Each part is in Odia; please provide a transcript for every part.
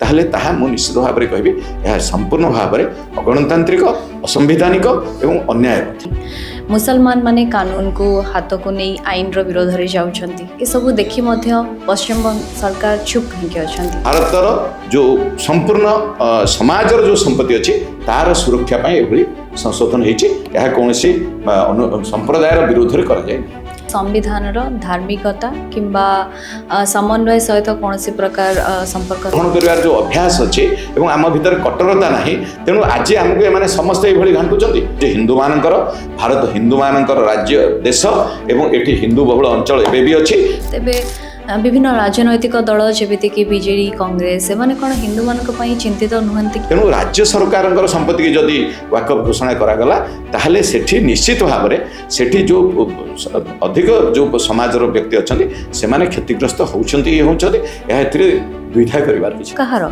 ତାହେଲେ ତାହା ମୁଁ ନିଶ୍ଚିତ ଭାବରେ କହିବି, ଏହା ସମ୍ପୂର୍ଣ୍ଣ ଭାବରେ ଅଗଣତାନ୍ତ୍ରିକ, ଅସମ୍ବିଧାନିକ ଏବଂ ଅନ୍ୟାୟ ମଧ୍ୟ। ମୁସଲମାନ ମାନେ କାନୁନକୁ ହାତକୁ ନେଇ ଆଇନର ବିରୋଧରେ ଯାଉଛନ୍ତି। ଏସବୁ ଦେଖି ମଧ୍ୟ ପଶ୍ଚିମବଙ୍ଗ ସରକାର ଚୁପ୍ କାହିଁକି ଅଛନ୍ତି? ଭାରତର ଯେଉଁ ସମ୍ପୂର୍ଣ୍ଣ ସମାଜର ଯେଉଁ ସମ୍ପତ୍ତି ଅଛି, ତାର ସୁରକ୍ଷା ପାଇଁ ଏଭଳି ସଂଶୋଧନ ହେଇଛି। ଏହା କୌଣସି ସମ୍ପ୍ରଦାୟର ବିରୋଧରେ କରାଯାଏ। ସମ୍ବିଧାନର ଧାର୍ମିକତା କିମ୍ବା ସମନ୍ୱୟ ସହିତ କୌଣସି ପ୍ରକାର ସମ୍ପର୍କ ଗ୍ରହଣ କରିବାର ଯେଉଁ ଅଭ୍ୟାସ ଅଛି ଏବଂ ଆମ ଭିତରେ କଟ୍ଟରତା ନାହିଁ, ତେଣୁ ଆଜି ଆମକୁ ଏମାନେ ସମସ୍ତେ ଏଇଭଳି ଘାଣ୍ଟୁଛନ୍ତି ଯେ ହିନ୍ଦୁମାନଙ୍କର ଭାରତ, ହିନ୍ଦୁମାନଙ୍କର ରାଜ୍ୟ, ଦେଶ ଏବଂ ଏଠି ହିନ୍ଦୁ ବହୁଳ ଅଞ୍ଚଳ ଏବେ ବି ଅଛି। ତେବେ ବିଭିନ୍ନ ରାଜନୈତିକ ଦଳ ଯେମିତିକି ବିଜେଡି, କଂଗ୍ରେସ, ସେମାନେ କ'ଣ ହିନ୍ଦୁମାନଙ୍କ ପାଇଁ ଚିନ୍ତିତ ନୁହନ୍ତି କି? ତେଣୁ ରାଜ୍ୟ ସରକାରଙ୍କର ସମ୍ପତ୍ତିକି ଯଦି ୱାକଫ ଘୋଷଣା କରାଗଲା, ତାହେଲେ ସେଠି ନିଶ୍ଚିତ ଭାବରେ ସେଠି ଯେଉଁ ଅଧିକ ଯେଉଁ ସମାଜର ବ୍ୟକ୍ତି ଅଛନ୍ତି, ସେମାନେ କ୍ଷତିଗ୍ରସ୍ତ ହେଉଛନ୍ତି ହିଁ ହେଉଛନ୍ତି। ଏହା ଏଥିରେ ଦ୍ୱିଧା କରିବାର କିଛି କାହାର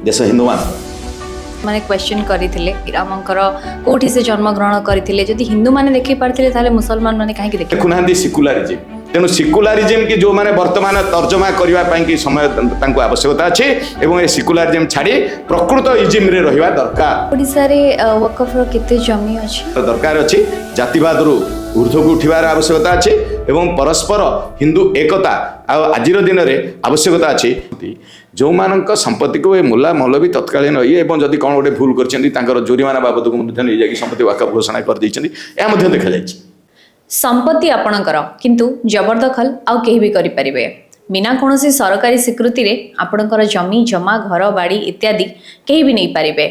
ଦେଶ ହିନ୍ଦୁମାନଙ୍କର। ମାନେ କ୍ୱେଶ୍ଚନ୍ କରିଥିଲେ, ରାମଙ୍କର କୋଉଠି ସେ ଜନ୍ମଗ୍ରହଣ କରିଥିଲେ, ଯଦି ହିନ୍ଦୁମାନେ ଦେଖେଇ ପାରିଥିଲେ, ତାହେଲେ ମୁସଲମାନ ମାନେ କାହିଁକି ଦେଖେଇ ଦେଖୁନାହାନ୍ତି ସିକୁଲାରିଜିମ୍। ତେଣୁ ସିକୁଲାରିଜିମ୍ କି ଯେଉଁମାନେ ବର୍ତ୍ତମାନ ତର୍ଜମା କରିବା ପାଇଁ କି ସମୟ ତାଙ୍କୁ ଆବଶ୍ୟକତା ଅଛି ଏବଂ ଏ ସିକୁଲାରିଜିମ୍ ଛାଡ଼ି ପ୍ରକୃତ ଇଜିମ୍ରେ ରହିବା ଦରକାର। ଓଡ଼ିଶାରେ ୱକଫର କେତେ ଜମି ଅଛି? ଦରକାର ଅଛି, ଜାତିବାଦରୁ ଉର୍ଦ୍ଧ୍ୱକୁ ଉଠିବାର ଆବଶ୍ୟକତା ଅଛି ଏବଂ ପରସ୍ପର ହିନ୍ଦୁ ଏକତା ଆଉ ଆଜିର ଦିନରେ ଆବଶ୍ୟକତା ଅଛି। ଯେଉଁମାନଙ୍କ ସମ୍ପତ୍ତିକୁ ଏ ମୁଲା ମୌଲବୀ ତତ୍କାଳୀନ ଇଏ ଏବଂ ଯଦି କ'ଣ ଗୋଟେ ଭୁଲ କରିଛନ୍ତି, ତାଙ୍କର ଜୋରିମାନା ବାବଦକୁ ମଧ୍ୟ ନେଇଯାଇକି ସମ୍ପତ୍ତି ୱାକଫ ଘୋଷଣା କରିଦେଇଛନ୍ତି, ଏହା ମଧ୍ୟ ଦେଖାଯାଇଛି। ସମ୍ପତ୍ତି ଆପଣଙ୍କର, କିନ୍ତୁ ଜବରଦଖଲ ଆଉ କେହି ବି କରିପାରିବେ। ବିନା କୌଣସି ସରକାରୀ ସ୍ୱୀକୃତିରେ ଆପଣଙ୍କର ଜମି ଜମା, ଘର ବାଡ଼ି ଇତ୍ୟାଦି କେହି ବି ନେଇପାରିବେ।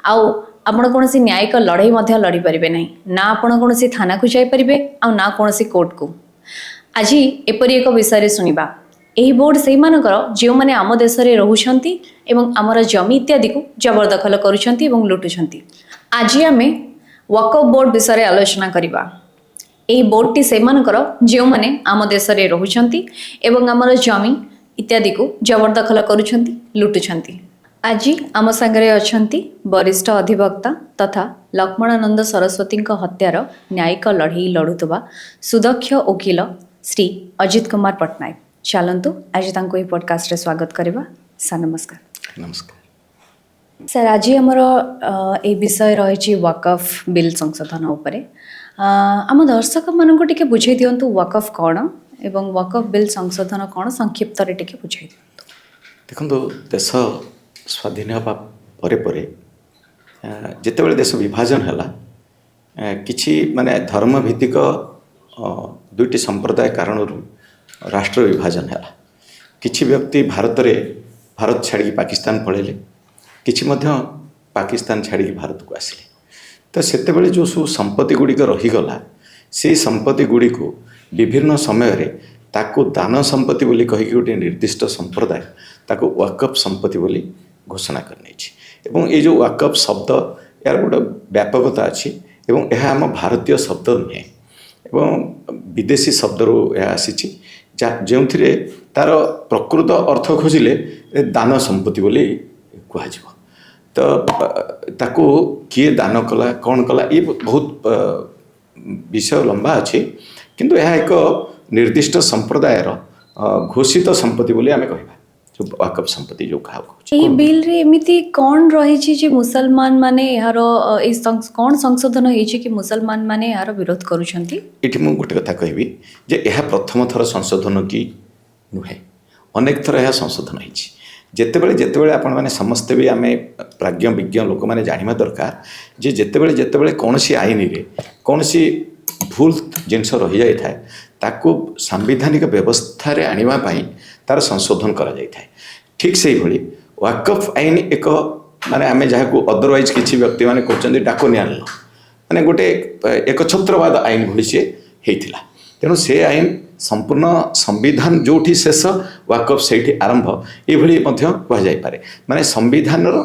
ଆଉ ଆପଣ କୌଣସି ନ୍ୟାୟିକ ଲଢ଼େଇ ମଧ୍ୟ ଲଢ଼ିପାରିବେ ନାହିଁ। ନା ଆପଣ କୌଣସି ଥାନାକୁ ଯାଇପାରିବେ ଆଉ ନା କୌଣସି କୋର୍ଟକୁ। ଆଜି ଏପରି ଏକ ବିଷୟରେ ଶୁଣିବା। ଏହି ବୋର୍ଡ ସେଇମାନଙ୍କର, ଯେଉଁମାନେ ଆମ ଦେଶରେ ରହୁଛନ୍ତି ଏବଂ ଆମର ଜମି ଇତ୍ୟାଦିକୁ ଜବରଦଖଲ କରୁଛନ୍ତି ଏବଂ ଲୁଟୁଛନ୍ତି। ଆଜି ଆମେ ୱାକଫ ବୋର୍ଡ ବିଷୟରେ ଆଲୋଚନା କରିବା। ଏହି ବୋର୍ଡଟି ସେମାନଙ୍କର, ଯେଉଁମାନେ ଆମ ଦେଶରେ ରହୁଛନ୍ତି ଏବଂ ଆମର ଜମି ଇତ୍ୟାଦିକୁ ଜବରଦଖଲ କରୁଛନ୍ତି, ଲୁଟୁଛନ୍ତି। ଆଜି ଆମ ସାଙ୍ଗରେ ଅଛନ୍ତି ବରିଷ୍ଠ ଅଧିବକ୍ତା ତଥା ଲକ୍ଷ୍ମଣାନନ୍ଦ ସରସ୍ୱତୀଙ୍କ ହତ୍ୟାର ନ୍ୟାୟିକ ଲଢ଼େଇ ଲଢ଼ୁଥିବା ସୁଦକ୍ଷ ଓକିଲ ଶ୍ରୀ ଅଜିତ କୁମାର ପଟ୍ଟନାୟକ। ଚାଲନ୍ତୁ, ଆଜି ତାଙ୍କୁ ଏହି ପଡ଼କାଷ୍ଟରେ ସ୍ୱାଗତ କରିବା। ସାର୍, ନମସ୍କାର। ନମସ୍କାର। ସାର୍, ଆଜି ଆମର ଏଇ ବିଷୟ ରହିଛି ୱାକଫ ବିଲ୍ ସଂଶୋଧନ ଉପରେ। ଆମ ଦର୍ଶକମାନଙ୍କୁ ଟିକେ ବୁଝେଇ ଦିଅନ୍ତୁ ୱାକଫ କ'ଣ ଏବଂ ୱାକଫ ବିଲ୍ ସଂଶୋଧନ କ'ଣ, ସଂକ୍ଷିପ୍ତରେ ଟିକେ ବୁଝେଇ ଦିଅନ୍ତୁ। ଦେଖନ୍ତୁ, ଦେଶ ସ୍ୱାଧୀନ ହେବା ପରେ ପରେ ଯେତେବେଳେ ଦେଶ ବିଭାଜନ ହେଲା, କିଛି ମାନେ ଧର୍ମ ଭିତ୍ତିକ ଦୁଇଟି ସମ୍ପ୍ରଦାୟ କାରଣରୁ ରାଷ୍ଟ୍ର ବିଭାଜନ ହେଲା। କିଛି ବ୍ୟକ୍ତି ଭାରତରେ ଭାରତ ଛାଡ଼ିକି ପାକିସ୍ତାନ ପଳେଇଲେ, କିଛି ମଧ୍ୟ ପାକିସ୍ତାନ ଛାଡ଼ିକି ଭାରତକୁ ଆସିଲେ। ତ ସେତେବେଳେ ଯେଉଁ ସବୁ ସମ୍ପତ୍ତି ଗୁଡ଼ିକ ରହିଗଲା, ସେଇ ସମ୍ପତ୍ତି ଗୁଡ଼ିକୁ ବିଭିନ୍ନ ସମୟରେ ତାକୁ ଦାନ ସମ୍ପତ୍ତି ବୋଲି କହିକି ଗୋଟିଏ ନିର୍ଦ୍ଦିଷ୍ଟ ସମ୍ପ୍ରଦାୟ ତାକୁ ୱାକଫ ସମ୍ପତ୍ତି ବୋଲି ଘୋଷଣା କରିନେଇଛି। ଏବଂ ଏଇ ଯେଉଁ ୱାକଫ ଶବ୍ଦ, ଏହାର ଗୋଟେ ବ୍ୟାପକତା ଅଛି ଏବଂ ଏହା ଆମ ଭାରତୀୟ ଶବ୍ଦ ନୁହେଁ ଏବଂ ବିଦେଶୀ ଶବ୍ଦରୁ ଏହା ଆସିଛି, ଯେଉଁଥିରେ ତାର ପ୍ରକୃତ ଅର୍ଥ ଖୋଜିଲେ ଏ ଦାନ ସମ୍ପତ୍ତି ବୋଲି କୁହାଯିବ। ତ ତାକୁ କିଏ ଦାନ କଲା, କ'ଣ କଲା, ଇଏ ବହୁତ ବିଷୟ ଲମ୍ବା ଅଛି। କିନ୍ତୁ ଏହା ଏକ ନିର୍ଦ୍ଦିଷ୍ଟ ସମ୍ପ୍ରଦାୟର ଘୋଷିତ ସମ୍ପତ୍ତି ବୋଲି ଆମେ କହିବା, ଯେଉଁ ୱାକଫ ସମ୍ପତ୍ତି ଯେଉଁ କାହାକୁ କହୁଛେ। ଏହି ବିଲ୍ରେ ଏମିତି କ'ଣ ରହିଛି ଯେ ମୁସଲମାନ ମାନେ ଏହାର ଏଇ କ'ଣ ସଂଶୋଧନ ହେଇଛି କି ମୁସଲମାନ ମାନେ ଏହାର ବିରୋଧ କରୁଛନ୍ତି? ଏଠି ମୁଁ ଗୋଟେ କଥା କହିବି ଯେ ଏହା ପ୍ରଥମ ଥର ସଂଶୋଧନ କି ନୁହେଁ, ଅନେକ ଥର ଏହା ସଂଶୋଧନ ହେଇଛି। ଯେତେବେଳେ ଯେତେବେଳେ ଆପଣମାନେ ସମସ୍ତେ ବି ଆମେ ପ୍ରାଜ୍ଞ ବିଜ୍ଞ ଲୋକମାନେ ଜାଣିବା ଦରକାର ଯେ ଯେତେବେଳେ ଯେତେବେଳେ କୌଣସି ଆଇନରେ କୌଣସି ଭୁଲ ଜିନିଷ ରହିଯାଇଥାଏ, ତାକୁ ସାମ୍ବିଧାନିକ ବ୍ୟବସ୍ଥାରେ ଆଣିବା ପାଇଁ ତାର ସଂଶୋଧନ କରାଯାଇଥାଏ। ଠିକ୍ ସେଇଭଳି ୱାକଫ ଆଇନ ଏକ ମାନେ ଆମେ ଯାହାକୁ ଅଦରୱାଇଜ୍ କିଛି ବ୍ୟକ୍ତିମାନେ କହୁଛନ୍ତି ଡ୍ରାକୋନିଆନ ଲ, ମାନେ ଗୋଟେ ଏକଛତ୍ରବାଦ ଆଇନ ଭଳି ସିଏ ହେଇଥିଲା। ତେଣୁ ସେ ଆଇନ ସମ୍ପୂର୍ଣ୍ଣ ସମ୍ବିଧାନ ଯେଉଁଠି ଶେଷ, ୱାକଫ ସେଇଠି ଆରମ୍ଭ, ଏଇଭଳି ମଧ୍ୟ କୁହାଯାଇପାରେ। ମାନେ ସମ୍ବିଧାନର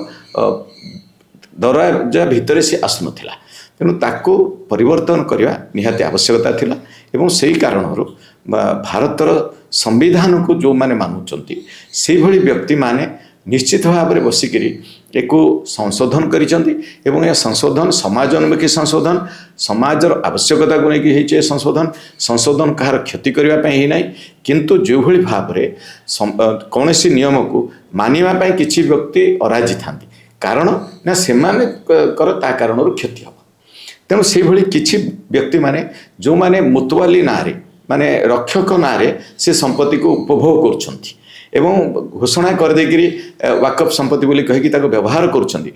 ଦରଜା ଭିତରେ ସେ ଆସୁନଥିଲା। ତେଣୁ ତାକୁ ପରିବର୍ତ୍ତନ କରିବା ନିହାତି ଆବଶ୍ୟକତା ଥିଲା ଏବଂ ସେଇ କାରଣରୁ ବା ଭାରତର ସମ୍ବିଧାନକୁ ଯେଉଁମାନେ ମାନୁଛନ୍ତି, ସେଇଭଳି ବ୍ୟକ୍ତିମାନେ ନିଶ୍ଚିତ ଭାବରେ ବସିକିରି ଏକୁ ସଂଶୋଧନ କରିଛନ୍ତି ଏବଂ ଏ ସଂଶୋଧନ ସମାଜ ଅନୁମୁଖୀ ସଂଶୋଧନ, ସମାଜର ଆବଶ୍ୟକତାକୁ ନେଇକି ହେଇଛି। ଏ ସଂଶୋଧନ ସଂଶୋଧନ କାହାର କ୍ଷତି କରିବା ପାଇଁ ହେଇନାହିଁ। କିନ୍ତୁ ଯେଉଁଭଳି ଭାବରେ କୌଣସି ନିୟମକୁ ମାନିବା ପାଇଁ କିଛି ବ୍ୟକ୍ତି ଅରାଜି ଥାନ୍ତି, କାରଣ ନା ସେମାନଙ୍କର ତା କାରଣରୁ କ୍ଷତି ହେବ। ତେଣୁ ସେଇଭଳି କିଛି ବ୍ୟକ୍ତିମାନେ, ଯେଉଁମାନେ ମୁତୱାଲି ନାଁରେ, ମାନେ ରକ୍ଷକ ନାଁରେ ସେ ସମ୍ପତ୍ତିକୁ ଉପଭୋଗ କରୁଛନ୍ତି ଏବଂ ଘୋଷଣା କରିଦେଇକିରି ୱାକଫ ସମ୍ପତ୍ତି ବୋଲି କହିକି ତାକୁ ବ୍ୟବହାର କରୁଛନ୍ତି,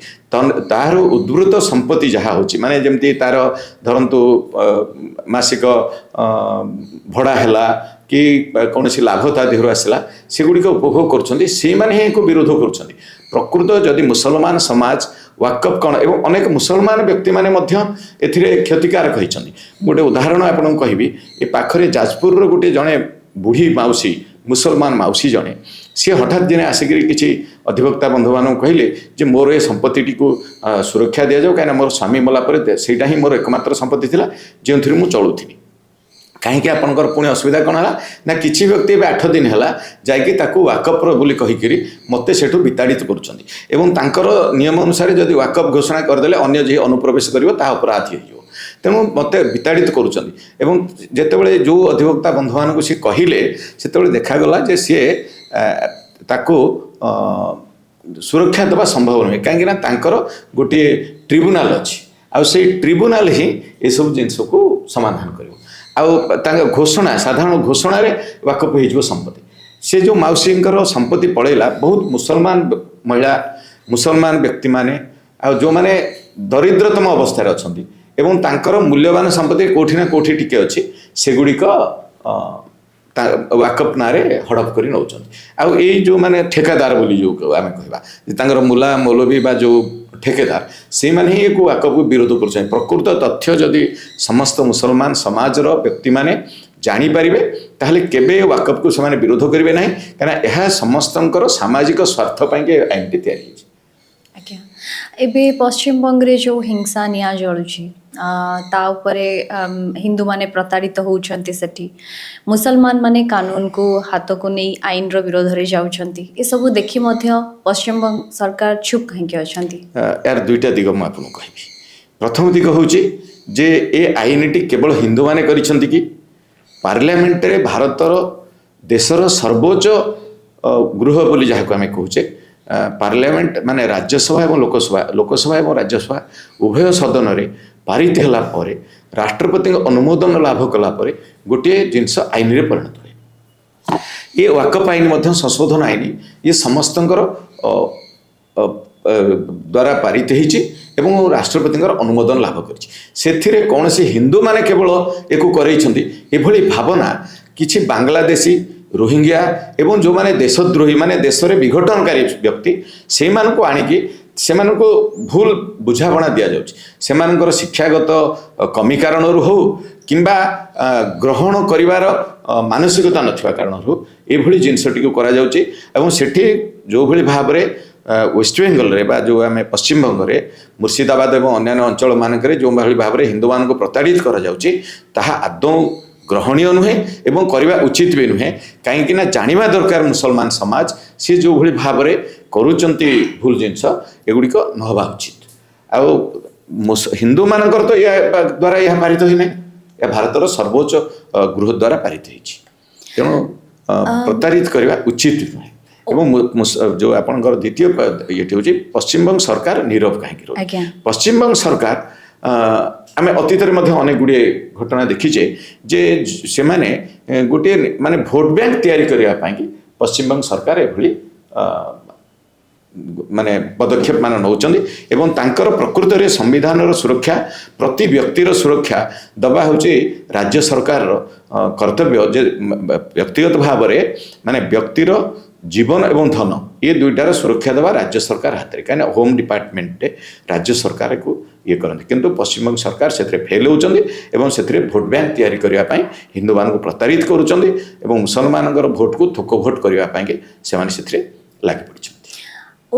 ତାହାର ଉଦ୍ବୃତ ସମ୍ପତ୍ତି ଯାହା ହେଉଛି, ମାନେ ଯେମିତି ତାର ଧରନ୍ତୁ ମାସିକ ଭଡ଼ା ହେଲା କି କୌଣସି ଲାଭ ତା ଦେହରୁ ଆସିଲା, ସେଗୁଡ଼ିକ ଉପଭୋଗ କରୁଛନ୍ତି, ସେଇମାନେ ହିଁ ଏହାକୁ ବିରୋଧ କରୁଛନ୍ତି। ପ୍ରକୃତ ଯଦି ମୁସଲମାନ ସମାଜ ୱାକଫ କ'ଣ, ଏବଂ ଅନେକ ମୁସଲମାନ ବ୍ୟକ୍ତିମାନେ ମଧ୍ୟ ଏଥିରେ କ୍ଷତିକାରକ ହେଇଛନ୍ତି। ମୁଁ ଗୋଟେ ଉଦାହରଣ ଆପଣଙ୍କୁ କହିବି। ଏ ପାଖରେ ଯାଜପୁରର ଗୋଟେ ଜଣେ ବୁଢ଼ୀ ମାଉସୀ, ମୁସଲମାନ ମାଉସୀ ଜଣେ, ସିଏ ହଠାତ୍ ଦିନେ ଆସିକିରି କିଛି ଅଧିବକ୍ତା ବନ୍ଧୁମାନଙ୍କୁ କହିଲେ ଯେ ମୋର ଏ ସମ୍ପତ୍ତିଟିକୁ ସୁରକ୍ଷା ଦିଆଯାଉ, କାହିଁକିନା ମୋର ସ୍ୱାମୀ ମଲା ପରେ ସେଇଟା ହିଁ ମୋର ଏକମାତ୍ର ସମ୍ପତ୍ତି ଥିଲା ଯେଉଁଥିରେ ମୁଁ ଚଳୁଥିଲି। କାହିଁକି ଆପଣଙ୍କର ପୁଣି ଅସୁବିଧା କ'ଣ ହେଲା ନା, କିଛି ବ୍ୟକ୍ତି ଏବେ 8 ଦିନ ହେଲା ଯାଇକି ତାକୁ ୱାକଫର ବୋଲି କହିକିରି ମୋତେ ସେଠୁ ବିତାଡ଼ିତ କରୁଛନ୍ତି ଏବଂ ତାଙ୍କର ନିୟମ ଅନୁସାରେ ଯଦି ୱାକଫ ଘୋଷଣା କରିଦେଲେ ଅନ୍ୟ ଯିଏ ଅନୁପ୍ରବେଶ କରିବ ତାହା ଅପରାଧୀ ହେଇଯିବ। ତେଣୁ ମୋତେ ବିତାଡ଼ିତ କରୁଛନ୍ତି। ଏବଂ ଯେତେବେଳେ ଯେଉଁ ଅଧିବକ୍ତା ବନ୍ଧୁମାନଙ୍କୁ ସିଏ କହିଲେ, ସେତେବେଳେ ଦେଖାଗଲା ଯେ ସିଏ ତାକୁ ସୁରକ୍ଷା ଦେବା ସମ୍ଭବ ନୁହେଁ, କାହିଁକିନା ତାଙ୍କର ଗୋଟିଏ ଟ୍ରିବ୍ୟୁନାଲ ଅଛି ଆଉ ସେଇ ଟ୍ରିବ୍ୟୁନାଲ ହିଁ ଏସବୁ ଜିନିଷକୁ ସମାଧାନ କରିବ ଆଉ ତାଙ୍କ ଘୋଷଣା, ସାଧାରଣ ଘୋଷଣାରେ ୱାକଫ ହେଇଯିବ ସମ୍ପତ୍ତି। ସେ ଯେଉଁ ମାଉସୀଙ୍କର ସମ୍ପତ୍ତି ପଳେଇଲା, ବହୁତ ମୁସଲମାନ ମହିଳା, ମୁସଲମାନ ବ୍ୟକ୍ତିମାନେ ଆଉ ଯେଉଁମାନେ ଦରିଦ୍ରତମ ଅବସ୍ଥାରେ ଅଛନ୍ତି ଏବଂ ତାଙ୍କର ମୂଲ୍ୟବାନ ସମ୍ପତ୍ତି କେଉଁଠି ନା କେଉଁଠି ଟିକେ ଅଛି, ସେଗୁଡ଼ିକ ତା ୱାକଫ ନାଁରେ ହଡ଼ପ କରି ନେଉଛନ୍ତି। ଆଉ ଏଇ ଯେଉଁମାନେ ଠେକାଦାର ବୋଲି ଯେଉଁ ଆମେ କହିବା ଯେ ତାଙ୍କର ମୁଲା ମୌଲବୀ ବା ଯେଉଁ ଠେକେଦାର, ସେଇମାନେ ହିଁ ଏକୁ ୱାକଫକୁ ବିରୋଧ କରୁଛନ୍ତି। ପ୍ରକୃତ ତଥ୍ୟ ଯଦି ସମସ୍ତ ମୁସଲମାନ ସମାଜର ବ୍ୟକ୍ତିମାନେ ଜାଣିପାରିବେ, ତାହେଲେ କେବେ ୱାକଫକୁ ସେମାନେ ବିରୋଧ କରିବେ ନାହିଁ, କାହିଁକିନା ଏହା ସମସ୍ତଙ୍କର ସାମାଜିକ ସ୍ୱାର୍ଥ ପାଇଁକି ଏ ଆଇନଟି ତିଆରି ହେଇଛି। ଆଜ୍ଞା, ଏବେ ପଶ୍ଚିମବଙ୍ଗରେ ଯେଉଁ ହିଂସା ନିଆଁ ଜଳୁଛି, ତା ଉପରେ ହିନ୍ଦୁମାନେ ପ୍ରତାରିତ ହେଉଛନ୍ତି, ସେଠି ମୁସଲମାନ ମାନେ କାନୁନକୁ ହାତକୁ ନେଇ ଆଇନର ବିରୋଧରେ ଯାଉଛନ୍ତି, ଏସବୁ ଦେଖି ମଧ୍ୟ ପଶ୍ଚିମବଙ୍ଗ ସରକାର ଚୁପ୍ କାହିଁକି ଅଛନ୍ତି? ଏହାର ଦୁଇଟା ଦିଗ ମୁଁ ଆପଣଙ୍କୁ କହିବି। ପ୍ରଥମ ଦିଗ ହେଉଛି ଯେ ଏ ଆଇନଟି କେବଳ ହିନ୍ଦୁମାନେ କରିଛନ୍ତି କି? ପାର୍ଲାମେଣ୍ଟରେ ଭାରତର ଦେଶର ସର୍ବୋଚ୍ଚ ଗୃହ ବୋଲି ଯାହାକୁ ଆମେ କହୁଛେ ପାର୍ଲାମେଣ୍ଟ, ମାନେ ରାଜ୍ୟସଭା ଏବଂ ଲୋକସଭା, ଲୋକସଭା ଏବଂ ରାଜ୍ୟସଭା ଉଭୟ ସଦନରେ ପାରିତ ହେଲା ପରେ, ରାଷ୍ଟ୍ରପତିଙ୍କ ଅନୁମୋଦନ ଲାଭ କଲା ପରେ ଗୋଟିଏ ଜିନିଷ ଆଇନରେ ପରିଣତ ହୁଏ। ଏ ୱାକଫ ଆଇନ ମଧ୍ୟ, ସଂଶୋଧନ ଆଇନ, ଇଏ ସମସ୍ତଙ୍କର ଅ, ଅ, ଅ, ଦ୍ୱାରା ପାରିତ ହେଇଛି ଏବଂ ରାଷ୍ଟ୍ରପତିଙ୍କର ଅନୁମୋଦନ ଲାଭ କରିଛି। ସେଥିରେ କୌଣସି ହିନ୍ଦୁମାନେ କେବଳ ଏକୁ କରେଇଛନ୍ତି, ଏଭଳି ଭାବନା କିଛି ବାଂଲାଦେଶୀ, ରୋହିଙ୍ଗ୍ୟା ଏବଂ ଯେଉଁମାନେ ଦେଶଦ୍ରୋହୀ, ମାନେ ଦେଶରେ ବିଘଟନକାରୀ ବ୍ୟକ୍ତି, ସେଇମାନଙ୍କୁ ଆଣିକି ସେମାନଙ୍କୁ ଭୁଲ ବୁଝାମଣା ଦିଆଯାଉଛି। ସେମାନଙ୍କର ଶିକ୍ଷାଗତ କମି କାରଣରୁ ହଉ କିମ୍ବା ଗ୍ରହଣ କରିବାର ମାନସିକତା ନଥିବା କାରଣରୁ ଏଭଳି ଜିନିଷଟିକୁ କରାଯାଉଛି। ଏବଂ ସେଠି ଯେଉଁଭଳି ଭାବରେ ୱେଷ୍ଟବେଙ୍ଗଲରେ ବା ଯେଉଁ ଆମେ ପଶ୍ଚିମବଙ୍ଗରେ ମୁର୍ଶିଦାବାଦ ଏବଂ ଅନ୍ୟାନ୍ୟ ଅଞ୍ଚଳମାନଙ୍କରେ ଯେଉଁଭଳି ଭାବରେ ହିନ୍ଦୁମାନଙ୍କୁ ପ୍ରତାଡ଼ିତ କରାଯାଉଛି, ତାହା ଆଦୌ ଗ୍ରହଣୀୟ ନୁହେଁ ଏବଂ କରିବା ଉଚିତ ବି ନୁହେଁ। କାହିଁକି ନା ଜାଣିବା ଦରକାର ମୁସଲମାନ ସମାଜ, ସିଏ ଯେଉଁଭଳି ଭାବରେ କରୁଛନ୍ତି ଭୁଲ ଜିନିଷ, ଏଗୁଡ଼ିକ ନ ହେବା ଉଚିତ। ଆଉ ହିନ୍ଦୁମାନଙ୍କର ତ ଏହା ଦ୍ୱାରା ଏହା ପାରିତ ହୋଇନାହିଁ, ଏହା ଭାରତର ସର୍ବୋଚ୍ଚ ଗୃହ ଦ୍ୱାରା ପାରିତ ହେଇଛି। ତେଣୁ ପ୍ରତାରିତ କରିବା ଉଚିତ ନୁହେଁ। ଏବଂ ଯେଉଁ ଆପଣଙ୍କର ଦ୍ୱିତୀୟ ଇଏଟି ହେଉଛି ପଶ୍ଚିମବଙ୍ଗ ସରକାର ନୀରବ କାହିଁକି ରହୁଛି? ପଶ୍ଚିମବଙ୍ଗ ସରକାର, ଆମେ ଅତୀତରେ ମଧ୍ୟ ଅନେକ ଗୁଡ଼ିଏ ଘଟଣା ଦେଖିଛେ ଯେ ସେମାନେ ଗୋଟିଏ ମାନେ ଭୋଟ ବ୍ୟାଙ୍କ ତିଆରି କରିବା ପାଇଁକି ପଶ୍ଚିମବଙ୍ଗ ସରକାର ଏଭଳି ମାନେ ପଦକ୍ଷେପ ମାନ ନେଉଛନ୍ତି। ଏବଂ ତାଙ୍କର ପ୍ରକୃତରେ ସମ୍ବିଧାନର ସୁରକ୍ଷା, ପ୍ରତି ବ୍ୟକ୍ତିର ସୁରକ୍ଷା ଦେବା ହେଉଛି ରାଜ୍ୟ ସରକାରର କର୍ତ୍ତବ୍ୟ ଯେ ବ୍ୟକ୍ତିଗତ ଭାବରେ, ମାନେ ବ୍ୟକ୍ତିର ଜୀବନ ଏବଂ ଧନ, ଏ ଦୁଇଟାର ସୁରକ୍ଷା ଦେବା ରାଜ୍ୟ ସରକାର ହାତରେ, କାହିଁକିନା ହୋମ୍ ଡିପାର୍ଟମେଣ୍ଟରେ ରାଜ୍ୟ ସରକାରକୁ ଇଏ କରନ୍ତି। କିନ୍ତୁ ପଶ୍ଚିମବଙ୍ଗ ସରକାର ସେଥିରେ ଫେଲ୍ ହେଉଛନ୍ତି ଏବଂ ସେଥିରେ ଭୋଟ ବ୍ୟାଙ୍କ ତିଆରି କରିବା ପାଇଁ ହିନ୍ଦୁମାନଙ୍କୁ ପ୍ରତାରିତ କରୁଛନ୍ତି ଏବଂ ମୁସଲମାନଙ୍କର ଭୋଟକୁ ଥୋକ ଭୋଟ କରିବା ପାଇଁକି ସେମାନେ ସେଥିରେ ଲାଗି ପଡ଼ିଛନ୍ତି।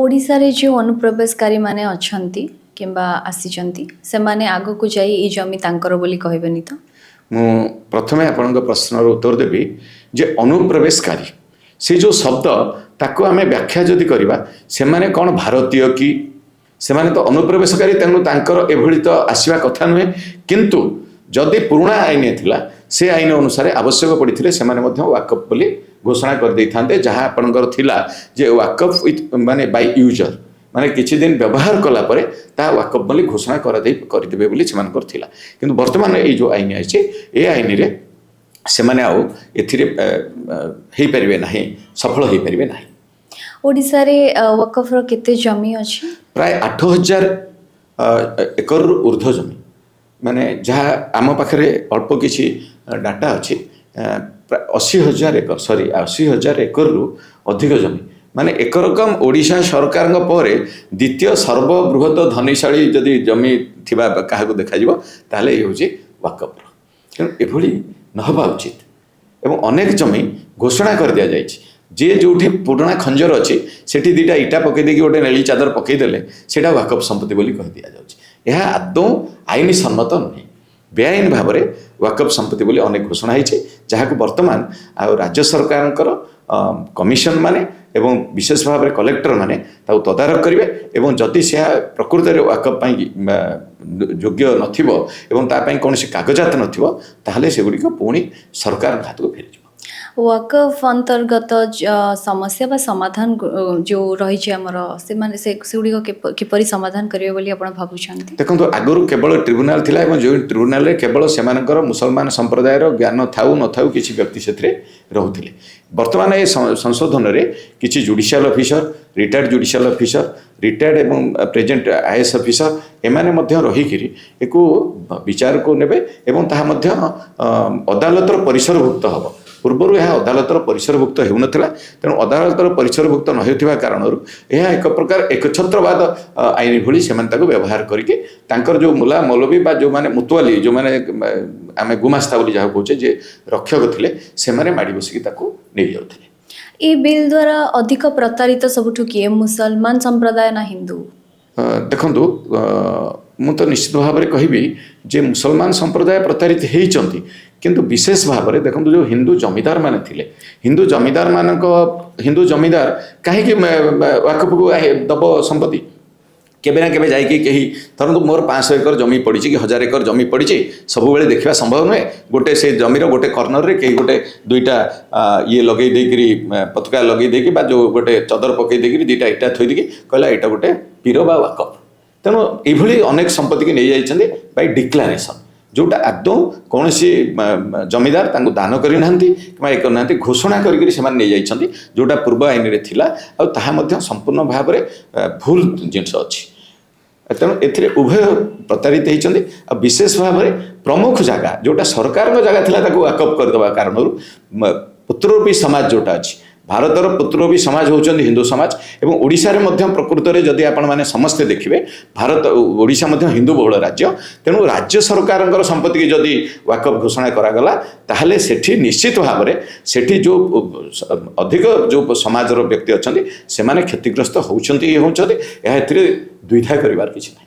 ଓଡ଼ିଶାରେ ଯେଉଁ ଅନୁପ୍ରବେଶକାରୀମାନେ ଅଛନ୍ତି କିମ୍ବା ଆସିଛନ୍ତି, ସେମାନେ ଆଗକୁ ଯାଇ ଏଇ ଜମି ତାଙ୍କର ବୋଲି କହିବେନି ତ? ମୁଁ ପ୍ରଥମେ ଆପଣଙ୍କ ପ୍ରଶ୍ନର ଉତ୍ତର ଦେବି ଯେ ଅନୁପ୍ରବେଶକାରୀ, ସେ ଯେଉଁ ଶବ୍ଦ, ତାକୁ ଆମେ ବ୍ୟାଖ୍ୟା ଯଦି କରିବା, ସେମାନେ କ'ଣ ଭାରତୀୟ କି? ସେମାନେ ତ ଅନୁପ୍ରବେଶକାରୀ, ତେଣୁ ତାଙ୍କର ଏଭଳି ତ ଆସିବା କଥା ନୁହେଁ। କିନ୍ତୁ ଯଦି ପୁରୁଣା ଆଇନ ଥିଲା, ସେ ଆଇନ ଅନୁସାରେ ଆବଶ୍ୟକ ପଡ଼ିଥିଲେ ସେମାନେ ମଧ୍ୟ ୱାକଫ ବୋଲି ଘୋଷଣା କରିଦେଇଥାନ୍ତେ। ଯାହା ଆପଣଙ୍କର ଥିଲା ଯେ ୱାକଫ ୱିଥ୍ ମାନେ ବାଇ ୟୁଜର, ମାନେ କିଛି ଦିନ ବ୍ୟବହାର କଲା ପରେ ତାହା ୱାକଫ ବୋଲି ଘୋଷଣା କରିଦେବେ ବୋଲି ସେମାନଙ୍କର ଥିଲା। କିନ୍ତୁ ବର୍ତ୍ତମାନ ଏଇ ଯେଉଁ ଆଇନ ଆସିଛି, ଏ ଆଇନରେ ସେମାନେ ଆଉ ଏଥିରେ ହେଇପାରିବେ ନାହିଁ, ସଫଳ ହେଇପାରିବେ ନାହିଁ। ଓଡ଼ିଶାରେ ୱକଫର କେତେ ଜମି ଅଛି? ପ୍ରାୟ 8000 ଏକରରୁ ଉର୍ଦ୍ଧ୍ୱ ଜମି, ମାନେ ଯାହା ଆମ ପାଖରେ ଅଳ୍ପ କିଛି ଡାଟା ଅଛି, ପ୍ରାୟ 80,000 ଏକର, ସରି, 80,000 ଏକରରୁ ଅଧିକ ଜମି। ମାନେ ଏକରକମ ଓଡ଼ିଶା ସରକାରଙ୍କ ପରେ ଦ୍ୱିତୀୟ ସର୍ବବୃହତ ଧନୀଶାଳୀ ଯଦି ଜମି ଥିବା କାହାକୁ ଦେଖାଯିବ, ତାହେଲେ ଏ ହେଉଛି ୱାକଫର। ତେଣୁ ଏଭଳି ନ ହେବା ଉଚିତ ଏବଂ ଅନେକ ଜମି ଘୋଷଣା କରିଦିଆଯାଇଛି। ଯିଏ ଯେଉଁଠି ପୁରୁଣା ଖଞ୍ଜର ଅଛି, ସେଠି ଦୁଇଟା ଇଟା ପକାଇ ଦେଇକି ଗୋଟେ ନେଳି ଚାଦର ପକାଇଦେଲେ ସେଇଟା ୱାକଫ ସମ୍ପତ୍ତି ବୋଲି କହିଦିଆଯାଉଛି। ଏହା ଆଦୌ ଆଇନ ସମ୍ମତ ନୁହେଁ। ବେଆଇନ ଭାବରେ ୱାକଫ ସମ୍ପତ୍ତି ବୋଲି ଅନେକ ଘୋଷଣା ହେଇଛି, ଯାହାକୁ ବର୍ତ୍ତମାନ ଆଉ ରାଜ୍ୟ ସରକାରଙ୍କର କମିଶନ ମାନେ ଏବଂ ବିଶେଷ ଭାବରେ କଲେକ୍ଟର ମାନେ ତାକୁ ତଦାରଖ କରିବେ ଏବଂ ଯଦି ସେ ପ୍ରକୃତରେ ୱାକଫ ପାଇଁ ଯୋଗ୍ୟ ନଥିବ ଏବଂ ତା ପାଇଁ କୌଣସି କାଗଜାତ ନଥିବ, ତାହେଲେ ସେଗୁଡ଼ିକ ପୁଣି ସରକାରଙ୍କ ହାତକୁ ଫେରିଯିବ। ୱାକଫ ଅନ୍ତର୍ଗତ ସମସ୍ୟା ବା ସମାଧାନ ଯୋଉ ରହିଛି ଆମର, ସେମାନେ ସେଗୁଡ଼ିକ କିପରି ସମାଧାନ କରିବେ ବୋଲି ଆପଣ ଭାବୁଛନ୍ତି? ଦେଖନ୍ତୁ, ଆଗରୁ କେବଳ ଟ୍ରିବ୍ୟୁନାଲ ଥିଲା ଏବଂ ଯେଉଁ ଟ୍ରିବ୍ୟୁନାଲରେ କେବଳ ସେମାନଙ୍କର ମୁସଲମାନ ସମ୍ପ୍ରଦାୟର ଜ୍ଞାନ ଥାଉ ନଥାଉ କିଛି ବ୍ୟକ୍ତି ସେଥିରେ ରହୁଥିଲେ। ବର୍ତ୍ତମାନ ଏ ସଂଶୋଧନରେ କିଛି judicial officer, retired judicial officer, retired ଏବଂ ପ୍ରେଜେଣ୍ଟ ଆଇଏଏସ୍ ଅଫିସର, ଏମାନେ ମଧ୍ୟ ରହିକିରି ଏକୁ ବିଚାରକୁ ନେବେ ଏବଂ ତାହା ମଧ୍ୟ ଅଦାଲତର ପରିସରଭୁକ୍ତ ହେବ। ପୂର୍ବରୁ ଏହା ଅଦାଲତର ପରିସରଭୁକ୍ତ ହେଉନଥିଲା। ତେଣୁ ଅଦାଲତର ପରିସରଭୁକ୍ତ ନ ହେଉଥିବା କାରଣରୁ ଏହା ଏକ ପ୍ରକାର ଏକଛତ୍ରବାଦ ଆଇନ ଭଳି ସେମାନେ ତାକୁ ବ୍ୟବହାର କରିକି ତାଙ୍କର ଯେଉଁ ମୁଲା ମୌଲବୀ ବା ଯେଉଁମାନେ ମୁତୁଆଲି, ଯେଉଁମାନେ ଆମେ ଗୁମାସ୍ତା ବୋଲି ଯାହାକୁ କହୁଛେ, ଯେ ରକ୍ଷକ ଥିଲେ, ସେମାନେ ମାଡ଼ି ବସିକି ତାକୁ ନେଇଯାଉଥିଲେ। ଏଇ ବିଲ୍ ଦ୍ୱାରା ଅଧିକ ପ୍ରତାରିତ ସବୁଠୁ କିଏ, ମୁସଲମାନ ସମ୍ପ୍ରଦାୟ ନା ହିନ୍ଦୁ? ଦେଖନ୍ତୁ, ମୁଁ ତ ନିଶ୍ଚିତ ଭାବରେ କହିବି ଯେ ମୁସଲମାନ ସମ୍ପ୍ରଦାୟ ପ୍ରତାରିତ ହେଇଛନ୍ତି। କିନ୍ତୁ ବିଶେଷ ଭାବରେ ଦେଖନ୍ତୁ, ଯେଉଁ ହିନ୍ଦୁ ଜମିଦାର ମାନେ ଥିଲେ, ହିନ୍ଦୁ ଜମିଦାରମାନଙ୍କ, ହିନ୍ଦୁ ଜମିଦାର କାହିଁକି ୱାକଫକୁ ଦବ ସମ୍ପତ୍ତି? କେବେ ନା କେବେ ଯାଇକି କେହି, ଧରନ୍ତୁ ମୋର 500 ଏକର ଜମି ପଡ଼ିଛି କି 1000 ଏକର ଜମି ପଡ଼ିଛି, ସବୁବେଳେ ଦେଖିବା ସମ୍ଭବ ନୁହେଁ। ଗୋଟେ ସେ ଜମିର ଗୋଟେ କର୍ଣ୍ଣରରେ କେହି ଗୋଟେ ଦୁଇଟା ଇଏ ଲଗେଇ ଦେଇକିରି, ପତାକା ଲଗେଇ ଦେଇକି ବା ଯେଉଁ ଗୋଟେ ଚଦର ପକେଇ ଦେଇକିରି, ଦୁଇଟା ଇଟା ଥୋଇ ଦେଇକି କହିଲା ଏଇଟା ଗୋଟେ ପୀର ବା ୱାକଫ। ତେଣୁ ଏଇଭଳି ଅନେକ ସମ୍ପତ୍ତିକି ନେଇଯାଇଛନ୍ତି ବାଇ ଡିକ୍ଲାରେସନ୍, ଯେଉଁଟା ଆଦୌ କୌଣସି ଜମିଦାର ତାଙ୍କୁ ଦାନ କରିନାହାନ୍ତି କିମ୍ବା ଇଏ କରିନାହାନ୍ତି, ଘୋଷଣା କରିକିରି ସେମାନେ ନେଇଯାଇଛନ୍ତି, ଯେଉଁଟା ପୂର୍ବ ଆଇନରେ ଥିଲା। ଆଉ ତାହା ମଧ୍ୟ ସମ୍ପୂର୍ଣ୍ଣ ଭାବରେ ଭୁଲ ଜିନିଷ ଅଛି। ତେଣୁ ଏଥିରେ ଉଭୟ ପ୍ରତାରିତ ହେଇଛନ୍ତି। ଆଉ ବିଶେଷ ଭାବରେ ପ୍ରମୁଖ ଜାଗା ଯେଉଁଟା ସରକାରଙ୍କ ଜାଗା ଥିଲା, ତାକୁ ୱାକଫ କରିଦେବା କାରଣରୁ ପୁତ୍ରରୂପୀ ସମାଜ ଯେଉଁଟା ଅଛି, ଭାରତର ପୁତ୍ରରୂପୀ ସମାଜ ହେଉଛନ୍ତି ହିନ୍ଦୁ ସମାଜ ଏବଂ ଓଡ଼ିଶାରେ ମଧ୍ୟ ପ୍ରକୃତରେ ଯଦି ଆପଣମାନେ ସମସ୍ତେ ଦେଖିବେ, ଭାରତ ଓଡ଼ିଶା ମଧ୍ୟ ହିନ୍ଦୁ ବହୁଳ ରାଜ୍ୟ। ତେଣୁ ରାଜ୍ୟ ସରକାରଙ୍କର ସମ୍ପତ୍ତିକି ଯଦି ୱାକଫ ଘୋଷଣା କରାଗଲା, ତାହେଲେ ସେଠି ନିଶ୍ଚିତ ଭାବରେ ସେଠି ଯେଉଁ ଅଧିକ ଯେଉଁ ସମାଜର ବ୍ୟକ୍ତି ଅଛନ୍ତି, ସେମାନେ କ୍ଷତିଗ୍ରସ୍ତ ହେଉଛନ୍ତି ହିଁ ହେଉଛନ୍ତି। ଏହା ଏଥିରେ ଦ୍ୱିଧା କରିବାର କିଛି ନାହିଁ।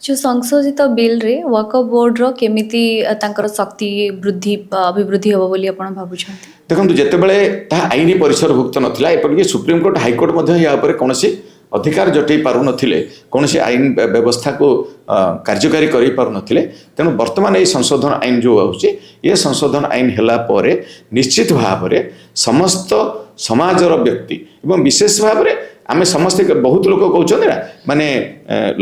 ଯୋଉ ସଂଶୋଧିତ ବିଲ୍ରେ ୱାକଫ ବୋର୍ଡର କେମିତି ତାଙ୍କର ଶକ୍ତି ବୃଦ୍ଧି ବା ଅଭିବୃଦ୍ଧି ହେବ ବୋଲି ଆପଣ ଭାବୁଛନ୍ତି? ଦେଖନ୍ତୁ, ଯେତେବେଳେ ତାହା ଆଇନ ପରିସରଭୁକ୍ତ ନଥିଲା, ଏପରିକି ସୁପ୍ରିମକୋର୍ଟ, ହାଇକୋର୍ଟ ମଧ୍ୟ ଏହା ଉପରେ କୌଣସି ଅଧିକାର ଜଟେଇ ପାରୁନଥିଲେ, କୌଣସି ଆଇନ ବ୍ୟବସ୍ଥାକୁ କାର୍ଯ୍ୟକାରୀ କରିପାରୁନଥିଲେ। ତେଣୁ ବର୍ତ୍ତମାନ ଏଇ ସଂଶୋଧନ ଆଇନ ଯେଉଁ ଆସୁଛି, ଏ ସଂଶୋଧନ ଆଇନ ହେଲା ପରେ ନିଶ୍ଚିତ ଭାବରେ ସମସ୍ତ ସମାଜର ବ୍ୟକ୍ତି ଏବଂ ବିଶେଷ ଭାବରେ ଆମେ ସମସ୍ତେ, ବହୁତ ଲୋକ କହୁଛନ୍ତି ନା, ମାନେ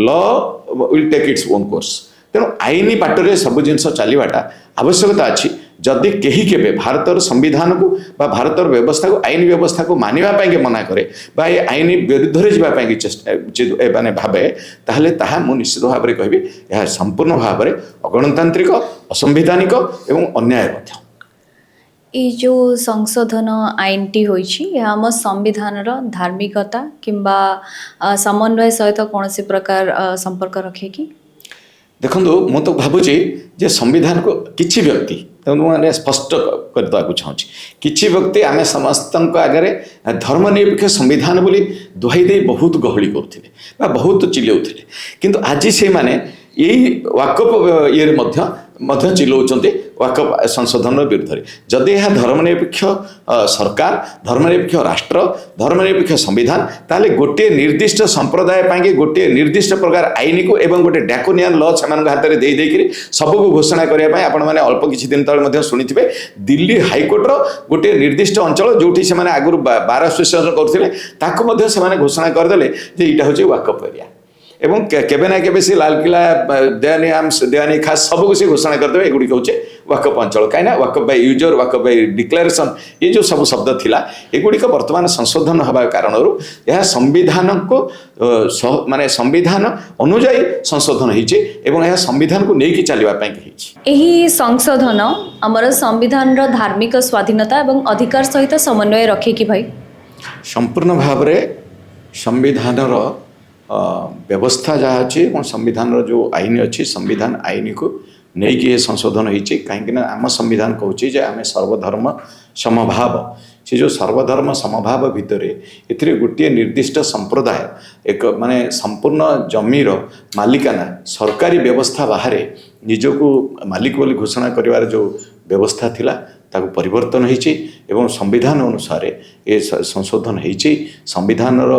law will take its own course। ତେଣୁ ଆଇନ ବାଟରେ ସବୁ ଜିନିଷ ଚାଲିବାଟା ଆବଶ୍ୟକତା ଅଛି। ଯଦି କେହି କେବେ ଭାରତର ସମ୍ବିଧାନକୁ ବା ଭାରତର ବ୍ୟବସ୍ଥାକୁ, ଆଇନ ବ୍ୟବସ୍ଥାକୁ ମାନିବା ପାଇଁକି ମନା କରେ ବା ଏ ଆଇନ ବିରୁଦ୍ଧରେ ଯିବା ପାଇଁକି ଚେଷ୍ଟା ମାନେ ଭାବେ, ତାହେଲେ ତାହା ମୁଁ ନିଶ୍ଚିତ ଭାବରେ କହିବି ଏହା ସମ୍ପୂର୍ଣ୍ଣ ଭାବରେ ଅଗଣତାନ୍ତ୍ରିକ, ଅସମ୍ବିଧାନିକ ଏବଂ ଅନ୍ୟାୟ ମଧ୍ୟ। ଏଇ ଯୋଉ ସଂଶୋଧନ ଆଇନଟି ହୋଇଛି, ଏହା ଆମ ସମ୍ବିଧାନର ଧାର୍ମିକତା କିମ୍ବା ସମନ୍ୱୟ ସହିତ କୌଣସି ପ୍ରକାର ସମ୍ପର୍କ ରଖେ କି? ଦେଖନ୍ତୁ, ମୁଁ ତ ଭାବୁଛି ଯେ ସମ୍ବିଧାନକୁ କିଛି ବ୍ୟକ୍ତି, ତେଣୁ ମୁଁ ମାନେ ସ୍ପଷ୍ଟ କରିଦେବାକୁ ଚାହୁଁଛି, କିଛି ବ୍ୟକ୍ତି ଆମେ ସମସ୍ତଙ୍କ ଆଗରେ ଧର୍ମ ନିରପେକ୍ଷ ସମ୍ବିଧାନ ବୋଲି ଦୁହାଇ ଦେଇ ବହୁତ ଗହଳି କରୁଥିଲେ ବା ବହୁତ ଚିଲଉଥିଲେ। କିନ୍ତୁ ଆଜି ସେଇମାନେ ଏଇ ୱାକଫ ଇଏରେ ମଧ୍ୟ ଚିଲଉଛନ୍ତି, ୱାକଫ ସଂଶୋଧନର ବିରୁଦ୍ଧରେ। ଯଦି ଏହା ଧର୍ମନିରପେକ୍ଷ ସରକାର, ଧର୍ମନିରପେକ୍ଷ ରାଷ୍ଟ୍ର, ଧର୍ମନିରପେକ୍ଷ ସମ୍ବିଧାନ, ତାହେଲେ ଗୋଟିଏ ନିର୍ଦ୍ଦିଷ୍ଟ ସମ୍ପ୍ରଦାୟ ପାଇଁକି ଗୋଟିଏ ନିର୍ଦ୍ଦିଷ୍ଟ ପ୍ରକାର ଆଇନକୁ ଏବଂ ଗୋଟେ ଡ୍ରାକୋନିଆନ ଲ ସେମାନଙ୍କ ହାତରେ ଦେଇ ଦେଇକରି ସବୁକୁ ଘୋଷଣା କରିବା ପାଇଁ, ଆପଣମାନେ ଅଳ୍ପ କିଛି ଦିନ ତଳେ ମଧ୍ୟ ଶୁଣିଥିବେ, ଦିଲ୍ଲୀ ହାଇକୋର୍ଟର ଗୋଟିଏ ନିର୍ଦ୍ଦିଷ୍ଟ ଅଞ୍ଚଳ ଯେଉଁଠି ସେମାନେ ଆଗରୁ ବାର ଆସୋସିଏସନ କରୁଥିଲେ, ତାକୁ ମଧ୍ୟ ସେମାନେ ଘୋଷଣା କରିଦେଲେ ଯେ ଏଇଟା ହେଉଛି ୱାକଫ ଏରିଆ। ଏବଂ କେବେ ନା କେବେ ସେ ଲାଲକିଲ୍ଲା, ଦେୱାନି ଆର୍ମସ, ଦେୱାନି ଖାସ ସବୁକୁ ସେ ଘୋଷଣା କରିଦେବେ, ଏଗୁଡ଼ିକ ହେଉଛି ୱାକଫ ଅଞ୍ଚଳ। କାହିଁକିନା ୱାକଫ ବାଇ ୟୁଜର, ୱାକଫ ବାଇ ଡିକ୍ଲାରେସନ, ଏ ଯେଉଁ ସବୁ ଶବ୍ଦ ଥିଲା, ଏଗୁଡ଼ିକ ବର୍ତ୍ତମାନ ସଂଶୋଧନ ହେବା କାରଣରୁ ଏହା ସମ୍ବିଧାନକୁ ମାନେ ସମ୍ବିଧାନ ଅନୁଯାୟୀ ସଂଶୋଧନ ହେଇଛି ଏବଂ ଏହା ସମ୍ବିଧାନକୁ ନେଇକି ଚାଲିବା ପାଇଁ ହେଇଛି। ଏହି ସଂଶୋଧନ ଆମର ସମ୍ବିଧାନର ଧାର୍ମିକ ସ୍ୱାଧୀନତା ଏବଂ ଅଧିକାର ସହିତ ସମନ୍ୱୟ ରଖେ କି ଭାଇ? ସମ୍ପୂର୍ଣ୍ଣ ଭାବରେ ସମ୍ବିଧାନର ବ୍ୟବସ୍ଥା ଯାହା ଅଛି ଏବଂ ସମ୍ବିଧାନର ଯେଉଁ ଆଇନ ଅଛି, ସମ୍ବିଧାନ ଆଇନକୁ ନେଇକି ଏ ସଂଶୋଧନ ହେଇଛି। କାହିଁକିନା ଆମ ସମ୍ବିଧାନ କହୁଛି ଯେ ଆମେ ସର୍ବଧର୍ମ ସମଭାବ। ସେ ଯେଉଁ ସର୍ବଧର୍ମ ସମଭାବ ଭିତରେ ଏଥିରେ ଗୋଟିଏ ନିର୍ଦ୍ଦିଷ୍ଟ ସମ୍ପ୍ରଦାୟ ଏକ ମାନେ ସମ୍ପୂର୍ଣ୍ଣ ଜମିର ମାଲିକାନା ସରକାରୀ ବ୍ୟବସ୍ଥା ବାହାରେ ନିଜକୁ ମାଲିକ ବୋଲି ଘୋଷଣା କରିବାର ଯେଉଁ ବ୍ୟବସ୍ଥା ଥିଲା, ତାକୁ ପରିବର୍ତ୍ତନ ହେଇଛି ଏବଂ ସମ୍ବିଧାନ ଅନୁସାରେ ଏ ସଂଶୋଧନ ହେଇଛି। ସମ୍ବିଧାନର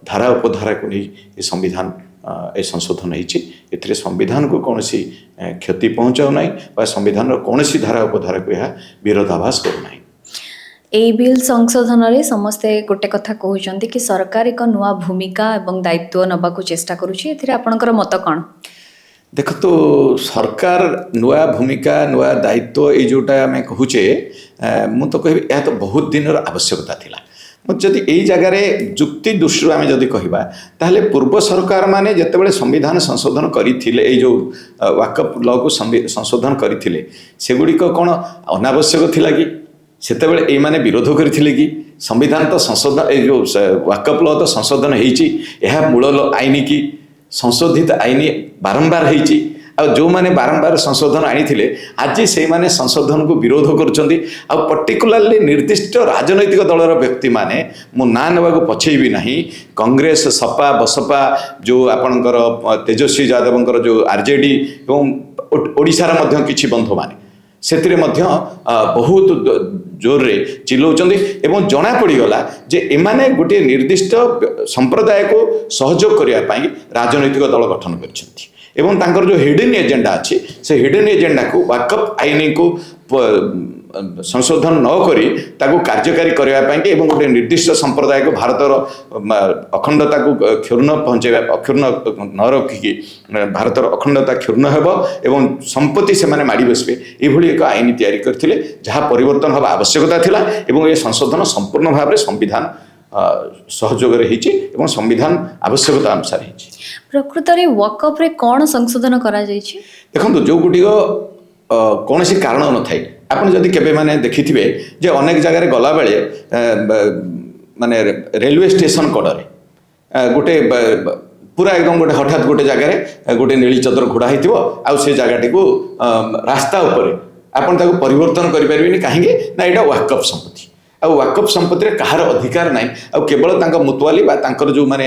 ଧାରା ଉପଧାରାକୁ ନେଇ ଏ ସମ୍ବିଧାନ ଏ ସଂଶୋଧନ ହେଇଛି। ଏଥିରେ ସମ୍ବିଧାନକୁ କୌଣସି କ୍ଷତି ପହଞ୍ଚାଉ ନାହିଁ ବା ସମ୍ବିଧାନର କୌଣସି ଧାରା ଉପଧାରାକୁ ଏହା ବିରୋଧାଭାସ କରୁନାହିଁ। ଏହି ବିଲ୍ ସଂଶୋଧନରେ ସମସ୍ତେ ଗୋଟେ କଥା କହୁଛନ୍ତି କି ସରକାର ଏକ ନୂଆ ଭୂମିକା ଏବଂ ଦାୟିତ୍ୱ ନେବାକୁ ଚେଷ୍ଟା କରୁଛି। ଏଥିରେ ଆପଣଙ୍କର ମତ କ'ଣ? ଦେଖନ୍ତୁ, ସରକାର ନୂଆ ଭୂମିକା, ନୂଆ ଦାୟିତ୍ୱ, ଏଇ ଯେଉଁଟା ଆମେ କହୁଛେ, ମୁଁ ତ କହିବି ଏହା ତ ବହୁତ ଦିନର ଆବଶ୍ୟକତା ଥିଲା। ମୁଁ ଯଦି ଏଇ ଜାଗାରେ ଯୁକ୍ତି ଦୃଷ୍ଟିରୁ ଆମେ ଯଦି କହିବା, ତାହେଲେ ପୂର୍ବ ସରକାରମାନେ ଯେତେବେଳେ ସମ୍ବିଧାନ ସଂଶୋଧନ କରିଥିଲେ, ଏଇ ଯେଉଁ ୱାକଫ ଲକୁ ସଂଶୋଧନ କରିଥିଲେ, ସେଗୁଡ଼ିକ କ'ଣ ଅନାବଶ୍ୟକ ଥିଲା କି? ସେତେବେଳେ ଏଇମାନେ ବିରୋଧ କରିଥିଲେ କି? ସମ୍ବିଧାନ ତ ସଂଶୋଧନ, ଏଇ ଯେଉଁ ୱାକଫ ଲ ତ ସଂଶୋଧନ ହେଇଛି, ଏହା ମୂଳ ଆଇନ କି? ସଂଶୋଧିତ ଆଇନ ବାରମ୍ବାର ହେଇଛି। ଆଉ ଯେଉଁମାନେ ବାରମ୍ବାର ସଂଶୋଧନ ଆଣିଥିଲେ, ଆଜି ସେଇମାନେ ସଂଶୋଧନକୁ ବିରୋଧ କରୁଛନ୍ତି। ଆଉ ପର୍ଟିକୁଲାରଲି ନିର୍ଦ୍ଦିଷ୍ଟ ରାଜନୈତିକ ଦଳର ବ୍ୟକ୍ତିମାନେ, ମୁଁ ନାଁ ନେବାକୁ ପଛେଇବି ନାହିଁ, କଂଗ୍ରେସ, ସପା, ବସପା, ଯେଉଁ ଆପଣଙ୍କର ତେଜସ୍ୱୀ ଯାଦବଙ୍କର ଯେଉଁ ଆରଜେଡି ଏବଂ ଓଡ଼ିଶାର ମଧ୍ୟ କିଛି ବନ୍ଧୁମାନେ ସେଥିରେ ମଧ୍ୟ ବହୁତ ଜୋରରେ ଚିଲଉଛନ୍ତି ଏବଂ ଜଣା ପଡ଼ିଗଲା ଯେ ଏମାନେ ଗୋଟିଏ ନିର୍ଦ୍ଦିଷ୍ଟ ସମ୍ପ୍ରଦାୟକୁ ସହଯୋଗ କରିବା ପାଇଁ ରାଜନୈତିକ ଦଳ ଗଠନ କରିଛନ୍ତି ଏବଂ ତାଙ୍କର ଯେଉଁ ହିଡେନ୍ ଏଜେଣ୍ଡା ଅଛି, ସେ ହିଡେନ୍ ଏଜେଣ୍ଡାକୁ ୱାକଫ ଆଇନକୁ ସଂଶୋଧନ ନ କରି ତାକୁ କାର୍ଯ୍ୟକାରୀ କରିବା ପାଇଁକି ଏବଂ ଗୋଟିଏ ନିର୍ଦ୍ଦିଷ୍ଟ ସମ୍ପ୍ରଦାୟକୁ ଭାରତର ଅଖଣ୍ଡତାକୁ କ୍ଷୁଣ୍ଣ ପହଞ୍ଚାଇବା, ଅକ୍ଷୁଣ୍ଣ ନ ରଖିକି ଭାରତର ଅଖଣ୍ଡତା କ୍ଷୁଣ୍ଣ ହେବ ଏବଂ ସମ୍ପତ୍ତି ସେମାନେ ମାଡ଼ି ବସିବେ, ଏଭଳି ଏକ ଆଇନ ତିଆରି କରିଥିଲେ, ଯାହା ପରିବର୍ତ୍ତନ ହେବା ଆବଶ୍ୟକତା ଥିଲା। ଏବଂ ଏ ସଂଶୋଧନ ସମ୍ପୂର୍ଣ୍ଣ ଭାବରେ ସମ୍ବିଧାନ ସହଯୋଗରେ ହେଇଛି ଏବଂ ସମ୍ବିଧାନ ଆବଶ୍ୟକତା ଅନୁସାରେ ହେଇଛି। ପ୍ରକୃତରେ ୱାକଫରେ କ'ଣ ସଂଶୋଧନ କରାଯାଇଛି? ଦେଖନ୍ତୁ, ଯେଉଁଗୁଡ଼ିକ କୌଣସି କାରଣ ନଥାଏ, ଆପଣ ଯଦି କେବେ ମାନେ ଦେଖିଥିବେ ଯେ ଅନେକ ଜାଗାରେ ଗଲାବେଳେ ମାନେ ରେଲୱେ ଷ୍ଟେସନ କଡ଼ରେ ଗୋଟେ ପୁରା ଏକଦମ ଗୋଟେ ହଠାତ୍ ଗୋଟେ ଜାଗାରେ ଗୋଟେ ନେଳି ଚଦର ଘୋଡ଼ା ହେଇଥିବ ଆଉ ସେ ଜାଗାଟିକୁ ରାସ୍ତା ଉପରେ ଆପଣ ତାକୁ ପରିବର୍ତ୍ତନ କରିପାରିବେନି। କାହିଁକି ନା ଏଇଟା ୱାକଫ ସମ୍ପତ୍ତି ଆଉ ୱାକଫ ସମ୍ପତ୍ତିରେ କାହାର ଅଧିକାର ନାହିଁ ଆଉ କେବଳ ତାଙ୍କ ମୁତୱାଲି ବା ତାଙ୍କର ଯେଉଁମାନେ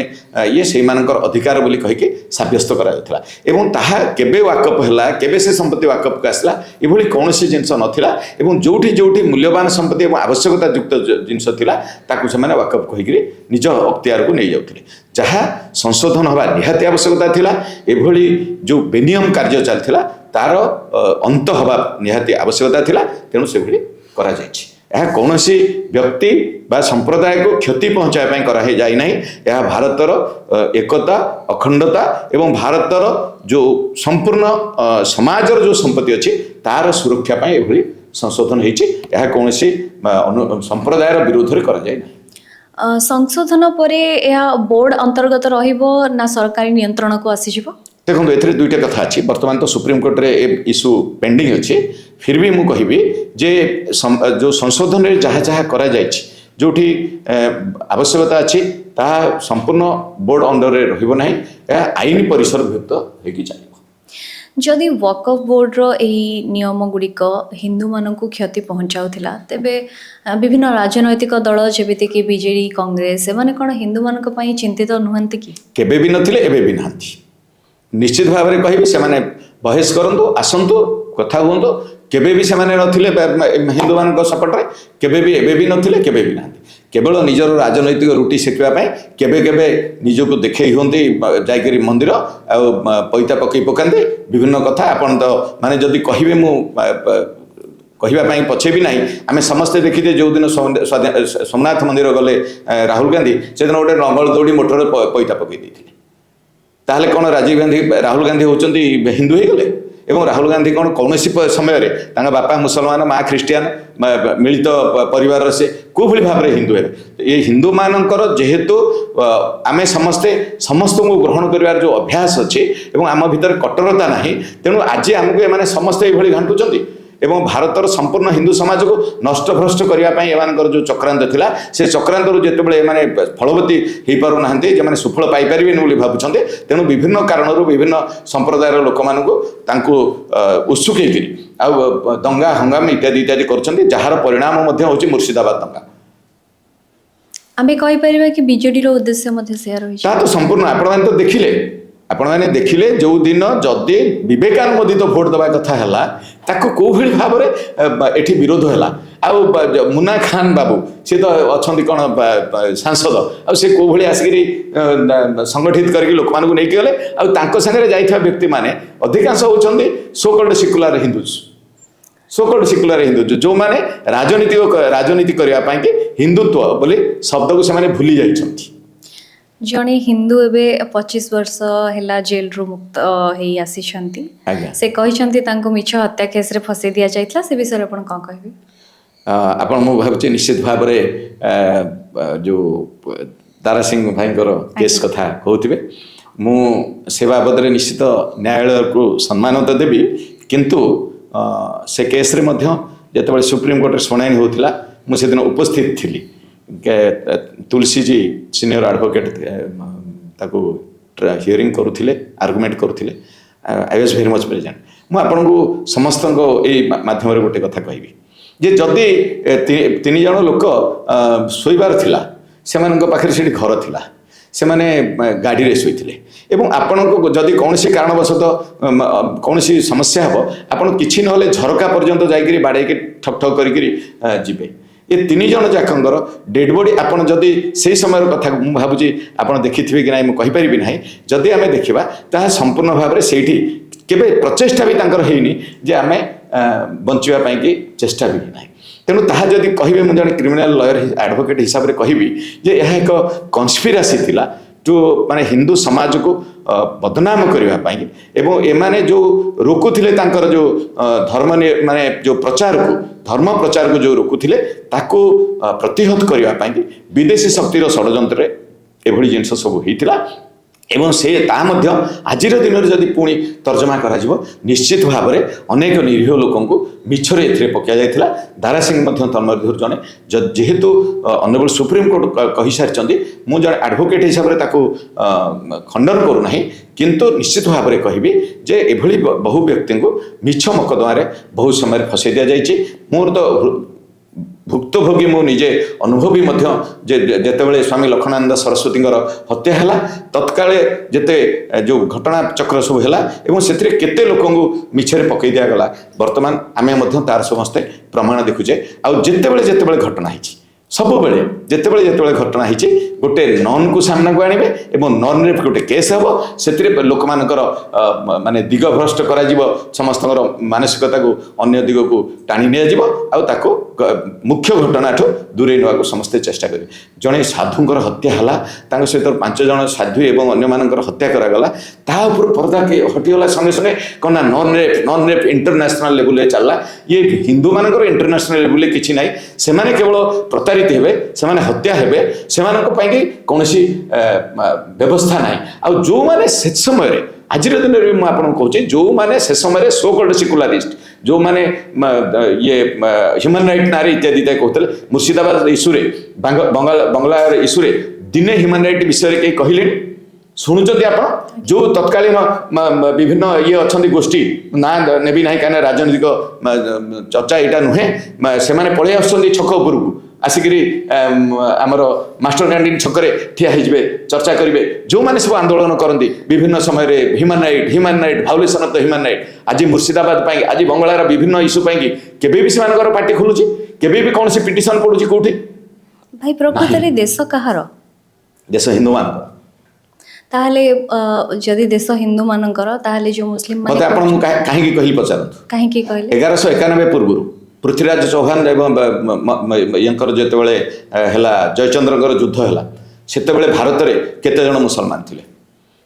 ଇଏ ସେଇମାନଙ୍କର ଅଧିକାର ବୋଲି କହିକି ସାବ୍ୟସ୍ତ କରାଯାଉଥିଲା। ଏବଂ ତାହା କେବେ ୱାକଫ ହେଲା, କେବେ ସେ ସମ୍ପତ୍ତି ୱାକଫକୁ ଆସିଲା, ଏଭଳି କୌଣସି ଜିନିଷ ନଥିଲା। ଏବଂ ଯେଉଁଠି ଯେଉଁଠି ମୂଲ୍ୟବାନ ସମ୍ପତ୍ତି ଏବଂ ଆବଶ୍ୟକତା ଯୁକ୍ତ ଜିନିଷ ଥିଲା, ତାକୁ ସେମାନେ ୱାକଫ କହିକିରି ନିଜ ଅକ୍ତିଆରକୁ ନେଇଯାଉଥିଲେ, ଯାହା ସଂଶୋଧନ ହେବା ନିହାତି ଆବଶ୍ୟକତା ଥିଲା। ଏଭଳି ଯେଉଁ ବେନିୟମ କାର୍ଯ୍ୟ ଚାଲିଥିଲା, ତାର ଅନ୍ତ ହେବା ନିହାତି ଆବଶ୍ୟକତା ଥିଲା। ତେଣୁ ସେଭଳି କରାଯାଇଛି। ଏହା କୌଣସି ବ୍ୟକ୍ତି ବା ସମ୍ପ୍ରଦାୟକୁ କ୍ଷତି ପହଞ୍ଚାଇବା ପାଇଁ କରାହେଇଯାଇ ନାହିଁ। ଏହା ଭାରତର ଏକତା, ଅଖଣ୍ଡତା ଏବଂ ଭାରତର ଯେଉଁ ସମ୍ପୂର୍ଣ୍ଣ ସମାଜର ଯେଉଁ ସମ୍ପତ୍ତି ଅଛି, ତାର ସୁରକ୍ଷା ପାଇଁ ଏଭଳି ସଂଶୋଧନ ହେଇଛି। ଏହା କୌଣସି ସମ୍ପ୍ରଦାୟର ବିରୋଧରେ କରାଯାଇ ନାହିଁ। ସଂଶୋଧନ ପରେ ଏହା ବୋର୍ଡ ଅନ୍ତର୍ଗତ ରହିବ ନା ସରକାରୀ ନିୟନ୍ତ୍ରଣକୁ ଆସିଯିବ? ଦେଖନ୍ତୁ, ଏଥିରେ ଦୁଇଟା କଥା ଅଛି। ବର୍ତ୍ତମାନ ତ ସୁପ୍ରିମକୋର୍ଟରେ ଏ ଇସ୍ୟୁ ପେଣ୍ଡିଂ ଅଛି। ଫିର୍ ବି ମୁଁ କହିବି ଯେ ଯେଉଁ ସଂଶୋଧନରେ ଯାହା ଯାହା କରାଯାଇଛି, ଯେଉଁଠି ଆବଶ୍ୟକତା ଅଛି, ତାହା ସମ୍ପୂର୍ଣ୍ଣ ବୋର୍ଡ ଅଣ୍ଡରରେ ରହିବ ନାହିଁ। ଏହା ଆଇନ ପରିସରଭୁକ୍ତ ହେଇକି ଚାଲିବ। ଯଦି ୱାକଫ ବୋର୍ଡର ଏହି ନିୟମ ଗୁଡ଼ିକ ହିନ୍ଦୁମାନଙ୍କୁ କ୍ଷତି ପହଞ୍ଚାଉଥିଲା, ତେବେ ବିଭିନ୍ନ ରାଜନୈତିକ ଦଳ ଯେମିତିକି ବିଜେଡି, କଂଗ୍ରେସ, ସେମାନେ କ'ଣ ହିନ୍ଦୁମାନଙ୍କ ପାଇଁ ଚିନ୍ତିତ ନୁହନ୍ତି କି? କେବେ ବି ନଥିଲେ, ଏବେ ବି ନାହାନ୍ତି। ନିଶ୍ଚିତ ଭାବରେ କହିବି, ସେମାନେ ବହେସ କରନ୍ତୁ, ଆସନ୍ତୁ, କଥା ହୁଅନ୍ତୁ। କେବେ ବି ସେମାନେ ନଥିଲେ ହିନ୍ଦୁମାନଙ୍କ ସପୋର୍ଟରେ, କେବେ ବି, ଏବେ ବି ନଥିଲେ, କେବେ ବି ନାହାନ୍ତି। କେବଳ ନିଜର ରାଜନୈତିକ ରୁଟି ସେକିବା ପାଇଁ କେବେ କେବେ ନିଜକୁ ଦେଖେଇ ହୁଅନ୍ତି, ଯାଇକରି ମନ୍ଦିର ଆଉ ପଇତା ପକେଇ ପକାନ୍ତି ବିଭିନ୍ନ କଥା। ଆପଣ ତ ମାନେ ଯଦି କହିବେ, ମୁଁ କହିବା ପାଇଁ ପଛେଇବି ନାହିଁ। ଆମେ ସମସ୍ତେ ଦେଖିଛେ, ଯେଉଁଦିନ ସୋମନାଥ ମନ୍ଦିର ଗଲେ ରାହୁଲ ଗାନ୍ଧୀ, ସେଦିନ ଗୋଟେ ନଙ୍ଗଳ ଦୌଡ଼ି ମୋଟରରେ ପଇତା ପକେଇ ଦେଇଥିଲେ। ତାହେଲେ କ'ଣ ରାଜୀବ ଗାନ୍ଧୀ, ରାହୁଲ ଗାନ୍ଧୀ ହେଉଛନ୍ତି ହିନ୍ଦୁ ହେଇଗଲେ? ଏବଂ ରାହୁଲ ଗାନ୍ଧୀ କ'ଣ କୌଣସି ସମୟରେ, ତାଙ୍କ ବାପା ମୁସଲମାନ, ମା ଖ୍ରୀଷ୍ଟିଆନ, ମିଳିତ ପରିବାରର, ସେ କୋଉଭଳି ଭାବରେ ହିନ୍ଦୁ ହେବେ? ଏ ହିନ୍ଦୁମାନଙ୍କର ଯେହେତୁ ଆମେ ସମସ୍ତେ ସମସ୍ତଙ୍କୁ ଗ୍ରହଣ କରିବାର ଯେଉଁ ଅଭ୍ୟାସ ଅଛି ଏବଂ ଆମ ଭିତରେ କଟ୍ଟରତା ନାହିଁ, ତେଣୁ ଆଜି ଆମକୁ ଏମାନେ ସମସ୍ତେ ଏଇଭଳି ଘାଣ୍ଟୁଛନ୍ତି। ଏବଂ ଭାରତର ସମ୍ପୂର୍ଣ୍ଣ ହିନ୍ଦୁ ସମାଜକୁ ନଷ୍ଟଭ୍ରଷ୍ଟ କରିବା ପାଇଁ ଏମାନଙ୍କର ଯେଉଁ ଚକ୍ରାନ୍ତ ଥିଲା, ସେ ଚକ୍ରାନ୍ତରୁ ଯେତେବେଳେ ଏମାନେ ଫଳବତୀ ହେଇପାରୁନାହାନ୍ତି, ଯେମାନେ ସୁଫଳ ପାଇପାରିବେନି ବୋଲି ଭାବୁଛନ୍ତି, ତେଣୁ ବିଭିନ୍ନ କାରଣରୁ ବିଭିନ୍ନ ସମ୍ପ୍ରଦାୟର ଲୋକମାନଙ୍କୁ ତାଙ୍କୁ ଉସୁକେଇକିରି ଆଉ ଦଙ୍ଗା ହଙ୍ଗାମ ଇତ୍ୟାଦି ଇତ୍ୟାଦି କରୁଛନ୍ତି, ଯାହାର ପରିଣାମ ମଧ୍ୟ ହେଉଛି ମୁର୍ଶିଦାବାଦ ଦଙ୍ଗା। ଆମେ କହିପାରିବା କି ବିଜେଡିର ଉଦ୍ଦେଶ୍ୟ ମଧ୍ୟ ସେୟା ରହିଛି? ତାହା ତ ସମ୍ପୂର୍ଣ୍ଣ ଆପଣମାନେ ତ ଦେଖିଲେ, ଆପଣମାନେ ଦେଖିଲେ, ଯୋଉ ଦିନ ଯଦି ବିବେକାନୁମୋଦିତ ଭୋଟ ଦେବା କଥା ହେଲା, ତାକୁ କୋଉଭଳି ଭାବରେ ଏଠି ବିରୋଧ ହେଲା। ଆଉ ମୁନା ଖାନ ବାବୁ, ସେ ତ ଅଛନ୍ତି କ'ଣ ସାଂସଦ, ଆଉ ସେ କୋଉଭଳି ଆସିକିରି ସଂଗଠିତ କରିକି ଲୋକମାନଙ୍କୁ ନେଇକି ଗଲେ। ଆଉ ତାଙ୍କ ସାଙ୍ଗରେ ଯାଇଥିବା ବ୍ୟକ୍ତିମାନେ ଅଧିକାଂଶ ହେଉଛନ୍ତି so called secular Hindus, so called secular Hindu, ଯେଉଁମାନେ ରାଜନୀତି କରିବା ପାଇଁକି ହିନ୍ଦୁତ୍ୱ ବୋଲି ଶବ୍ଦକୁ ସେମାନେ ଭୁଲି ଯାଇଛନ୍ତି। ଜଣେ ହିନ୍ଦୁ ଏବେ 25 ବର୍ଷ ହେଲା ଜେଲରୁ ମୁକ୍ତ ହେଇ ଆସିଛନ୍ତି। ସେ କହିଛନ୍ତି ତାଙ୍କୁ ମିଛ ହତ୍ୟା କେସରେ ଫସେଇ ଦିଆଯାଇଥିଲା। ସେ ବିଷୟରେ ଆପଣ କ'ଣ କହିବେ? ଆପଣ ମୁଁ ଭାବୁଛି ନିଶ୍ଚିତ ଭାବରେ ଯୋଉ ଦାରା ସିଂ ଭାଇଙ୍କର କେସ୍ କଥା କହୁଥିବେ। ମୁଁ ସେ ବାବଦରେ ନିଶ୍ଚିତ ନ୍ୟାୟାଳୟକୁ ସମ୍ମାନ ତ ଦେବି, କିନ୍ତୁ ସେ କେସ୍ରେ ମଧ୍ୟ ଯେତେବେଳେ ସୁପ୍ରିମକୋର୍ଟରେ ଶୁଣାଣି ହେଉଥିଲା, ମୁଁ ସେଦିନ ଉପସ୍ଥିତ ଥିଲି। ତୁଳସୀଜୀ ସିନିୟର ଆଡ଼ଭୋକେଟ୍ ତାକୁ ହିୟରିଂ କରୁଥିଲେ, ଆର୍ଗୁମେଣ୍ଟ କରୁଥିଲେ। I was very much present. ମୁଁ ଆପଣଙ୍କୁ ସମସ୍ତଙ୍କ ଏଇ ମାଧ୍ୟମରେ ଗୋଟେ କଥା କହିବି ଯେ ଯଦି ତିନି ଜଣ ଲୋକ ଶୋଇବାର ଥିଲା, ସେମାନଙ୍କ ପାଖରେ ସେଠି ଘର ଥିଲା, ସେମାନେ ଗାଡ଼ିରେ ଶୋଇଥିଲେ ଏବଂ ଆପଣଙ୍କୁ ଯଦି କୌଣସି କାରଣବଶତଃ କୌଣସି ସମସ୍ୟା ହେବ, ଆପଣ କିଛି ନହେଲେ ଝରକା ପର୍ଯ୍ୟନ୍ତ ଯାଇକରି ବାଡ଼େଇକି ଠକ୍ ଠକ୍ କରିକିରି ଯିବେ। ଏ ତିନି ଜଣ ଯାକଙ୍କର ଡେଡ୍ ବଡି, ଆପଣ ଯଦି ସେଇ ସମୟର କଥା, ମୁଁ ଭାବୁଛି ଆପଣ ଦେଖିଥିବେ କି ନାହିଁ ମୁଁ କହିପାରିବି ନାହିଁ, ଯଦି ଆମେ ଦେଖିବା ତାହା ସମ୍ପୂର୍ଣ୍ଣ ଭାବରେ ସେଇଠି କେବେ ପ୍ରଚେଷ୍ଟା ବି ତାଙ୍କର ହେଇନି ଯେ ଆମେ ବଞ୍ଚିବା ପାଇଁକି ଚେଷ୍ଟା ବି ନାହିଁ। ତେଣୁ ତାହା ଯଦି କହିବେ, ମୁଁ ଜଣେ କ୍ରିମିନାଲ ଲୟର ଆଡ଼ଭୋକେଟ୍ ହିସାବରେ କହିବି ଯେ ଏହା ଏକ କନସ୍ପିରାସି ଥିଲା ଟୁ ମାନେ ହିନ୍ଦୁ ସମାଜକୁ ବଦନାମ କରିବା ପାଇଁ। ଏବଂ ଏମାନେ ଯେଉଁ ରୋକୁଥିଲେ ତାଙ୍କର ଯେଉଁ ଧର୍ମ ମାନେ ଯେଉଁ ପ୍ରଚାରକୁ, ଧର୍ମ ପ୍ରଚାରକୁ ଯେଉଁ ରୋକୁଥିଲେ, ତାକୁ ପ୍ରତିହତ କରିବା ପାଇଁ ବିଦେଶୀ ଶକ୍ତିର ଷଡ଼ଯନ୍ତ୍ରରେ ଏଭଳି ଜିନିଷ ସବୁ ହେଇଥିଲା। ଏବଂ ସେ ତାହା ମଧ୍ୟ ଆଜିର ଦିନରେ ଯଦି ପୁଣି ତର୍ଜମା କରାଯିବ, ନିଶ୍ଚିତ ଭାବରେ ଅନେକ ନିରୀହ ଲୋକଙ୍କୁ ମିଛରେ ଏଥିରେ ପକାଯାଇଥିଲା। ଦାରା ସିଂ ମଧ୍ୟ ତନ୍ମଧ୍ୟରୁ ଜଣେ। ଯେହେତୁ ଅନରେବଲ ସୁପ୍ରିମକୋର୍ଟ କହିସାରିଛନ୍ତି, ମୁଁ ଜଣେ ଆଡ଼ଭୋକେଟ୍ ହିସାବରେ ତାକୁ ଖଣ୍ଡନ କରୁନାହିଁ, କିନ୍ତୁ ନିଶ୍ଚିତ ଭାବରେ କହିବି ଯେ ଏଭଳି ବହୁ ବ୍ୟକ୍ତିଙ୍କୁ ମିଛ ମକଦ୍ଦମାରେ ବହୁ ସମୟରେ ଫସାଇ ଦିଆଯାଇଛି। ମୋର ତ ଭୁକ୍ତଭୋଗୀ ମୁଁ ନିଜେ ଅନୁଭବୀ ମଧ୍ୟ ଯେ ଯେତେବେଳେ ସ୍ୱାମୀ ଲକ୍ଷ୍ମଣାନନ୍ଦ ସରସ୍ୱତୀଙ୍କର ହତ୍ୟା ହେଲା, ତତ୍କାଳେ ଯେତେ ଯେଉଁ ଘଟଣା ଚକ୍ର ସବୁ ହେଲା ଏବଂ ସେଥିରେ କେତେ ଲୋକଙ୍କୁ ମିଛରେ ପକାଇ ଦିଆଗଲା, ବର୍ତ୍ତମାନ ଆମେ ମଧ୍ୟ ତାର ସମସ୍ତେ ପ୍ରମାଣ ଦେଖୁଛେ। ଆଉ ଯେତେବେଳେ ଯେତେବେଳେ ଘଟଣା ହେଇଛି, ସବୁବେଳେ ଯେତେବେଳେ ଯେତେବେଳେ ଘଟଣା ହେଇଛି, ଗୋଟେ ନନ୍କୁ ସାମ୍ନାକୁ ଆଣିବେ ଏବଂ ନନ୍ରେ ଗୋଟେ କେସ୍ ହେବ, ସେଥିରେ ଲୋକମାନଙ୍କର ମାନେ ଦିଗଭ୍ରଷ୍ଟ କରାଯିବ, ସମସ୍ତଙ୍କର ମାନସିକତାକୁ ଅନ୍ୟ ଦିଗକୁ ଟାଣି ନିଆଯିବ ଆଉ ତାକୁ ମୁଖ୍ୟ ଘଟଣାଠୁ ଦୂରେଇ ନେବାକୁ ସମସ୍ତେ ଚେଷ୍ଟା କରିବେ। ଜଣେ ସାଧୁଙ୍କର ହତ୍ୟା ହେଲା, ତାଙ୍କ ସହିତ ପାଞ୍ଚ ଜଣ ସାଧୁ ଏବଂ ଅନ୍ୟମାନଙ୍କର ହତ୍ୟା କରାଗଲା, ତା ଉପରୁ ପରଦା ହଟିଗଲା ସଙ୍ଗେ ସଙ୍ଗେ। କ'ଣ ନା non rape, non rape international ଲେବୁଲରେ ଚାଲିଲା। ଇଏ ହିନ୍ଦୁମାନଙ୍କର ଇଣ୍ଟରନ୍ୟାସନାଲ ଲେବୁଲରେ କିଛି ନାହିଁ। ସେମାନେ କେବଳ ପ୍ରତାରିତ ହେବେ, ସେମାନେ ହତ୍ୟା ହେବେ, ସେମାନଙ୍କ ପାଇଁକି କୌଣସି ବ୍ୟବସ୍ଥା ନାହିଁ। ଆଉ ଯେଉଁମାନେ ସେ ସମୟରେ, ଆଜିର ଦିନରେ ବି ମୁଁ ଆପଣଙ୍କୁ କହୁଛି, ଯେଉଁମାନେ ସେ ସମୟରେ ସୋ କଲ୍ଡ ସିକୁଲାରିଷ୍ଟ, ଯେଉଁମାନେ ଇଏ ହ୍ୟୁମାନ୍ ରାଇଟ୍ ନାଁରେ ଇତ୍ୟାଦି ଇତ୍ୟାଦି କହୁଥିଲେ, ମୁର୍ଶିଦାବାଦ ଇସ୍ୟୁରେ, ବଙ୍ଗଳାର ଇସ୍ୟୁରେ ଦିନେ ହ୍ୟୁମାନ୍ ରାଇଟ୍ ବିଷୟରେ କେହି କହିଲେନି? ଶୁଣୁଛନ୍ତି ଆପଣ, ଯେଉଁ ତତ୍କାଳୀନ ବିଭିନ୍ନ ଇଏ ଅଛନ୍ତି ଗୋଷ୍ଠୀ, ନାଁ ନେବି ନାହିଁ କାହିଁକିନା ରାଜନୈତିକ ଚର୍ଚ୍ଚା ଏଇଟା ନୁହେଁ, ସେମାନେ ପଳେଇ ଆସୁଛନ୍ତି ଛକ ଉପରକୁ। ଆସିକିରି ଆମର ମାଷ୍ଟର କ୍ୟାଣ୍ଟିନ୍ ଛକରେ ଠିଆ ହେଇଯିବେ, ଚର୍ଚ୍ଚା କରିବେ। ଯେଉଁମାନେ ସବୁ ଆନ୍ଦୋଳନ କରନ୍ତି ବିଭିନ୍ନ ସମୟରେ, human right, violation of the human right, ଆଜି ମୁର୍ଶିଦାବାଦ ପାଇଁ, ଆଜି ବଙ୍ଗଳାର ବିଭିନ୍ନ ଇସ୍ୟୁ ପାଇଁକି କେବେ ବି ସେମାନଙ୍କର ପାଟି ଖୋଲୁଛି? କେବେ ବି କୌଣସି ପିଟିସନ ପଡୁଛି କୋଉଠି? ଭାଇ, ପ୍ରକୃତରେ ଦେଶ କାହାର? ଦେଶ ହିନ୍ଦୁମାନଙ୍କର। ତାହେଲେ ଯଦି ଦେଶ ହିନ୍ଦୁମାନଙ୍କର, ତାହେଲେ ଯୋଉ ମୁସଲିମ ମତେ ମାନେ ଆପଣ ମୁଁ କାହିଁକି କହିଲି ପଚାରନ୍ତୁ। କାହିଁକି କହିଲେ? 1191 ପୂର୍ବରୁ ପୃଥ୍ୱୀରାଜ ଚୌହାନ ଏବଂ ୟାଙ୍କର ଯେତେବେଳେ ହେଲା, ଜୟଚନ୍ଦ୍ରଙ୍କର ଯୁଦ୍ଧ ହେଲା, ସେତେବେଳେ ଭାରତରେ କେତେ ଜଣ ମୁସଲମାନ ଥିଲେ?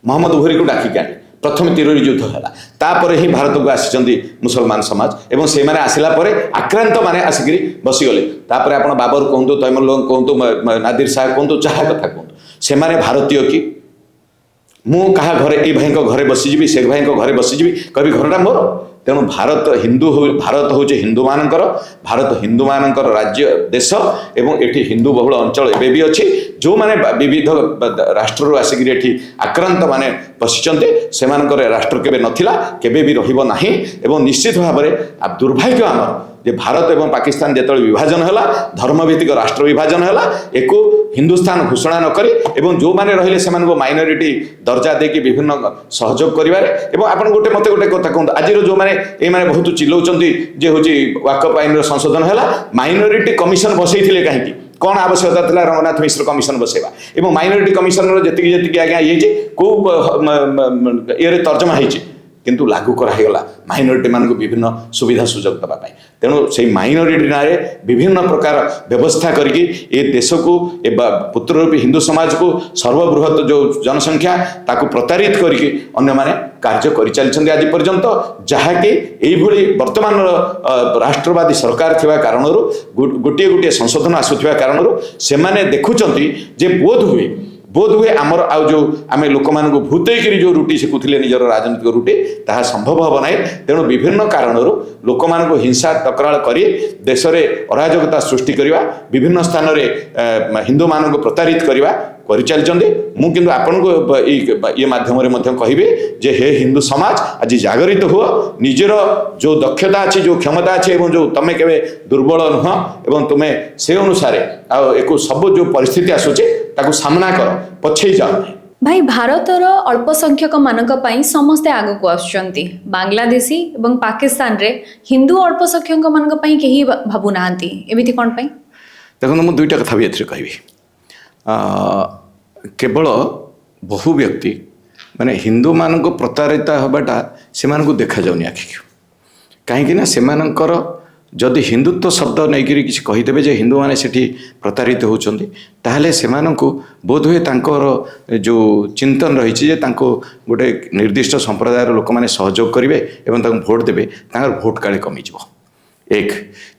ମହମ୍ମଦ ଘୋରୀକୁ ଡାକିକି ଆଣିଲେ, ପ୍ରଥମେ ତିରୋରୀ ଯୁଦ୍ଧ ହେଲା। ତାପରେ ହିଁ ଭାରତକୁ ଆସିଛନ୍ତି ମୁସଲମାନ ସମାଜ ଏବଂ ସେମାନେ ଆସିଲା ପରେ ଆକ୍ରାନ୍ତ ମାନେ ଆସିକିରି ବସିଗଲେ। ତାପରେ ଆପଣ ବାବର କୁହନ୍ତୁ, ତୈମୁର କୁହନ୍ତୁ, ନାଦିର ଶାହ କୁହନ୍ତୁ, ଯାହା କଥା କୁହନ୍ତୁ, ସେମାନେ ଭାରତୀୟ କି? ମୁଁ କାହା ଘରେ, ଏଇ ଭାଇଙ୍କ ଘରେ ବସିଯିବି, ସେ ଭାଇଙ୍କ ଘରେ ବସିଯିବି, କହିବି ଘରଟା ମୋର? ତେଣୁ ଭାରତ ହିନ୍ଦୁ ହଉ, ଭାରତ ହେଉଛି ହିନ୍ଦୁମାନଙ୍କର, ଭାରତ ହିନ୍ଦୁମାନଙ୍କର ରାଜ୍ୟ, ଦେଶ ଏବଂ ଏଠି ହିନ୍ଦୁ ବହୁଳ ଅଞ୍ଚଳ ଏବେ ବି ଅଛି। ଯେଉଁମାନେ ବିବିଧ ରାଷ୍ଟ୍ରରୁ ଆସିକିରି ଏଠି ଆକ୍ରାନ୍ତ ମାନେ ବସିଛନ୍ତି, ସେମାନଙ୍କର ରାଷ୍ଟ୍ର କେବେ ନଥିଲା, କେବେ ବି ରହିବ ନାହିଁ। ଏବଂ ନିଶ୍ଚିତ ଭାବରେ ଦୁର୍ଭାଗ୍ୟ ଆମର ଯେ ଭାରତ ଏବଂ ପାକିସ୍ତାନ ଯେତେବେଳେ ବିଭାଜନ ହେଲା, ଧର୍ମଭିତ୍ତିକ ରାଷ୍ଟ୍ର ବିଭାଜନ ହେଲା, ଏକୁ ହିନ୍ଦୁସ୍ଥାନ ଘୋଷଣା ନ କରି ଏବଂ ଯେଉଁମାନେ ରହିଲେ ସେମାନଙ୍କୁ ମାଇନରିଟି ଦର୍ଜା ଦେଇକି ବିଭିନ୍ନ ସହଯୋଗ କରିବାରେ। ଏବଂ ଆପଣ ଗୋଟେ ମୋତେ ଗୋଟେ କଥା କୁହନ୍ତୁ, ଆଜିର ଯେଉଁମାନେ ଏଇମାନେ ବହୁତ ଚିଲଉଛନ୍ତି ଯେ ହେଉଛି ୱାକଫ ଆଇନର ସଂଶୋଧନ ହେଲା, ମାଇନରିଟି କମିଶନ ବସେଇଥିଲେ କାହିଁକି? କ'ଣ ଆବଶ୍ୟକତା ଥିଲା ରଙ୍ଗନାଥ ମିଶ୍ର କମିଶନ ବସେଇବା? ଏବଂ ମାଇନରିଟି କମିଶନର ଯେତିକି ଯେତିକି ଆଜ୍ଞା ଇଏ ହେଇଛି, କୋଉ ଇଏରେ ତର୍ଜମା ହେଇଛି? କିନ୍ତୁ ଲାଗୁ କରାହେଇଗଲା ମାଇନରିଟି ମାନଙ୍କୁ ବିଭିନ୍ନ ସୁବିଧା ସୁଯୋଗ ଦେବା ପାଇଁ। ତେଣୁ ସେଇ ମାଇନରିଟି ନାଁରେ ବିଭିନ୍ନ ପ୍ରକାର ବ୍ୟବସ୍ଥା କରିକି ଏ ଦେଶକୁ, ଏ ପୁତ୍ରରୂପୀ ହିନ୍ଦୁ ସମାଜକୁ, ସର୍ବବୃହତ ଯେଉଁ ଜନସଂଖ୍ୟା, ତାକୁ ପ୍ରତାରିତ କରିକି ଅନ୍ୟମାନେ କାର୍ଯ୍ୟ କରିଚାଲିଛନ୍ତି ଆଜି ପର୍ଯ୍ୟନ୍ତ। ଯାହାକି ଏଇଭଳି ବର୍ତ୍ତମାନର ରାଷ୍ଟ୍ରବାଦୀ ସରକାର ଥିବା କାରଣରୁ, ଗୋଟିଏ ଗୋଟିଏ ସଂଶୋଧନ ଆସୁଥିବା କାରଣରୁ ସେମାନେ ଦେଖୁଛନ୍ତି ଯେ ବୋଧ ହୁଏ ଆମର ଆଉ ଯେଉଁ ଆମେ ଲୋକମାନଙ୍କୁ ଭୂତେଇକିରି ଯେଉଁ ରୁଟି ସେକୁଥିଲେ, ନିଜର ରାଜନୈତିକ ରୁଟି, ତାହା ସମ୍ଭବ ହେବ ନାହିଁ। ତେଣୁ ବିଭିନ୍ନ କାରଣରୁ ଲୋକମାନଙ୍କୁ ହିଂସା ତକରାଳ କରି ଦେଶରେ ଅରାଜକତା ସୃଷ୍ଟି କରିବା, ବିଭିନ୍ନ ସ୍ଥାନରେ ହିନ୍ଦୁମାନଙ୍କୁ ପ୍ରତାରିତ କରିବା କରିଚାଲିଛନ୍ତି। ମୁଁ କିନ୍ତୁ ଆପଣଙ୍କୁ ଏଇ ଇଏ ମାଧ୍ୟମରେ ମଧ୍ୟ କହିବି ଯେ ହେ ହିନ୍ଦୁ ସମାଜ, ଆଜି ଜାଗରିତ ହୁଅ। ନିଜର ଯେଉଁ ଦକ୍ଷତା ଅଛି, ଯେଉଁ କ୍ଷମତା ଅଛି ଏବଂ ଯେଉଁ ତମେ କେବେ ଦୁର୍ବଳ ନୁହଁ ଏବଂ ତୁମେ ସେ ଅନୁସାରେ ଆଉ ଏକୁ ସବୁ ଯେଉଁ ପରିସ୍ଥିତି ଆସୁଛି ତାକୁ ସାମ୍ନା କର, ପଛେଇ ଯାଅ ନାହିଁ। ଭାଇ, ଭାରତର ଅଳ୍ପ ସଂଖ୍ୟକ ମାନଙ୍କ ପାଇଁ ସମସ୍ତେ ଆଗକୁ ଆସୁଛନ୍ତି। ବାଂଲାଦେଶୀ ଏବଂ ପାକିସ୍ତାନରେ ହିନ୍ଦୁ ଅଳ୍ପ ସଂଖ୍ୟକ ମାନଙ୍କ ପାଇଁ କେହି ଭାବୁନାହାନ୍ତି, ଏମିତି କ'ଣ ପାଇଁ? ଦେଖନ୍ତୁ, ମୁଁ ଦୁଇଟା କଥା ବି ଏଥିରେ କହିବି। କେବଳ ବହୁ ବ୍ୟକ୍ତି ମାନେ ହିନ୍ଦୁମାନଙ୍କୁ ପ୍ରତାରିତ ହେବାଟା ସେମାନଙ୍କୁ ଦେଖାଯାଉନି ଆଖିକୁ। କାହିଁକି ନା ସେମାନଙ୍କର ଯଦି ହିନ୍ଦୁତ୍ୱ ଶବ୍ଦ ନେଇକରି କିଛି କହିଦେବେ ଯେ ହିନ୍ଦୁମାନେ ସେଠି ପ୍ରତାରିତ ହେଉଛନ୍ତି, ତାହେଲେ ସେମାନଙ୍କୁ ବୋଧହୁଏ ତାଙ୍କର ଯେଉଁ ଚିନ୍ତନ ରହିଛି ଯେ ତାଙ୍କୁ ଗୋଟେ ନିର୍ଦ୍ଦିଷ୍ଟ ସମ୍ପ୍ରଦାୟର ଲୋକମାନେ ସହଯୋଗ କରିବେ ଏବଂ ତାଙ୍କୁ ଭୋଟ ଦେବେ, ତାଙ୍କର ଭୋଟ କାଳେ କମିଯିବ, ଏକ।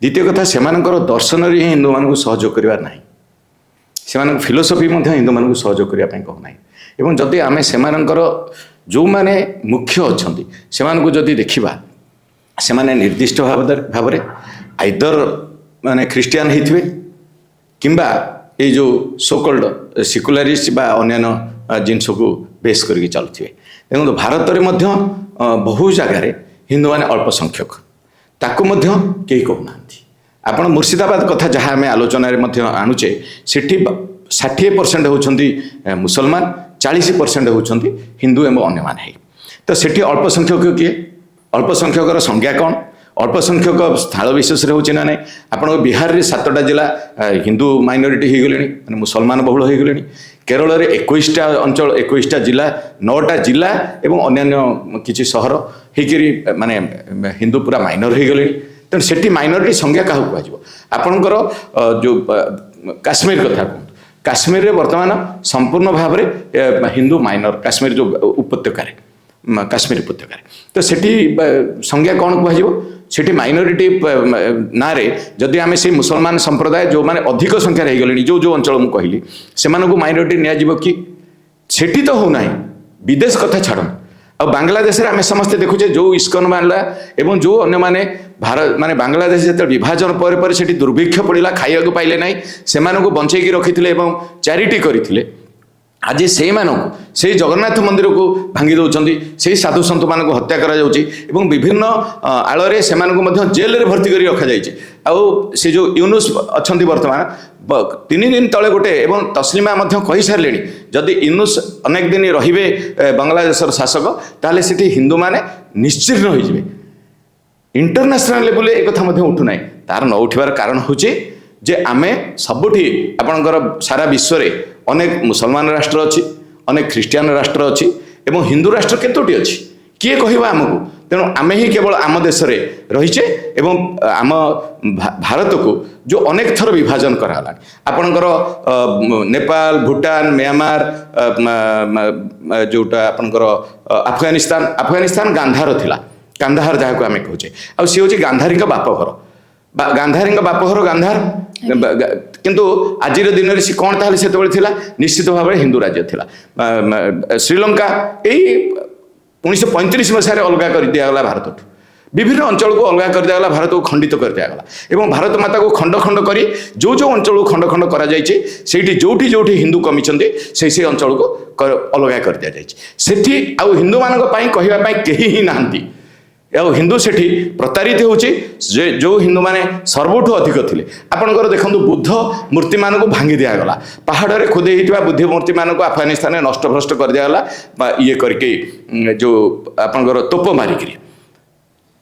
ଦ୍ୱିତୀୟ କଥା, ସେମାନଙ୍କର ଦର୍ଶନରେ ହିଁ ହିନ୍ଦୁମାନଙ୍କୁ ସହଯୋଗ କରିବାର ନାହିଁ। ସେମାନଙ୍କ ଫିଲୋସଫି ମଧ୍ୟ ହିନ୍ଦୁମାନଙ୍କୁ ସହଯୋଗ କରିବା ପାଇଁ କହୁନାହିଁ। ଏବଂ ଯଦି ଆମେ ସେମାନଙ୍କର ଯେଉଁମାନେ ମୁଖ୍ୟ ଅଛନ୍ତି ସେମାନଙ୍କୁ ଯଦି ଦେଖିବା, ସେମାନେ ନିର୍ଦ୍ଦିଷ୍ଟ ଭାବରେ ଆଇଦର ମାନେ ଖ୍ରୀଷ୍ଟିଆନ ହେଇଥିବେ କିମ୍ବା ଏଇ ଯେଉଁ ସୋକଲ୍ଡ ସିକୁଲାରିଷ୍ଟ ବା ଅନ୍ୟାନ୍ୟ ଜିନିଷକୁ ବେସ୍ କରିକି ଚାଲୁଥିବେ। ଦେଖନ୍ତୁ, ଭାରତରେ ମଧ୍ୟ ବହୁ ଜାଗାରେ ହିନ୍ଦୁମାନେ ଅଳ୍ପ ସଂଖ୍ୟକ, ତାକୁ ମଧ୍ୟ କେହି କହୁନାହାନ୍ତି। ଆପଣ ମୁର୍ଶିଦାବାଦ କଥା ଯାହା ଆମେ ଆଲୋଚନାରେ ମଧ୍ୟ ଆଣୁଛେ, ସେଠି 60% ହେଉଛନ୍ତି ମୁସଲମାନ, 40% ହେଉଛନ୍ତି ହିନ୍ଦୁ ଏବଂ ଅନ୍ୟମାନେ ହେଇ। ତ ସେଠି ଅଳ୍ପ ସଂଖ୍ୟକ କିଏ? ଅଳ୍ପ ସଂଖ୍ୟକର ସଂଜ୍ଞା କ'ଣ? ଅଳ୍ପ ସଂଖ୍ୟକ ସ୍ଥଳ ବିଶେଷରେ ହେଉଛି ନା ନାହିଁ? ଆପଣଙ୍କ ବିହାରରେ 7ଟା ଜିଲ୍ଲା ହିନ୍ଦୁ ମାଇନରିଟି ହେଇଗଲେଣି, ମାନେ ମୁସଲମାନ ବହୁଳ ହେଇଗଲେଣି। କେରଳରେ 21ଟା ଅଞ୍ଚଳ, 21ଟା ଜିଲ୍ଲା, 9ଟା ଜିଲ୍ଲା ଏବଂ ଅନ୍ୟାନ୍ୟ କିଛି ସହର ହେଇକରି ମାନେ ହିନ୍ଦୁ ପୁରା ମାଇନର ହେଇଗଲେଣି। ତେଣୁ ସେଠି ମାଇନରିଟି ସଂଜ୍ଞା କାହାକୁ କୁହାଯିବ? ଆପଣଙ୍କର ଯେଉଁ କାଶ୍ମୀର କଥା କୁହନ୍ତୁ, କାଶ୍ମୀରରେ ବର୍ତ୍ତମାନ ସମ୍ପୂର୍ଣ୍ଣ ଭାବରେ ହିନ୍ଦୁ ମାଇନର, କାଶ୍ମୀର ଯେଉଁ ଉପତ୍ୟକାରେ, କାଶ୍ମୀର ଉପତ୍ୟକାରେ, ତ ସେଠି ସଂଜ୍ଞା କ'ଣ କୁହାଯିବ? ସେଠି ମାଇନରିଟି ନାଁରେ ଯଦି ଆମେ ସେଇ ମୁସଲମାନ ସମ୍ପ୍ରଦାୟ ଯେଉଁମାନେ ଅଧିକ ସଂଖ୍ୟାରେ ହେଇଗଲେଣି, ଯେଉଁ ଯେଉଁ ଅଞ୍ଚଳ ମୁଁ କହିଲି, ସେମାନଙ୍କୁ ମାଇନରିଟି ନିଆଯିବ କି? ସେଠି ତ ହେଉନାହିଁ, ବିଦେଶ କଥା ଛାଡ଼ନ୍ତୁ। ଆଉ ବାଂଲାଦେଶରେ ଆମେ ସମସ୍ତେ ଦେଖୁଛେ ଯେଉଁ ଇସ୍କନ ବାଂଲା ଏବଂ ଯେଉଁ ଅନ୍ୟମାନେ, ଭାରତ ମାନେ ବାଂଲାଦେଶ ଯେତେବେଳେ ବିଭାଜନ ପରେ ପରେ ସେଠି ଦୁର୍ଭିକ୍ଷ ପଡ଼ିଲା, ଖାଇବାକୁ ପାଇଲେ ନାହିଁ, ସେମାନଙ୍କୁ ବଞ୍ଚେଇକି ରଖିଥିଲେ ଏବଂ ଚାରିଟି କରିଥିଲେ। ଆଜି ସେଇମାନଙ୍କୁ ସେଇ ଜଗନ୍ନାଥ ମନ୍ଦିରକୁ ଭାଙ୍ଗି ଦେଉଛନ୍ତି, ସେଇ ସାଧୁ ସନ୍ଥମାନଙ୍କୁ ହତ୍ୟା କରାଯାଉଛି ଏବଂ ବିଭିନ୍ନ ଆଳରେ ସେମାନଙ୍କୁ ମଧ୍ୟ ଜେଲରେ ଭର୍ତ୍ତି କରି ରଖାଯାଇଛି। ଆଉ ସେ ଯେଉଁ ୟୁନୁସ୍ ଅଛନ୍ତି ବର୍ତ୍ତମାନ, 3 ଦିନ ତଳେ ଗୋଟେ, ଏବଂ ତସଲିମା ମଧ୍ୟ କହିସାରିଲେଣି, ଯଦି ୟୁନୁସ୍ ଅନେକ ଦିନ ରହିବେ ବାଂଲାଦେଶର ଶାସକ, ତାହେଲେ ସେଠି ହିନ୍ଦୁମାନେ ନିଶ୍ଚିହ୍ନ ହୋଇଯିବେ। ଇଣ୍ଟରନ୍ୟାସନାଲ ଲେବୁଲରେ ଏ କଥା ମଧ୍ୟ ଉଠୁନାହିଁ। ତାର ନ ଉଠିବାର କାରଣ ହେଉଛି ଯେ ଆମେ ସବୁଠି, ଆପଣଙ୍କର ସାରା ବିଶ୍ୱରେ ଅନେକ ମୁସଲମାନ ରାଷ୍ଟ୍ର ଅଛି, ଅନେକ ଖ୍ରୀଷ୍ଟିଆନ ରାଷ୍ଟ୍ର ଅଛି ଏବଂ ହିନ୍ଦୁ ରାଷ୍ଟ୍ର କେତୋଟି ଅଛି, କିଏ କହିବ ଆମକୁ? ତେଣୁ ଆମେ ହିଁ କେବଳ ଆମ ଦେଶରେ ରହିଛେ ଏବଂ ଆମ ଭାରତକୁ ଯେଉଁ ଅନେକ ଥର ବିଭାଜନ କରାଗଲାଣି, ଆପଣଙ୍କର ନେପାଳ, ଭୁଟାନ, ମିଆଁମାର, ଯେଉଁଟା ଆପଣଙ୍କର ଆଫଗାନିସ୍ତାନ। ଆଫଗାନିସ୍ତାନ ଗାନ୍ଧାର ଥିଲା, କାନ୍ଦାହାର ଯାହାକୁ ଆମେ କହୁଛେ। ଆଉ ସିଏ ହେଉଛି ଗାନ୍ଧାରୀଙ୍କ ବାପଘର ବା ଗାନ୍ଧାରୀଙ୍କ ବାପଘର ଗାନ୍ଧାର। କିନ୍ତୁ ଆଜିର ଦିନରେ ସେ କ'ଣ ତାହେଲେ ସେତେବେଳେ ଥିଲା? ନିଶ୍ଚିତ ଭାବରେ ହିନ୍ଦୁ ରାଜ୍ୟ ଥିଲା। ଶ୍ରୀଲଙ୍କା ଏଇ 1935 ମସିହାରେ ଅଲଗା କରି ଦିଆଗଲା ଭାରତଠୁ। ବିଭିନ୍ନ ଅଞ୍ଚଳକୁ ଅଲଗା କରିଦିଆଗଲା, ଭାରତକୁ ଖଣ୍ଡିତ କରିଦିଆଗଲା ଏବଂ ଭାରତ ମାତାକୁ ଖଣ୍ଡ ଖଣ୍ଡ କରି ଯେଉଁ ଯେଉଁ ଅଞ୍ଚଳକୁ ଖଣ୍ଡ ଖଣ୍ଡ କରାଯାଇଛି, ସେଇଠି ଯେଉଁଠି ଯେଉଁଠି ହିନ୍ଦୁ କମିଛନ୍ତି, ସେଇ ସେଇ ଅଞ୍ଚଳକୁ ଅଲଗା କରିଦିଆଯାଇଛି। ସେଠି ଆଉ ହିନ୍ଦୁମାନଙ୍କ ପାଇଁ କହିବା ପାଇଁ କେହି ହିଁ ନାହାନ୍ତି। ଆଉ ହିନ୍ଦୁ ସେଠି ପ୍ରତାରିତ ହେଉଛି, ଯେ ଯେଉଁ ହିନ୍ଦୁମାନେ ସର୍ବଠୁ ଅଧିକ ଥିଲେ। ଆପଣଙ୍କର ଦେଖନ୍ତୁ, ବୁଦ୍ଧ ମୂର୍ତ୍ତିମାନଙ୍କୁ ଭାଙ୍ଗି ଦିଆଗଲା, ପାହାଡ଼ରେ ଖୋଦେଇ ହେଇଥିବା ବୁଦ୍ଧ ମୂର୍ତ୍ତିମାନଙ୍କୁ ଆଫଗାନିସ୍ତାନରେ ନଷ୍ଟଭ୍ରଷ୍ଟ କରିଦିଆଗଲା ବା ଇଏ କରିକି, ଯେଉଁ ଆପଣଙ୍କର ତୋପ ମାରିକିରି।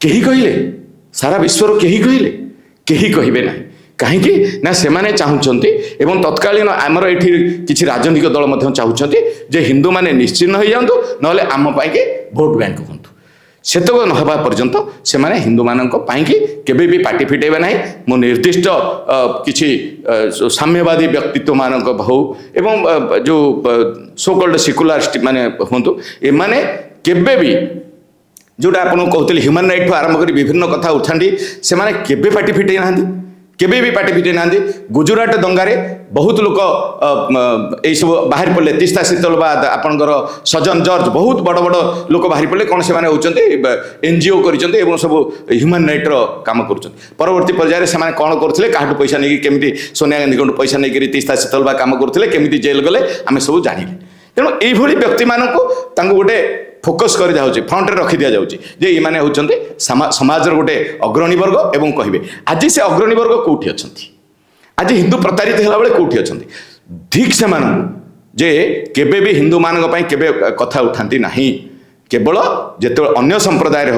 କେହି କହିଲେ? ସାରା ବିଶ୍ୱର କେହି କହିଲେ? କେହି କହିବେ ନାହିଁ। କାହିଁକି ନା ସେମାନେ ଚାହୁଁଛନ୍ତି ଏବଂ ତତ୍କାଳୀନ ଆମର ଏଠି କିଛି ରାଜନୈତିକ ଦଳ ମଧ୍ୟ ଚାହୁଁଛନ୍ତି ଯେ ହିନ୍ଦୁମାନେ ନିଶ୍ଚିହ୍ନ ହେଇଯାଆନ୍ତୁ, ନହେଲେ ଆମ ପାଇଁକି ଭୋଟ ବ୍ୟାଙ୍କ ହୁଅନ୍ତୁ। ସେତକ ନ ହେବା ପର୍ଯ୍ୟନ୍ତ ସେମାନେ ହିନ୍ଦୁମାନଙ୍କ ପାଇଁକି କେବେ ବି ପାଟି ଫିଟେଇବେ ନାହିଁ। ମୁଁ ନିର୍ଦ୍ଦିଷ୍ଟ କିଛି ସାମ୍ୟବାଦୀ ବ୍ୟକ୍ତିତ୍ୱମାନଙ୍କ ହଉ ଏବଂ ଯେଉଁ ସୋକଲ୍ଡ ସିକୁଲାରିଷ୍ଟ ମାନେ ହୁଅନ୍ତୁ, ଏମାନେ କେବେ ବି, ଯେଉଁଟା ଆପଣଙ୍କୁ କହୁଥିଲି, ହ୍ୟୁମାନ୍ ରାଇଟ୍ଠୁ ଆରମ୍ଭ କରି ବିଭିନ୍ନ କଥା ଉଠାନ୍ତି, ସେମାନେ କେବେ ପାଟି ଫିଟେଇ ନାହାନ୍ତି, କେବେ ବି ପାଟି ଫିଟେଇ ନାହାନ୍ତି। ଗୁଜୁରାଟ ଦଙ୍ଗାରେ ବହୁତ ଲୋକ ଏଇସବୁ ବାହାରି ପଡ଼ିଲେ, ତିସ୍ତା ଶୀତଲବାଦ, ଆପଣଙ୍କର ସଜନ ଜର୍ଜ, ବହୁତ ବଡ଼ ବଡ଼ ଲୋକ ବାହାରି ପଡ଼ିଲେ। କ'ଣ ସେମାନେ ହେଉଛନ୍ତି? ଏନଜିଓ କରିଛନ୍ତି ଏବଂ ସବୁ ହ୍ୟୁମାନ୍ ରାଇଟ୍ର କାମ କରୁଛନ୍ତି। ପରବର୍ତ୍ତୀ ପର୍ଯ୍ୟାୟରେ ସେମାନେ କ'ଣ କରୁଥିଲେ, କାହାଠୁ ପଇସା ନେଇକି, କେମିତି ସୋନିଆ ଗାନ୍ଧୀଙ୍କଠୁ ପଇସା ନେଇକରି ତିସ୍ତା ଶୀତଲବାଦ କାମ କରୁଥିଲେ, କେମିତି ଜେଲ୍ ଗଲେ, ଆମେ ସବୁ ଜାଣିଲେ। ତେଣୁ ଏଇଭଳି ବ୍ୟକ୍ତିମାନଙ୍କୁ ତାଙ୍କୁ ଗୋଟେ ଫୋକସ୍ କରିଦିଆଯାଉଛି, ଫ୍ରଣ୍ଟରେ ରଖି ଦିଆଯାଉଛି ଯେ ଏମାନେ ହେଉଛନ୍ତି ସମାଜର ଗୋଟେ ଅଗ୍ରଣୀ ବର୍ଗ ଏବଂ କହିବେ। ଆଜି ସେ ଅଗ୍ରଣୀ ବର୍ଗ କୋଉଠି ଅଛନ୍ତି? ଆଜି ହିନ୍ଦୁ ପ୍ରତାରିତ ହେଲା ବେଳେ କୋଉଠି ଅଛନ୍ତି? ଧିକ୍ ସେମାନଙ୍କୁ ଯେ କେବେ ବି ହିନ୍ଦୁମାନଙ୍କ ପାଇଁ କେବେ କଥା ଉଠାନ୍ତି ନାହିଁ। କେବଳ ଯେତେବେଳେ ଅନ୍ୟ ସମ୍ପ୍ରଦାୟରେ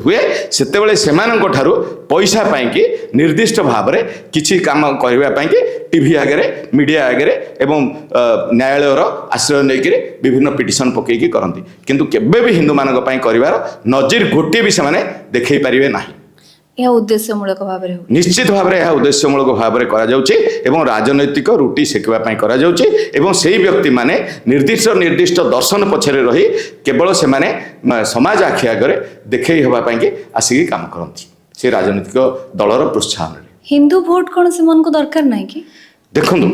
ହୁଏ, ସେତେବେଳେ ସେମାନଙ୍କ ଠାରୁ ପଇସା ପାଇଁକି ନିର୍ଦ୍ଦିଷ୍ଟ ଭାବରେ କିଛି କାମ କରିବା ପାଇଁକି ଟିଭି ଆଗରେ, ମିଡ଼ିଆ ଆଗରେ ଏବଂ ନ୍ୟାୟାଳୟର ଆଶ୍ରୟ ନେଇକିରି ବିଭିନ୍ନ ପିଟିସନ ପକେଇକି କରନ୍ତି। କିନ୍ତୁ କେବେ ବି ହିନ୍ଦୁମାନଙ୍କ ପାଇଁ କରିବାର ନଜିର ଗୋଟିଏ ବି ସେମାନେ ଦେଖେଇ ପାରିବେ ନାହିଁ। ଏହା ଉଦ୍ଦେଶ୍ୟମୂଳକ ଭାବରେ ହେଉଛି। ନିଶ୍ଚିତ ଭାବରେ ଏହା ଉଦ୍ଦେଶ୍ୟମୂଳକ ଭାବରେ କରାଯାଉଛି ଏବଂ ରାଜନୈତିକ ରୁଟି ସେକିବା ପାଇଁ କରାଯାଉଛି। ଏବଂ ସେଇ ବ୍ୟକ୍ତିମାନେ ନିର୍ଦ୍ଦିଷ୍ଟ ନିର୍ଦ୍ଦିଷ୍ଟ ଦର୍ଶନ ପଛରେ ରହି କେବଳ ସେମାନେ ସମାଜ ଆଖି ଆଗରେ ଦେଖେଇ ହେବା ପାଇଁକି ଆସିକି କାମ କରନ୍ତି ସେ ରାଜନୈତିକ ଦଳର ପ୍ରୋତ୍ସାହନରେ। ହିନ୍ଦୁ ଭୋଟ କ'ଣ ସେମାନଙ୍କୁ ଦରକାର ନାହିଁ କି? ଦେଖନ୍ତୁ,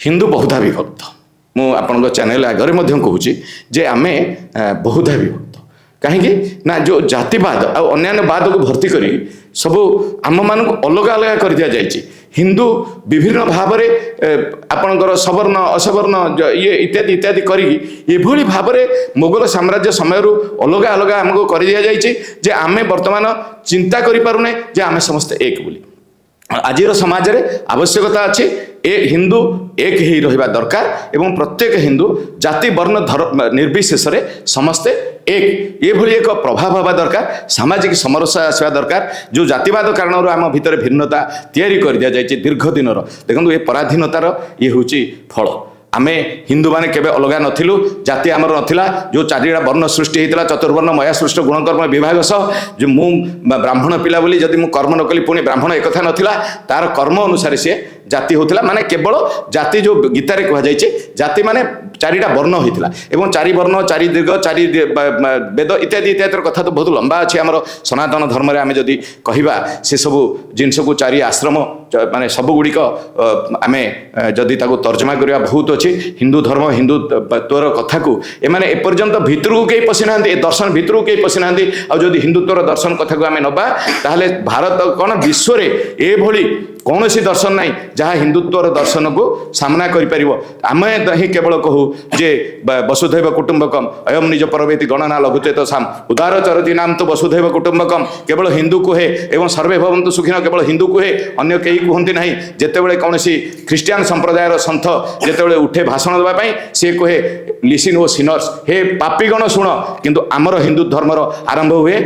ହିନ୍ଦୁ ବହୁଧା ବିଭକ୍ତ। ମୁଁ ଆପଣଙ୍କ ଚ୍ୟାନେଲ ଆଗରେ ମଧ୍ୟ କହୁଛି ଯେ ଆମେ ବହୁଧା ବିଭକ୍ତ। କାହିଁକି ନା ଯେଉଁ ଜାତିବାଦ ଆଉ ଅନ୍ୟାନ୍ୟ ବାଦକୁ ଭର୍ତ୍ତି କରି ସବୁ ଆମମାନଙ୍କୁ ଅଲଗା ଅଲଗା କରିଦିଆଯାଇଛି। ହିନ୍ଦୁ ବିଭିନ୍ନ ଭାବରେ ଆପଣଙ୍କର ସବର୍ଣ୍ଣ, ଅସବର୍ଣ୍ଣ, ଇଏ ଇତ୍ୟାଦି ଇତ୍ୟାଦି କରିକି ଏଭଳି ଭାବରେ ମୋଗଲ ସାମ୍ରାଜ୍ୟ ସମୟରୁ ଅଲଗା ଅଲଗା ଆମକୁ କରିଦିଆଯାଇଛି ଯେ ଆମେ ବର୍ତ୍ତମାନ ଚିନ୍ତା କରିପାରୁନେ ଯେ ଆମେ ସମସ୍ତେ ଏକ ବୋଲି। ଆଜିର ସମାଜରେ ଆବଶ୍ୟକତା ଅଛି ଏ ହିନ୍ଦୁ ଏକ ହେଇ ରହିବା ଦରକାର ଏବଂ ପ୍ରତ୍ୟେକ ହିନ୍ଦୁ ଜାତି, ବର୍ଣ୍ଣ, ଧର୍ମ ନିର୍ବିଶେଷରେ ସମସ୍ତେ ଏକ, ଏଭଳି ଏକ ପ୍ରଭାବ ହେବା ଦରକାର। ସାମାଜିକ ସମରସତା ଆସିବା ଦରକାର। ଯେଉଁ ଜାତିବାଦ କାରଣରୁ ଆମ ଭିତରେ ଭିନ୍ନତା ତିଆରି କରିଦିଆଯାଇଛି ଦୀର୍ଘ ଦିନର, ଦେଖନ୍ତୁ, ଏ ପରାଧୀନତାର ଇଏ ହେଉଛି ଫଳ। ଆମେ ହିନ୍ଦୁମାନେ କେବେ ଅଲଗା ନଥିଲୁ, ଜାତି ଆମର ନଥିଲା। ଯେଉଁ ଚାରିଟା ବର୍ଣ୍ଣ ସୃଷ୍ଟି ହେଇଥିଲା, ଚତୁର୍ବର୍ଣ୍ଣ ମୟା ସୃଷ୍ଟ ଗୁଣକର୍ମ ବିଭାଗ ସହ, ଯେ ମୁଁ ବ୍ରାହ୍ମଣ ପିଲା ବୋଲି ଯଦି ମୁଁ କର୍ମ ନ କଲି ପୁଣି ବ୍ରାହ୍ମଣ, ଏକଥା ନଥିଲା। ତାର କର୍ମ ଅନୁସାରେ ସିଏ ଜାତି ହେଉଥିଲା। ମାନେ କେବଳ ଜାତି ଯେଉଁ ଗୀତାରେ କୁହାଯାଇଛି, ଜାତି ମାନେ ଚାରିଟା ବର୍ଣ୍ଣ ହେଇଥିଲା ଏବଂ ଚାରି ବର୍ଣ୍ଣ, ଚାରି ଦିଗ, ଚାରି ବେଦ ଇତ୍ୟାଦି ଇତ୍ୟାଦିର କଥା ତ ବହୁତ ଲମ୍ବା ଅଛି। ଆମର ସନାତନ ଧର୍ମରେ ଆମେ ଯଦି କହିବା ସେସବୁ ଜିନିଷକୁ, ଚାରି ଆଶ୍ରମ, ମାନେ ସବୁଗୁଡ଼ିକ ଆମେ ଯଦି ତାକୁ ତର୍ଜମା କରିବା, ବହୁତ ଅଛି। ହିନ୍ଦୁ ଧର୍ମ, ହିନ୍ଦୁତ୍ୱର କଥାକୁ ଏମାନେ ଏପର୍ଯ୍ୟନ୍ତ ଭିତରକୁ କେହି ପଶିନାହାନ୍ତି, ଏ ଦର୍ଶନ ଭିତରକୁ କେହି ପଶିନାହାନ୍ତି। ଆଉ ଯଦି ହିନ୍ଦୁତ୍ୱର ଦର୍ଶନ କଥାକୁ ଆମେ ନେବା, ତାହେଲେ ଭାରତ କ'ଣ, ବିଶ୍ୱରେ ଏଭଳି କୌଣସି ଦର୍ଶନ ନାହିଁ ଯାହା ହିନ୍ଦୁତ୍ୱର ଦର୍ଶନକୁ ସାମ୍ନା କରିପାରିବ। ଆମେ ହିଁ କେବଳ କହୁ ଯେ ବସୁଧୈବ କୁଟୁମ୍ବକମ୍ ଅୟମ ନିଜ ପରବେତି ଗଣନା ଲଘୁଚେତସାମ ଉଦାର ଚରତି ନାମ ତ ବସୁଧୈବ କୁଟୁମ୍ବକମ୍ କେବଳ ହିନ୍ଦୁ କୁହେ ଏବଂ ସର୍ବେ ଭବନ୍ତୁ ସୁଖିନ କେବଳ ହିନ୍ଦୁ କୁହେ, ଅନ୍ୟ କେହି କୁହନ୍ତି ନାହିଁ। ଯେତେବେଳେ କୌଣସି ଖ୍ରୀଷ୍ଟିଆନ ସମ୍ପ୍ରଦାୟର ସନ୍ଥ ଯେତେବେଳେ ଉଠେ ଭାଷଣ ଦେବା ପାଇଁ, ସିଏ କୁହେ ଲିସିନ୍ ଓ ସିନର୍ସ, ହେ ପାପିଗଣ ଶୁଣ। କିନ୍ତୁ ଆମର ହିନ୍ଦୁ ଧର୍ମର ଆରମ୍ଭ ହୁଏ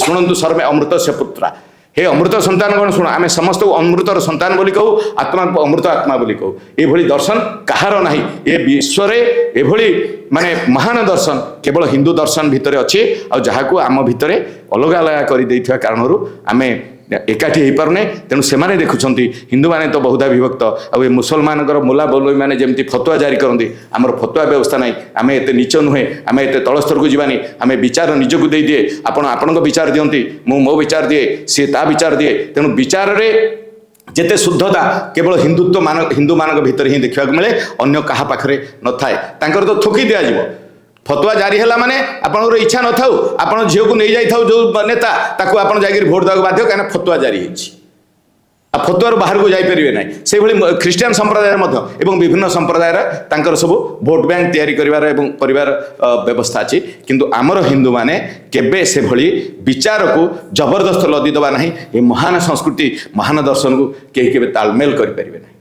ଶୁଣନ୍ତୁ ସର୍ବେ ଅମୃତସ୍ୟ ପୁତ୍ରା, ହେ ଅମୃତ ସନ୍ତାନଗଣ ଶୁଣ। ଆମେ ସମସ୍ତଙ୍କୁ ଅମୃତର ସନ୍ତାନ ବୋଲି କହୁ, ଆତ୍ମାକୁ ଅମୃତ ଆତ୍ମା ବୋଲି କହୁ। ଏଭଳି ଦର୍ଶନ କାହାର ନାହିଁ ଏ ବିଶ୍ୱରେ। ଏଭଳି ମାନେ ମହାନ ଦର୍ଶନ କେବଳ ହିନ୍ଦୁ ଦର୍ଶନ ଭିତରେ ଅଛି, ଆଉ ଯାହାକୁ ଆମ ଭିତରେ ଅଲଗା ଅଲଗା କରିଦେଇଥିବା କାରଣରୁ ଆମେ ଏକାଠି ହେଇପାରୁନେ। ତେଣୁ ସେମାନେ ଦେଖୁଛନ୍ତି ହିନ୍ଦୁମାନେ ତ ବହୁଧା ବିଭକ୍ତ, ଆଉ ଏ ମୁସଲମାନଙ୍କର ମୁଲା ମୌଲବୀମାନେ ଯେମିତି ଫତୁଆ ଜାରି କରନ୍ତି, ଆମର ଫତୁଆ ବ୍ୟବସ୍ଥା ନାହିଁ। ଆମେ ଏତେ ନୀଚ ନୁହେଁ, ଆମେ ଏତେ ତଳ ସ୍ତରକୁ ଯିବାନି। ଆମେ ବିଚାର ନିଜକୁ ଦେଇଦିଏ, ଆପଣ ଆପଣଙ୍କ ବିଚାର ଦିଅନ୍ତି, ମୁଁ ମୋ ବିଚାର ଦିଏ, ସିଏ ତା ବିଚାର ଦିଏ। ତେଣୁ ବିଚାରରେ ଯେତେ ଶୁଦ୍ଧତା କେବଳ ହିନ୍ଦୁତ୍ୱ ମାନ ହିନ୍ଦୁମାନଙ୍କ ଭିତରେ ହିଁ ଦେଖିବାକୁ ମିଳେ, ଅନ୍ୟ କାହା ପାଖରେ ନଥାଏ। ତାଙ୍କର ତ ଥୋକି ଦିଆଯିବ। ଫତୁଆ ଜାରି ହେଲା ମାନେ ଆପଣଙ୍କର ଇଚ୍ଛା ନଥାଉ, ଆପଣ ଝିଅକୁ ନେଇଯାଇଥାଉ ଯେଉଁ ନେତା, ତାକୁ ଆପଣ ଯାଇକରି ଭୋଟ ଦେବାକୁ ବାଧ୍ୟ, କାହିଁକିନା ଫତୁଆ ଜାରି ହେଇଛି। ଆଉ ଫତୁଆରୁ ବାହାରକୁ ଯାଇପାରିବେ ନାହିଁ। ସେଇଭଳି ଖ୍ରୀଷ୍ଟିଆନ ସମ୍ପ୍ରଦାୟରେ ମଧ୍ୟ ଏବଂ ବିଭିନ୍ନ ସମ୍ପ୍ରଦାୟରେ ତାଙ୍କର ସବୁ ଭୋଟ ବ୍ୟାଙ୍କ ତିଆରି କରିବାର ଏବଂ କରିବାର ବ୍ୟବସ୍ଥା ଅଛି। କିନ୍ତୁ ଆମର ହିନ୍ଦୁମାନେ କେବେ ସେଭଳି ବିଚାରକୁ ଜବରଦସ୍ତ ଲଦି ଦେବା ନାହିଁ। ଏ ମହାନ ସଂସ୍କୃତି, ମହାନ ଦର୍ଶନକୁ କେହି କେବେ ତାଳମେଲ କରିପାରିବେ ନାହିଁ।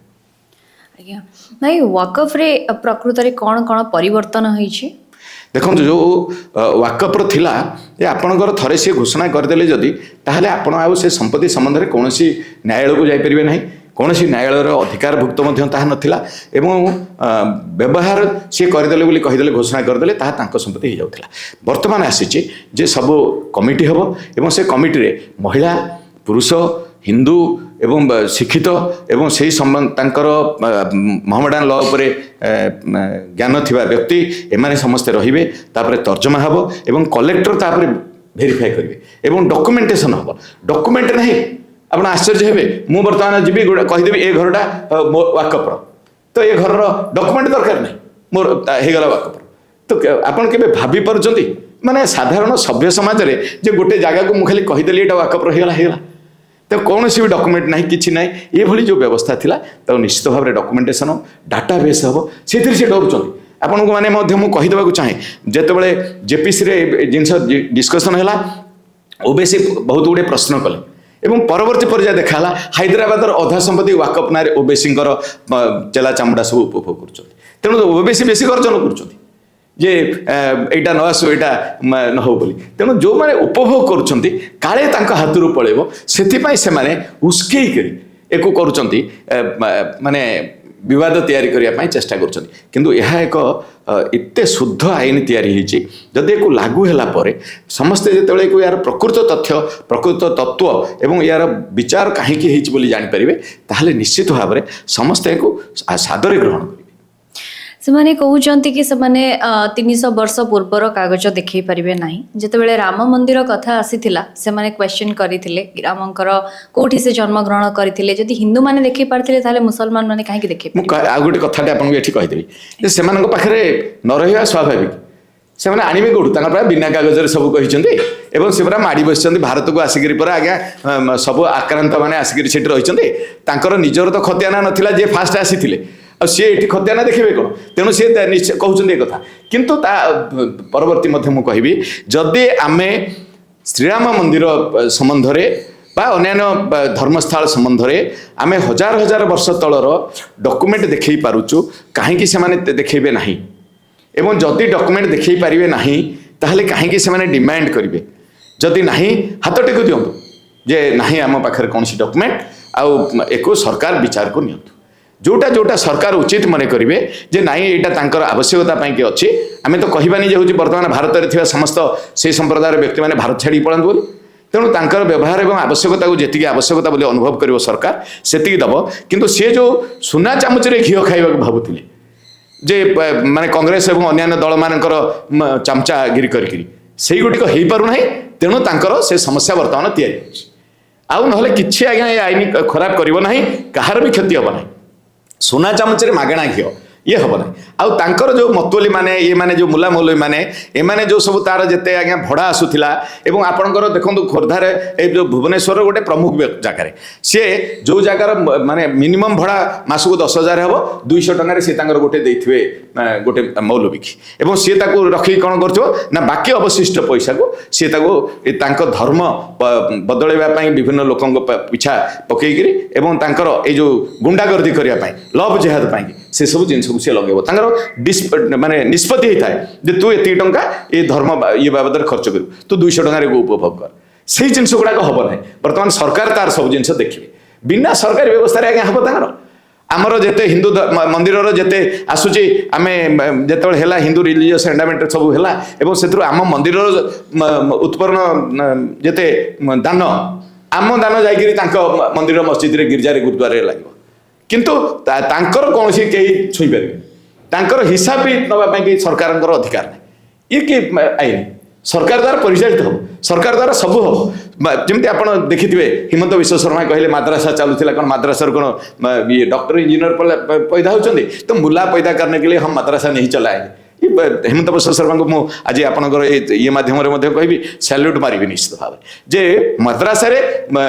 ଆଜ୍ଞା ନାଇଁ, ୱାକଫରେ ପ୍ରକୃତରେ କ'ଣ କ'ଣ ପରିବର୍ତ୍ତନ ହେଇଛି? ଦେଖନ୍ତୁ, ଯେଉଁ ୱାକଫର ଥିଲା ଯେ ଆପଣଙ୍କର ଥରେ ସିଏ ଘୋଷଣା କରିଦେଲେ ଯଦି, ତାହେଲେ ଆପଣ ଆଉ ସେ ସମ୍ପତ୍ତି ସମ୍ବନ୍ଧରେ କୌଣସି ନ୍ୟାୟାଳୟକୁ ଯାଇପାରିବେ ନାହିଁ। କୌଣସି ନ୍ୟାୟାଳୟର ଅଧିକାରଭୁକ୍ତ ମଧ୍ୟ ତାହା ନଥିଲା ଏବଂ ବ୍ୟବହାର ସିଏ କରିଦେଲେ ବୋଲି କହିଦେଲେ, ଘୋଷଣା କରିଦେଲେ, ତାହା ତାଙ୍କ ସମ୍ପତ୍ତି ହେଇଯାଉଥିଲା। ବର୍ତ୍ତମାନ ଆସିଛି ଯେ ସବୁ କମିଟି ହେବ ଏବଂ ସେ କମିଟିରେ ମହିଳା, ପୁରୁଷ, ହିନ୍ଦୁ ଏବଂ ଶିକ୍ଷିତ ଏବଂ ସେଇ ସମ୍ବନ୍ଧ ତାଙ୍କର ମହମଡାନ ଲ ଉପରେ ଜ୍ଞାନ ଥିବା ବ୍ୟକ୍ତି, ଏମାନେ ସମସ୍ତେ ରହିବେ। ତାପରେ ତର୍ଜମା ହେବ ଏବଂ କଲେକ୍ଟର ତାପରେ ଭେରିଫାଏ କରିବେ ଏବଂ ଡକୁମେଣ୍ଟେସନ ହେବ। ଡକୁମେଣ୍ଟ ନାହିଁ, ଆପଣ ଆଶ୍ଚର୍ଯ୍ୟ ହେବେ। ମୁଁ ବର୍ତ୍ତମାନ ଯିବି, ଗୋଟେ କହିଦେବି ଏ ଘରଟା ମୋ ୱାକଫର, ତ ଏ ଘରର ଡକୁମେଣ୍ଟ ଦରକାର ନାହିଁ, ମୋର ହେଇଗଲା ୱାକଫର। ତ ଆପଣ କେବେ ଭାବି ପାରୁଛନ୍ତି, ମାନେ ସାଧାରଣ ସଭ୍ୟ ସମାଜରେ ଯେ ଗୋଟେ ଜାଗାକୁ ମୁଁ ଖାଲି କହିଦେଲି ଏଇଟା ୱାକଫର ହେଇଗଲା ହେଇଗଲା, ତ କୌଣସି ବି ଡକୁମେଣ୍ଟ ନାହିଁ, କିଛି ନାହିଁ। ଏଭଳି ଯେଉଁ ବ୍ୟବସ୍ଥା ଥିଲା, ତାକୁ ନିଶ୍ଚିତ ଭାବରେ ଡକୁମେଣ୍ଟେସନ, ଡାଟାବେସ୍ ହେବ। ସେଥିରେ ସେ ଡରୁଛନ୍ତି। ଆପଣଙ୍କୁ ମାନେ ମଧ୍ୟ ମୁଁ କହିଦେବାକୁ ଚାହେଁ, ଯେତେବେଳେ ଜେପିସିରେ ଜିନିଷ ଡିସ୍କସନ୍ ହେଲା, ଓବେସି ବହୁତ ଗୁଡ଼ିଏ ପ୍ରଶ୍ନ କଲେ ଏବଂ ପରବର୍ତ୍ତୀ ପର୍ଯ୍ୟାୟ ଦେଖାହେଲା ହାଇଦ୍ରାବାଦର ଅଧା ସମ୍ପତ୍ତି ୱାକଫ ନାଁରେ ଓବେସିଙ୍କର ଚେଲା ଚାମୁଣ୍ଡା ସବୁ ଉପଭୋଗ କରୁଛନ୍ତି। ତେଣୁ ଓବେସି ବେଶୀ ଗର୍ଜନ କରୁଛନ୍ତି ଯେ ଏଇଟା ନ ଆସୁ, ଏଇଟା ନ ହଉ ବୋଲି। ତେଣୁ ଯେଉଁମାନେ ଉପଭୋଗ କରୁଛନ୍ତି, କାଳେ ତାଙ୍କ ହାତରୁ ପଳେଇବ, ସେଥିପାଇଁ ସେମାନେ ଉସ୍କେଇ କରି ଏକୁ କରୁଛନ୍ତି, ମାନେ ବିବାଦ ତିଆରି କରିବା ପାଇଁ ଚେଷ୍ଟା କରୁଛନ୍ତି। କିନ୍ତୁ ଏହା ଏକ ଏତେ ଶୁଦ୍ଧ ଆଇନ ତିଆରି ହେଇଛି, ଯଦି ଏକୁ ଲାଗୁ ହେଲା ପରେ ସମସ୍ତେ ଯେତେବେଳେ ଏକୁ ଏହାର ପ୍ରକୃତ ତଥ୍ୟ, ପ୍ରକୃତ ତତ୍ତ୍ୱ ଏବଂ ଏହାର ବିଚାର କାହିଁକି ହେଇଛି ବୋଲି ଜାଣିପାରିବେ, ତାହେଲେ ନିଶ୍ଚିତ ଭାବରେ ସମସ୍ତେ ଏକୁ ସାଦରେ ଗ୍ରହଣ କରିବେ। ସେମାନେ କହୁଛନ୍ତି କି ସେମାନେ 300 ବର୍ଷ ପୂର୍ବର କାଗଜ ଦେଖେଇ ପାରିବେ ନାହିଁ। ଯେତେବେଳେ ରାମ ମନ୍ଦିର କଥା ଆସିଥିଲା, ସେମାନେ କ୍ୱେଶ୍ଚନ୍ କରିଥିଲେ କି ରାମଙ୍କର କୋଉଠି ସେ ଜନ୍ମଗ୍ରହଣ କରିଥିଲେ। ଯଦି ହିନ୍ଦୁମାନେ ଦେଖେଇ ପାରିଥିଲେ, ତାହେଲେ ମୁସଲମାନ ମାନେ କାହିଁକି ଦେଖେଇ ମୁଁ ଆଉ ଗୋଟେ କଥାଟେ ଆପଣଙ୍କୁ ଏଠି କହିଦେବି ଯେ ସେମାନଙ୍କ ପାଖରେ ନ ରହିବା ସ୍ୱାଭାବିକ। ସେମାନେ ଆଣିବେ କୋଉଠୁ? ତାଙ୍କର ପ୍ରାୟ ବିନା କାଗଜରେ ସବୁ କହିଛନ୍ତି ଏବଂ ସେ ପୁରା ମାଡ଼ି ବସିଛନ୍ତି ଭାରତକୁ ଆସିକରି ପୁରା ଆଜ୍ଞା ସବୁ ଆକ୍ରାନ୍ତ ମାନେ ଆସିକରି ସେଠି ରହିଛନ୍ତି। ତାଙ୍କର ନିଜର ତ ଖତିଆନା ନଥିଲା ଯିଏ ଫାଷ୍ଟ ଆସିଥିଲେ, ଆଉ ସିଏ ଏଠି ଖତିଆନା ଦେଖିବେ କ'ଣ? ତେଣୁ ସିଏ ନିଶ୍ଚୟ କହୁଛନ୍ତି ଏ କଥା। କିନ୍ତୁ ତା ପରବର୍ତ୍ତୀ ମଧ୍ୟ ମୁଁ କହିବି, ଯଦି ଆମେ ଶ୍ରୀରାମ ମନ୍ଦିର ସମ୍ବନ୍ଧରେ ବା ଅନ୍ୟାନ୍ୟ ଧର୍ମସ୍ଥଳ ସମ୍ବନ୍ଧରେ ଆମେ ହଜାର ହଜାର ବର୍ଷ ତଳର ଡକୁମେଣ୍ଟ ଦେଖେଇ ପାରୁଛୁ, କାହିଁକି ସେମାନେ ଦେଖେଇବେ ନାହିଁ? ଏବଂ ଯଦି ଡକୁମେଣ୍ଟ ଦେଖେଇ ପାରିବେ ନାହିଁ, ତାହେଲେ କାହିଁକି ସେମାନେ ଡିମାଣ୍ଡ କରିବେ? ଯଦି ନାହିଁ, ହାତ ଟେକୁ ଦିଅନ୍ତୁ ଯେ ନାହିଁ ଆମ ପାଖରେ କୌଣସି ଡକୁମେଣ୍ଟ, ଆଉ ଏକୁ ସରକାର ବିଚାରକୁ ନିଅନ୍ତୁ। ଯୋଉଟା ଯୋଉଟା ସରକାର ଉଚିତ ମନେ କରିବେ ଯେ ନାଇଁ ଏଇଟା ତାଙ୍କର ଆବଶ୍ୟକତା ପାଇଁକି ଅଛି। ଆମେ ତ କହିବାନି ଯେ ହେଉଛି ବର୍ତ୍ତମାନ ଭାରତରେ ଥିବା ସମସ୍ତ ସେଇ ସମ୍ପ୍ରଦାୟର ବ୍ୟକ୍ତିମାନେ ଭାରତ ଛାଡ଼ିକି ପଳାନ୍ତୁ ବୋଲି। ତେଣୁ ତାଙ୍କର ବ୍ୟବହାର ଏବଂ ଆବଶ୍ୟକତାକୁ ଯେତିକି ଆବଶ୍ୟକତା ବୋଲି ଅନୁଭବ କରିବ ସରକାର, ସେତିକି ଦେବ। କିନ୍ତୁ ସିଏ ଯେଉଁ ସୁନା ଚାମଚରେ ଘିଅ ଖାଇବାକୁ ଭାବୁଥିଲେ ଯେ ମାନେ କଂଗ୍ରେସ ଏବଂ ଅନ୍ୟାନ୍ୟ ଦଳମାନଙ୍କର ଚାମଚାଗିରି କରିକିରି, ସେଇଗୁଡ଼ିକ ହେଇପାରୁନାହିଁ। ତେଣୁ ତାଙ୍କର ସେ ସମସ୍ୟା ବର୍ତ୍ତମାନ ତିଆରି ହେଉଛି। ଆଉ ନହେଲେ କିଛି ଆଜ୍ଞା ଏ ଆଇନ ଖରାପ କରିବ ନାହିଁ, କାହାର ବି କ୍ଷତି ହେବ ନାହିଁ। ସୁନା ଚାମଚରେ ମାଗଣା ଘିଅ ଇଏ ହେବ ନାହିଁ। ଆଉ ତାଙ୍କର ଯେଉଁ ମତୁଆଲି ମାନେ, ଇଏ ମାନେ ଯେଉଁ ମୁଲା ମୌଲବୀ ମାନେ, ଏମାନେ ଯେଉଁ ସବୁ ତାର ଯେତେ ଆଜ୍ଞା ଭଡ଼ା ଆସୁଥିଲା, ଏବଂ ଆପଣଙ୍କର ଦେଖନ୍ତୁ ଖୋର୍ଦ୍ଧାରେ ଏଇ ଯେଉଁ ଭୁବନେଶ୍ୱରର ଗୋଟେ ପ୍ରମୁଖ ଜାଗାରେ ସିଏ ଯେଉଁ ଜାଗାର ମାନେ ମିନିମମ୍ ଭଡ଼ା ମାସକୁ 10,000 ହେବ, 200 ଟଙ୍କାରେ ସିଏ ତାଙ୍କର ଗୋଟେ ଦେଇଥିବେ ଗୋଟେ ମୌଲବୀକି, ଏବଂ ସିଏ ତାକୁ ରଖିକି କ'ଣ କରୁଥିବ ନା ବାକି ଅବଶିଷ୍ଟ ପଇସାକୁ ସିଏ ତାକୁ ଏ ତାଙ୍କ ଧର୍ମ ବଦଳାଇବା ପାଇଁ ବିଭିନ୍ନ ଲୋକଙ୍କ ପିଛା ପକେଇକିରି ଏବଂ ତାଙ୍କର ଏଇ ଯେଉଁ ଗୁଣ୍ଡାଗର୍ଦି କରିବା ପାଇଁ, ଲଭ୍ ଜେହାଦ ପାଇଁ ସେସବୁ ଜିନିଷକୁ ସିଏ ଲଗେଇବ। ତାଙ୍କର ମାନେ ନିଷ୍ପତ୍ତି ହେଇଥାଏ ଯେ ତୁ ଏତିକି ଟଙ୍କା ଏ ଧର୍ମ ଇଏ ବାବଦରେ ଖର୍ଚ୍ଚ କରିବୁ, ତୁ 200 ଟଙ୍କାରେ ଉପଭୋଗ କର। ସେଇ ଜିନିଷ ଗୁଡ଼ାକ ହବ ନାହିଁ। ବର୍ତ୍ତମାନ ସରକାର ତାର ସବୁ ଜିନିଷ ଦେଖିବେ। ବିନା ସରକାରୀ ବ୍ୟବସ୍ଥାରେ ଆଜ୍ଞା ହବ ତାଙ୍କର? ଆମର ଯେତେ ହିନ୍ଦୁ ମନ୍ଦିରର ଯେତେ ଆସୁଛି, ଆମେ ଯେତେବେଳେ ହେଲା ହିନ୍ଦୁ ରିଲିଜିୟସ୍ ଏଣ୍ଡାମେଣ୍ଟ ସବୁ ହେଲା, ଏବଂ ସେଥିରୁ ଆମ ମନ୍ଦିରର ଉତ୍ପନ୍ନ ଯେତେ ଦାନ, ଆମ ଦାନ ଯାଇକିରି ତାଙ୍କ ମନ୍ଦିର ମସଜିଦରେ ଗିର୍ଜାରେ ଗୁରୁଦ୍ୱାରରେ ଲାଗିବ, କିନ୍ତୁ ତାଙ୍କର କୌଣସି କେହି ଛୁଇଁ ପାରିବେନି, ତାଙ୍କର ହିସାବ ବି ନେବା ପାଇଁ କେହି ସରକାରଙ୍କର ଅଧିକାର ନାହିଁ। ଇଏ କି ଆଇନ? ସରକାର ଦ୍ୱାରା ପରିଚାଳିତ ହେବ, ସରକାର ଦ୍ୱାରା ସବୁ ହେବ। ଯେମିତି ଆପଣ ଦେଖିଥିବେ ହିମନ୍ତ ବିଶ୍ୱ ଶର୍ମା କହିଲେ ମାଦ୍ରାସା ଚାଲୁଥିଲା, କ'ଣ ମାଦ୍ରାସାରୁ କ'ଣ ଇଏ ଡକ୍ଟର ଇଞ୍ଜିନିୟର ପୈଦା ହେଉଛନ୍ତି? ତ ମୁଲା ପୈଦା करने के लिए हम मद्रासा नहीं चलाएंगे। ये ହେମନ୍ତ ବିଶ୍ୱ ଶର୍ମାଙ୍କୁ ମୁଁ ଆଜି ଆପଣଙ୍କର ଏ ଇଏ ମାଧ୍ୟମରେ ମଧ୍ୟ କହିବି, ସାଲ୍ୟୁଟ୍ ମାରିବି ନିଶ୍ଚିତ ଭାବରେ ଯେ ମଦ୍ରାସାରେ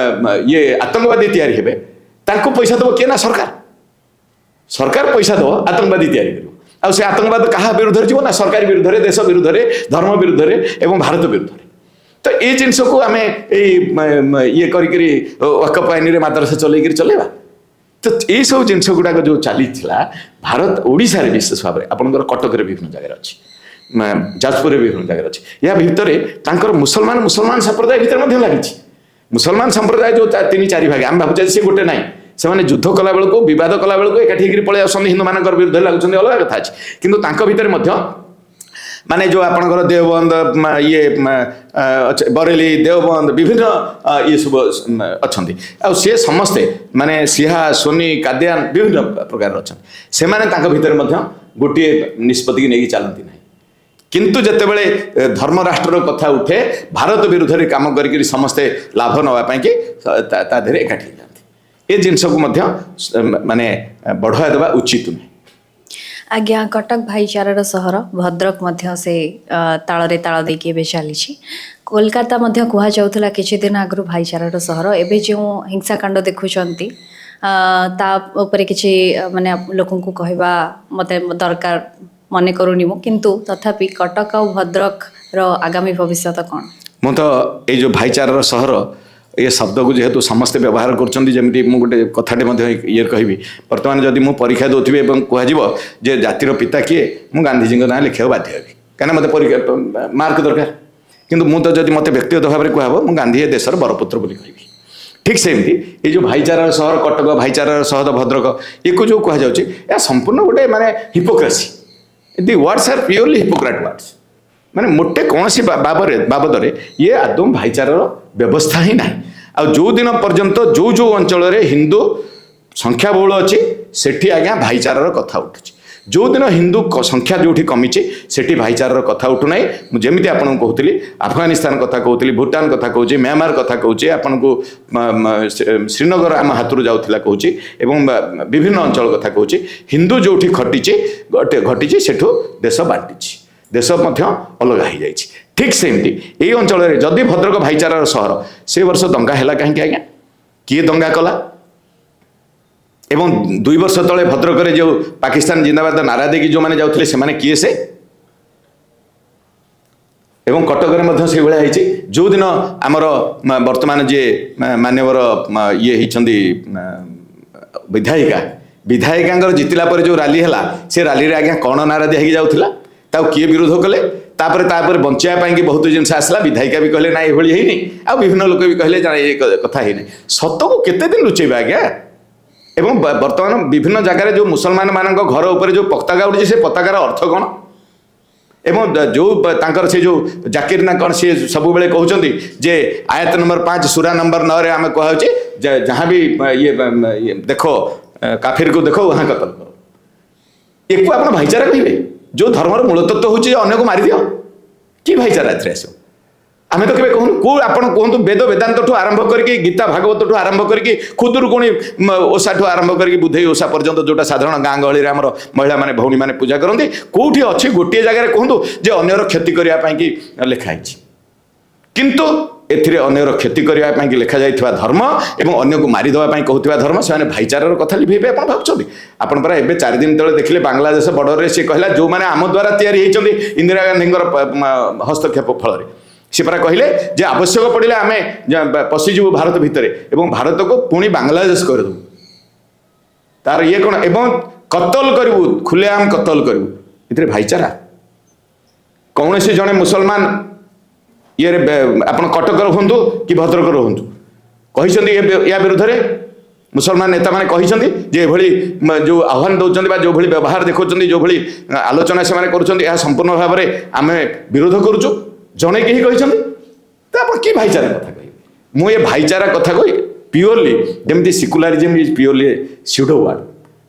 ଇଏ ଆତଙ୍କବାଦୀ ତିଆରି ହେବେ, ତାଙ୍କୁ ପଇସା ଦେବ କିଏ ନା ସରକାର। ସରକାର ପଇସା ଦେବ, ଆତଙ୍କବାଦୀ ତିଆରି କରିବ। ଆଉ ସେ ଆତଙ୍କବାଦ କାହା ବିରୁଦ୍ଧରେ ଯିବ ନା ସରକାରୀ ବିରୁଦ୍ଧରେ, ଦେଶ ବିରୁଦ୍ଧରେ, ଧର୍ମ ବିରୁଦ୍ଧରେ ଏବଂ ଭାରତ ବିରୁଦ୍ଧରେ। ତ ଏଇ ଜିନିଷକୁ ଆମେ ଏଇ ଇଏ କରିକିରି ୱାକଫ ଆଇନରେ ମାଦ୍ରାସା ଚଲେଇକିରି ଚଲେଇବା। ତ ଏଇସବୁ ଜିନିଷ ଗୁଡ଼ାକ ଯେଉଁ ଚାଲିଥିଲା ଭାରତ ଓଡ଼ିଶାରେ, ବିଶେଷ ଭାବରେ ଆପଣଙ୍କର କଟକରେ ବିଭିନ୍ନ ଜାଗାରେ ଅଛି, ଯାଜପୁରରେ ବିଭିନ୍ନ ଜାଗାରେ ଅଛି। ୟା ଭିତରେ ତାଙ୍କର ମୁସଲମାନ ମୁସଲମାନ ସମ୍ପ୍ରଦାୟ ଭିତରେ ମଧ୍ୟ ଲାଗିଛି। ମୁସଲମାନ ସମ୍ପ୍ରଦାୟ ଯେଉଁ 3-4 ଭାଗ, ଆମେ ଭାବୁଛେ ସେ ଗୋଟେ ନାହିଁ, ସେମାନେ ଯୁଦ୍ଧ କଲାବେଳକୁ ବିବାଦ କଲାବେଳକୁ ଏକାଠି ହେଇକିରି ପଳେଇ ଆସୁଛନ୍ତି, ହିନ୍ଦୁମାନଙ୍କର ବିରୁଦ୍ଧରେ ଲାଗୁଛନ୍ତି, ଅଲଗା କଥା ଅଛି। କିନ୍ତୁ ତାଙ୍କ ଭିତରେ ମଧ୍ୟ ମାନେ ଯେଉଁ ଆପଣଙ୍କର ଦେଓବନ୍ଦ ଇଏ ବରେଲି, ଦେଓବନ୍ଦ, ବିଭିନ୍ନ ଇଏ ସବୁ ଅଛନ୍ତି। ଆଉ ସିଏ ସମସ୍ତେ ମାନେ ସିହା, ସୋନି, କାଦିଆନ ବିଭିନ୍ନ ପ୍ରକାରର ଅଛନ୍ତି। ସେମାନେ ତାଙ୍କ ଭିତରେ ମଧ୍ୟ ଗୋଟିଏ ନିଷ୍ପତ୍ତିକି ନେଇକି ଚାଲନ୍ତି ନାହିଁ। କିନ୍ତୁ ଯେତେବେଳେ ଧର୍ମ ରାଷ୍ଟ୍ରର କଥା ଉଠେ, ଭାରତ ବିରୁଦ୍ଧରେ କାମ କରିକିରି ସମସ୍ତେ ଲାଭ ନେବା ପାଇଁକି ତା ଦେହରେ ଏକାଠି ହେଇଯାନ୍ତି। ଏ ଜିନିଷକୁ ମଧ୍ୟ ମାନେ ବଢ଼ାଇ ଦେବା ଉଚିତ ନୁହେଁ। ଆଜ୍ଞା, କଟକ ଭାଇଚାରାର ସହର, ଭଦ୍ରକ ମଧ୍ୟ ସେ ତାଳରେ ତାଳ ଦେଇକି ଏବେ ଚାଲିଛି। କୋଲକାତା ମଧ୍ୟ କୁହାଯାଉଥିଲା କିଛି ଦିନ ଆଗରୁ ଭାଇଚାରାର ସହର। ଏବେ ଯେଉଁ ହିଂସାକାଣ୍ଡ ଦେଖୁଛନ୍ତି ତା ଉପରେ କିଛି ମାନେ ଲୋକଙ୍କୁ କହିବା ମୋତେ ଦରକାର ମନେ କରୁନି ମୁଁ, କିନ୍ତୁ ତଥାପି କଟକ ଆଉ ଭଦ୍ରକର ଆଗାମୀ ଭବିଷ୍ୟତ କ'ଣ? ମୁଁ ତ ଏଇ ଯେଉଁ ଭାଇଚାରାର ସହର ଏ ଶବ୍ଦକୁ ଯେହେତୁ ସମସ୍ତେ ବ୍ୟବହାର କରୁଛନ୍ତି, ଯେମିତି ମୁଁ ଗୋଟେ କଥାଟେ ମଧ୍ୟ ଇଏ କହିବି, ବର୍ତ୍ତମାନ ଯଦି ମୁଁ ପରୀକ୍ଷା ଦେଉଥିବି ଏବଂ କୁହାଯିବ ଯେ ଜାତିର ପିତା କିଏ, ମୁଁ ଗାନ୍ଧିଜୀଙ୍କ ନାଁ ଲେଖିବାକୁ ବାଧ୍ୟ ହେବି, କାହିଁକିନା ମୋତେ ପରୀକ୍ଷା ମାର୍କ ଦରକାର। କିନ୍ତୁ ମୁଁ ତ ଯଦି ମୋତେ ବ୍ୟକ୍ତିଗତ ଭାବରେ କୁହାହେବ, ମୁଁ ଗାନ୍ଧୀ ଏ ଦେଶର ବରପୁତ୍ର ବୋଲି କହିବି। ଠିକ୍ ସେମିତି ଏଇ ଯେଉଁ ଭାଇଚାରାର ସହର କଟକ, ଭାଇଚାରାର ସହର ଭଦ୍ରକ, ୟାକୁ ଯେଉଁ କୁହାଯାଉଛି ଏହା ସମ୍ପୂର୍ଣ୍ଣ ଗୋଟେ ମାନେ hypocrisy. The words are purely hypocrite words. ମାନେ ମୋଟେ କୌଣସି ବାବଦରେ ଇଏ ଆଦୌ ଭାଇଚାରାର ବ୍ୟବସ୍ଥା ହିଁ ନାହିଁ। ଆଉ ଯେଉଁଦିନ ପର୍ଯ୍ୟନ୍ତ ଯେଉଁ ଯେଉଁ ଅଞ୍ଚଳରେ ହିନ୍ଦୁ ସଂଖ୍ୟାବହୁଳ ଅଛି, ସେଠି ଆଜ୍ଞା ଭାଇଚାରାର କଥା ଉଠୁଛି। ଯେଉଁଦିନ ହିନ୍ଦୁ ସଂଖ୍ୟା ଯେଉଁଠି କମିଛି, ସେଠି ଭାଇଚାରାର କଥା ଉଠୁନାହିଁ। ମୁଁ ଯେମିତି ଆପଣଙ୍କୁ କହୁଥିଲି, ଆଫଗାନିସ୍ତାନ କଥା କହୁଥିଲି, ଭୁଟାନ କଥା କହୁଛି, ମ୍ୟାମାର କଥା କହୁଛି, ଆପଣଙ୍କୁ ଶ୍ରୀନଗର ଆମ ହାତରୁ ଯାଉଥିଲା କହୁଛି, ଏବଂ ବିଭିନ୍ନ ଅଞ୍ଚଳ କଥା କହୁଛି। ହିନ୍ଦୁ ଯେଉଁଠି ଘଟିଛି, ସେଠୁ ଦେଶ ବାଣ୍ଟିଛି, ଦେଶ ମଧ୍ୟ ଅଲଗା ହେଇଯାଇଛି। ଠିକ୍ ସେମିତି ଏଇ ଅଞ୍ଚଳରେ ଯଦି ଭଦ୍ରକ ଭାଇଚାରାର ସହର, ସେ ବର୍ଷ ଦଙ୍ଗା ହେଲା କାହିଁକି ଆଜ୍ଞା? କିଏ ଦଙ୍ଗା କଲା? ଏବଂ 2 ବର୍ଷ ତଳେ ଭଦ୍ରକରେ ଯେଉଁ ପାକିସ୍ତାନ ଜିନ୍ଦାବାଦ ନାରା ଦେଇକି ଯେଉଁମାନେ ଯାଉଥିଲେ, ସେମାନେ କିଏ ସେ? ଏବଂ କଟକରେ ମଧ୍ୟ ସେଇଭଳିଆ ହେଇଛି। ଯେଉଁଦିନ ଆମର ବର୍ତ୍ତମାନ ଯିଏ ମାନ୍ୟବର ଇଏ ହେଇଛନ୍ତି ବିଧାୟିକା, ବିଧାୟିକାଙ୍କର ଜିତିଲା ପରେ ଯେଉଁ ରାଲି ହେଲା, ସେ ରାଲିରେ ଆଜ୍ଞା କ'ଣ ନାରା ଦିଆ ହେଇକି ଯାଉଥିଲା? ତାକୁ କିଏ ବିରୋଧ କଲେ? ତାପରେ ତାପରେ ବଞ୍ଚିବା ପାଇଁକି ବହୁତ ଜିନିଷ ଆସିଲା। ବିଧାୟିକା ବି କହିଲେ ନା ଏଭଳି ହେଇନି, ଆଉ ବିଭିନ୍ନ ଲୋକ ବି କହିଲେ ନା ଏ କଥା ହେଇନି। ସତକୁ କେତେ ଦିନ ଲୁଚେଇବା ଆଜ୍ଞା? ଏବଂ ବର୍ତ୍ତମାନ ବିଭିନ୍ନ ଜାଗାରେ ଯେଉଁ ମୁସଲମାନ ମାନଙ୍କ ଘର ଉପରେ ଯେଉଁ ପତାକା ଉଡୁଛି, ସେ ପତାକାର ଅର୍ଥ କ'ଣ? ଏବଂ ଯେଉଁ ତାଙ୍କର ସେ ଯେଉଁ ଜାକିର ନା କ'ଣ, ସିଏ ସବୁବେଳେ କହୁଛନ୍ତି ଯେ ଆୟତ ନମ୍ବର 5 ସୁରା ନମ୍ବର 9ରେ ଆମେ କୁହାଯାଉଛି ଯେ ଯାହା ବି ଇଏ ଇଏ ଦେଖ, କାଫିରକୁ ଦେଖ वहाँ କତଲ କର। ଏକୁ ଆପଣ ଭାଇଚାରା କହିବେ? ଯେଉଁ ଧର୍ମର ମୂଳତତ୍ଵ ହେଉଛି ଯେ ଅନ୍ୟକୁ ମାରିଦିଅ, କି ଭାଇଚାରା ଏଥିରେ ଆସିବ? ଆମେ ତ କେବେ କହୁନୁ। କେଉଁ ଆପଣ କୁହନ୍ତୁ, ବେଦ ବେଦାନ୍ତଠୁ ଆରମ୍ଭ କରିକି, ଗୀତା ଭାଗବତଠୁ ଆରମ୍ଭ କରିକି, ଖୁଦୁରୁକୁଣୀ ଓଷାଠୁ ଆରମ୍ଭ କରିକି ବୁଧେଇ ଓଷା ପର୍ଯ୍ୟନ୍ତ, ଯେଉଁଟା ସାଧାରଣ ଗାଁ ଗହଳିରେ ଆମର ମହିଳାମାନେ, ଭଉଣୀମାନେ ପୂଜା କରନ୍ତି, କେଉଁଠି ଅଛି ଗୋଟିଏ ଜାଗାରେ କୁହନ୍ତୁ ଯେ ଅନ୍ୟର କ୍ଷତି କରିବା ପାଇଁକି ଲେଖା ହେଇଛି? କିନ୍ତୁ ଏଥିରେ ଅନ୍ୟର କ୍ଷତି କରିବା ପାଇଁକି ଲେଖାଯାଇଥିବା ଧର୍ମ ଏବଂ ଅନ୍ୟକୁ ମାରିଦେବା ପାଇଁ କହୁଥିବା ଧର୍ମ, ସେମାନେ ଭାଇଚାରାର କଥା ଲିଭେଇବେ ଆପଣ ଭାବୁଛନ୍ତି? ଆପଣ ପରା ଏବେ 4 ଦିନ ତଳେ ଦେଖିଲେ, ବାଂଲାଦେଶ ବର୍ଡରରେ ସିଏ କହିଲା, ଯେଉଁମାନେ ଆମ ଦ୍ୱାରା ତିଆରି ହେଇଛନ୍ତି ଇନ୍ଦିରା ଗାନ୍ଧୀଙ୍କର ହସ୍ତକ୍ଷେପ ଫଳରେ, ସେ ପରା କହିଲେ ଯେ ଆବଶ୍ୟକ ପଡ଼ିଲେ ଆମେ ପଶିଯିବୁ ଭାରତ ଭିତରେ ଏବଂ ଭାରତକୁ ପୁଣି ବାଂଲାଦେଶ କରିଦେବୁ। ତାର ଇଏ କ'ଣ? ଏବଂ କତଲ କରିବୁ, ଖୁଲେଆମ କତଲ କରିବୁ। ଏଥିରେ ଭାଇଚାରା? କୌଣସି ଜଣେ ମୁସଲମାନ ଇଏରେ ଆପଣ କଟକର ହୁଅନ୍ତୁ କି ଭଦ୍ରକର ହୁଅନ୍ତୁ, କହିଛନ୍ତି ୟା ବିରୁଦ୍ଧରେ? ମୁସଲମାନ ନେତାମାନେ କହିଛନ୍ତି ଯେ ଏଭଳି ଯେଉଁ ଆହ୍ୱାନ ଦେଉଛନ୍ତି ବା ଯେଉଁଭଳି ବ୍ୟବହାର ଦେଖାଉଛନ୍ତି, ଯେଉଁଭଳି ଆଲୋଚନା ସେମାନେ କରୁଛନ୍ତି, ଏହା ସମ୍ପୂର୍ଣ୍ଣ ଭାବରେ ଆମେ ବିରୋଧ କରୁଛୁ? ଜଣେ କେହି କହିଛନ୍ତି? ତ ଆପଣ କି ଭାଇଚାରା କଥା କହିବେ? ମୁଁ ଏ ଭାଇଚାରା କଥା କହି ପିଓରଲି, ଯେମିତି secularism is purely pseudo word,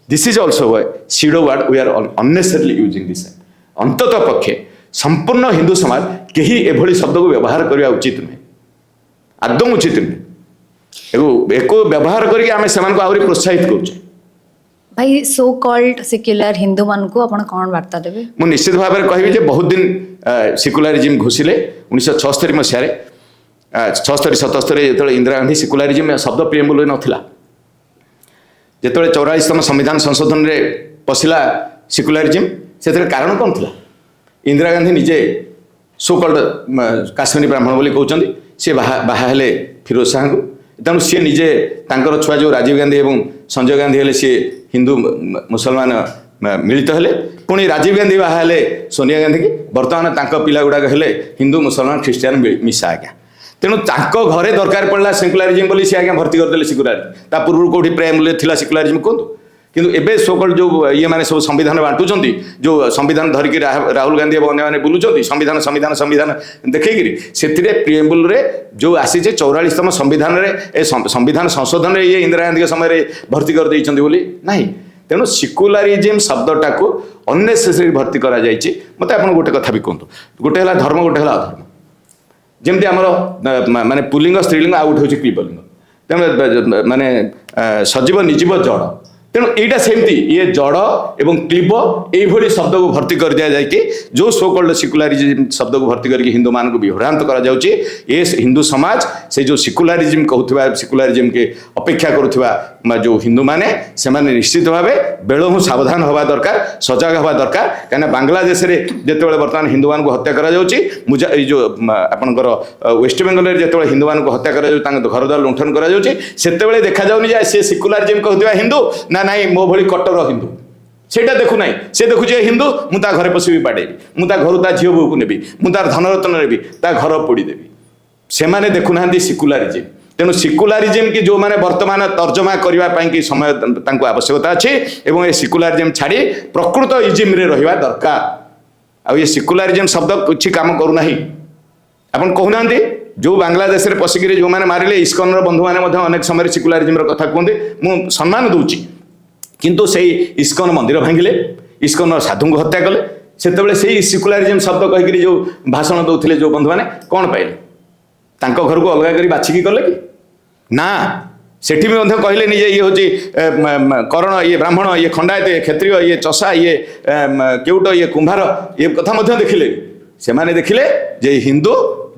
this is also pseudo word. We are unnecessarily using this. ଅନ୍ତତଃ ପକ୍ଷେ ସମ୍ପୂର୍ଣ୍ଣ ହିନ୍ଦୁ ସମାଜ କେହି ଏଭଳି ଶବ୍ଦକୁ ବ୍ୟବହାର କରିବା ଉଚିତ ନୁହେଁ, ଆଦୌ ଉଚିତ ନୁହେଁ। ଏକୁ ବ୍ୟବହାର କରିକି ଆମେ ସେମାନଙ୍କୁ ଆହୁରି ପ୍ରୋତ୍ସାହିତ କରୁଛେ। ଭାଇ, ସୋ କଲ୍ଡ ସେକ୍ୟୁଲାର ହିନ୍ଦୁମାନଙ୍କୁ ଆପଣ କ'ଣ ବାର୍ତ୍ତା ଦେବେ? ମୁଁ ନିଶ୍ଚିତ ଭାବରେ କହିବି ଯେ ବହୁତ ଦିନ ସିକୁଲାରିଜିମ୍ ଘୋଷିଲେ। 1976 ମସିହାରେ, 76 77 ଯେତେବେଳେ ଇନ୍ଦିରା ଗାନ୍ଧୀ, ସିକୁଲାରିଜିମ୍ ଶବ୍ଦ ପ୍ରିଏମ୍ବୁଲରେ ନଥିଲା। ଯେତେବେଳେ 44ତମ ସମ୍ବିଧାନ ସଂଶୋଧନରେ ପଶିଲା ସିକୁଲାରିଜିମ୍, ସେଥିରେ କାରଣ କ'ଣ ଥିଲା? ଇନ୍ଦିରା ଗାନ୍ଧୀ ନିଜେ ସୋ କଲ୍ଡ କାଶ୍ମୀରୀ ବ୍ରାହ୍ମଣ ବୋଲି କହୁଛନ୍ତି, ସେ ବାହା ବାହା ହେଲେ ଫିରୋଜ ଶାହାଙ୍କୁ। ତେଣୁ ସିଏ ନିଜେ, ତାଙ୍କର ଛୁଆ ଯେଉଁ ରାଜୀବ ଗାନ୍ଧୀ ଏବଂ ସଞ୍ଜୟ ଗାନ୍ଧୀ ହେଲେ, ସିଏ ହିନ୍ଦୁ ମୁସଲମାନ ମିଳିତ ହେଲେ। ପୁଣି ରାଜୀବ ଗାନ୍ଧୀ ବାହା ହେଲେ ସୋନିଆ ଗାନ୍ଧୀକି। ବର୍ତ୍ତମାନ ତାଙ୍କ ପିଲା ଗୁଡ଼ାକ ହେଲେ ହିନ୍ଦୁ, ମୁସଲମାନ, ଖ୍ରୀଷ୍ଟିଆନ ମିଶା ଆଜ୍ଞା। ତେଣୁ ତାଙ୍କ ଘରେ ଦରକାର ପଡ଼ିଲା ସେକୁଲାରିଜିମ୍ ବୋଲି ସେ ଆଜ୍ଞା ଭର୍ତ୍ତି କରିଦେଲେ ସିକୁଲାରିଜିମ୍। ତା ପୂର୍ବରୁ କେଉଁଠି ପ୍ରିଏମ୍ବୁଲରେ ଥିଲା ସିକୁଲାରିଜିମ୍ କୁହନ୍ତୁ? କିନ୍ତୁ ଏବେ ସୋକଲ୍ଡ ଯେଉଁ ଇଏମାନେ ସବୁ ସମ୍ବିଧାନ ବାଣ୍ଟୁଛନ୍ତି, ଯେଉଁ ସମ୍ବିଧାନ ଧରିକି ରାହୁଲ ଗାନ୍ଧୀ ଏବଂ ଅନ୍ୟମାନେ ବୁଲୁଛନ୍ତି, ସମ୍ବିଧାନ ସମ୍ବିଧାନ ସମ୍ବିଧାନ ଦେଖେଇକିରି, ସେଥିରେ ପ୍ରିଏମ୍ବୁଲରେ ଯେଉଁ ଆସିଛି 44ତମ ସମ୍ବିଧାନରେ, ଏ ସମ୍ବିଧାନ ସଂଶୋଧନରେ ଇଏ ଇନ୍ଦିରା ଗାନ୍ଧୀଙ୍କ ସମୟରେ ଭର୍ତ୍ତି କରିଦେଇଛନ୍ତି ବୋଲି ନାହିଁ। ତେଣୁ ସିକୁଲାରିଜିମ୍ ଶବ୍ଦଟାକୁ ଅନ୍ନେସେସରି ଭର୍ତ୍ତି କରାଯାଇଛି। ମୋତେ ଆପଣ ଗୋଟେ କଥା ବି କୁହନ୍ତୁ, ଗୋଟେ ହେଲା ଧର୍ମ, ଗୋଟେ ହେଲା ଅଧର୍ମ। ଯେମିତି ଆମର ମାନେ ପୁଲ୍ଲିଙ୍ଗ, ସ୍ତ୍ରୀଲିଙ୍ଗ, ଆଉ ଗୋଟେ ହେଉଛି କ୍ଲିବଲିଙ୍ଗ। ତେଣୁ ମାନେ ସଜୀବ, ନିର୍ଜୀବ, ଜଡ଼। ତେଣୁ ଏଇଟା ସେମିତି ଇଏ ଜଡ଼ ଏବଂ କ୍ଲିବ, ଏଇଭଳି ଶବ୍ଦକୁ ଭର୍ତ୍ତି କରିଦିଆଯାଇକି, ଯେଉଁ ସୋ କଲ୍ଡ ସିକୁଲାରିଜିମ୍ ଶବ୍ଦକୁ ଭର୍ତ୍ତି କରିକି ହିନ୍ଦୁମାନଙ୍କୁ ବିଭ୍ରାନ୍ତ କରାଯାଉଛି। ଏ ହିନ୍ଦୁ ସମାଜ, ସେ ଯେଉଁ ସିକୁଲାରିଜିମ୍ କହୁଥିବା, ସିକୁଲାରିଜିମ୍କି ଅପେକ୍ଷା କରୁଥିବା ଯେଉଁ ହିନ୍ଦୁମାନେ, ସେମାନେ ନିଶ୍ଚିତ ଭାବେ ବେଳହୁଁ ସାବଧାନ ହେବା ଦରକାର, ସଜାଗ ହେବା ଦରକାର। କାହିଁକିନା ବାଂଲାଦେଶରେ ଯେତେବେଳେ ବର୍ତ୍ତମାନ ହିନ୍ଦୁମାନଙ୍କୁ ହତ୍ୟା କରାଯାଉଛି, ମୁଜା ଏଇ ଯେଉଁ ଆପଣଙ୍କର ୱେଷ୍ଟବେଙ୍ଗଲରେ ଯେତେବେଳେ ହିନ୍ଦୁମାନଙ୍କୁ ହତ୍ୟା କରାଯାଉଛି, ତାଙ୍କ ଘର ଦ୍ୱାର ଲୁଣ୍ଠନ କରାଯାଉଛି, ସେତେବେଳେ ଦେଖାଯାଉନି ଯେ ସେ ସିକୁଲାରିଜିମ୍ କହୁଥିବା ହିନ୍ଦୁ ନା ନାଇଁ ମୋ ଭଳି କଟ୍ଟର ହିନ୍ଦୁ। ସେଇଟା ଦେଖୁନାହିଁ। ସେ ଦେଖୁଛି ଏ ହିନ୍ଦୁ, ମୁଁ ତା ଘରେ ପଶିବି, ବାଡ଼େଇବି, ମୁଁ ତା ଘରୁ ତା ଝିଅ ବୋହୂକୁ ନେବି, ମୁଁ ତାର ଧନରତ୍ନ ନେବି, ତା ଘର ପୋଡ଼ିଦେବି। ସେମାନେ ଦେଖୁନାହାନ୍ତି ସିକୁଲାରିଜିମ୍। ତେଣୁ ସିକୁଲାରିଜିମ୍ କି ଯେଉଁମାନେ ବର୍ତ୍ତମାନ ତର୍ଜମା କରିବା ପାଇଁ କି ସମୟ ତାଙ୍କୁ ଆବଶ୍ୟକତା ଅଛି ଏବଂ ଏ ସିକୁଲାରିଜିମ୍ ଛାଡ଼ି ପ୍ରକୃତ ଇଜିମ୍ରେ ରହିବା ଦରକାର। ଆଉ ଏ ସିକୁଲାରିଜିମ୍ ଶବ୍ଦ କିଛି କାମ କରୁନାହିଁ। ଆପଣ କହୁନାହାନ୍ତି, ଯେଉଁ ବାଂଲାଦେଶରେ ପଶିକିରି ଯେଉଁମାନେ ମାରିଲେ, ଇସ୍କନର ବନ୍ଧୁମାନେ ମଧ୍ୟ ଅନେକ ସମୟରେ ସିକୁଲାରିଜିମ୍ର କଥା କୁହନ୍ତି, ମୁଁ ସମ୍ମାନ ଦେଉଛି। କିନ୍ତୁ ସେଇ ଇସ୍କନ ମନ୍ଦିର ଭାଙ୍ଗିଲେ, ଇସ୍କନର ସାଧୁଙ୍କୁ ହତ୍ୟା କଲେ, ସେତେବେଳେ ସେଇ ସିକୁଲାରିଜିମ୍ ଶବ୍ଦ କହିକିରି ଯେଉଁ ଭାଷଣ ଦେଉଥିଲେ ଯେଉଁ ବନ୍ଧୁମାନେ, କ'ଣ ପାଇଲେ? ତାଙ୍କ ଘରକୁ ଅଲଗା କରି ବାଛିକି କଲେ କି ନା? ସେଠି ବି ମଧ୍ୟ କହିଲେନି ଯେ ଇଏ ହେଉଛି କରଣ, ଇଏ ବ୍ରାହ୍ମଣ, ଇଏ ଖଣ୍ଡାୟତ, ଇଏ କ୍ଷତ୍ରିୟ, ଇଏ ଚଷା, ଇଏ କେଉଟ, ଇଏ କୁମ୍ଭାର। ଇଏ କଥା ମଧ୍ୟ ଦେଖିଲେନି। ସେମାନେ ଦେଖିଲେ ଯେ ହିନ୍ଦୁ,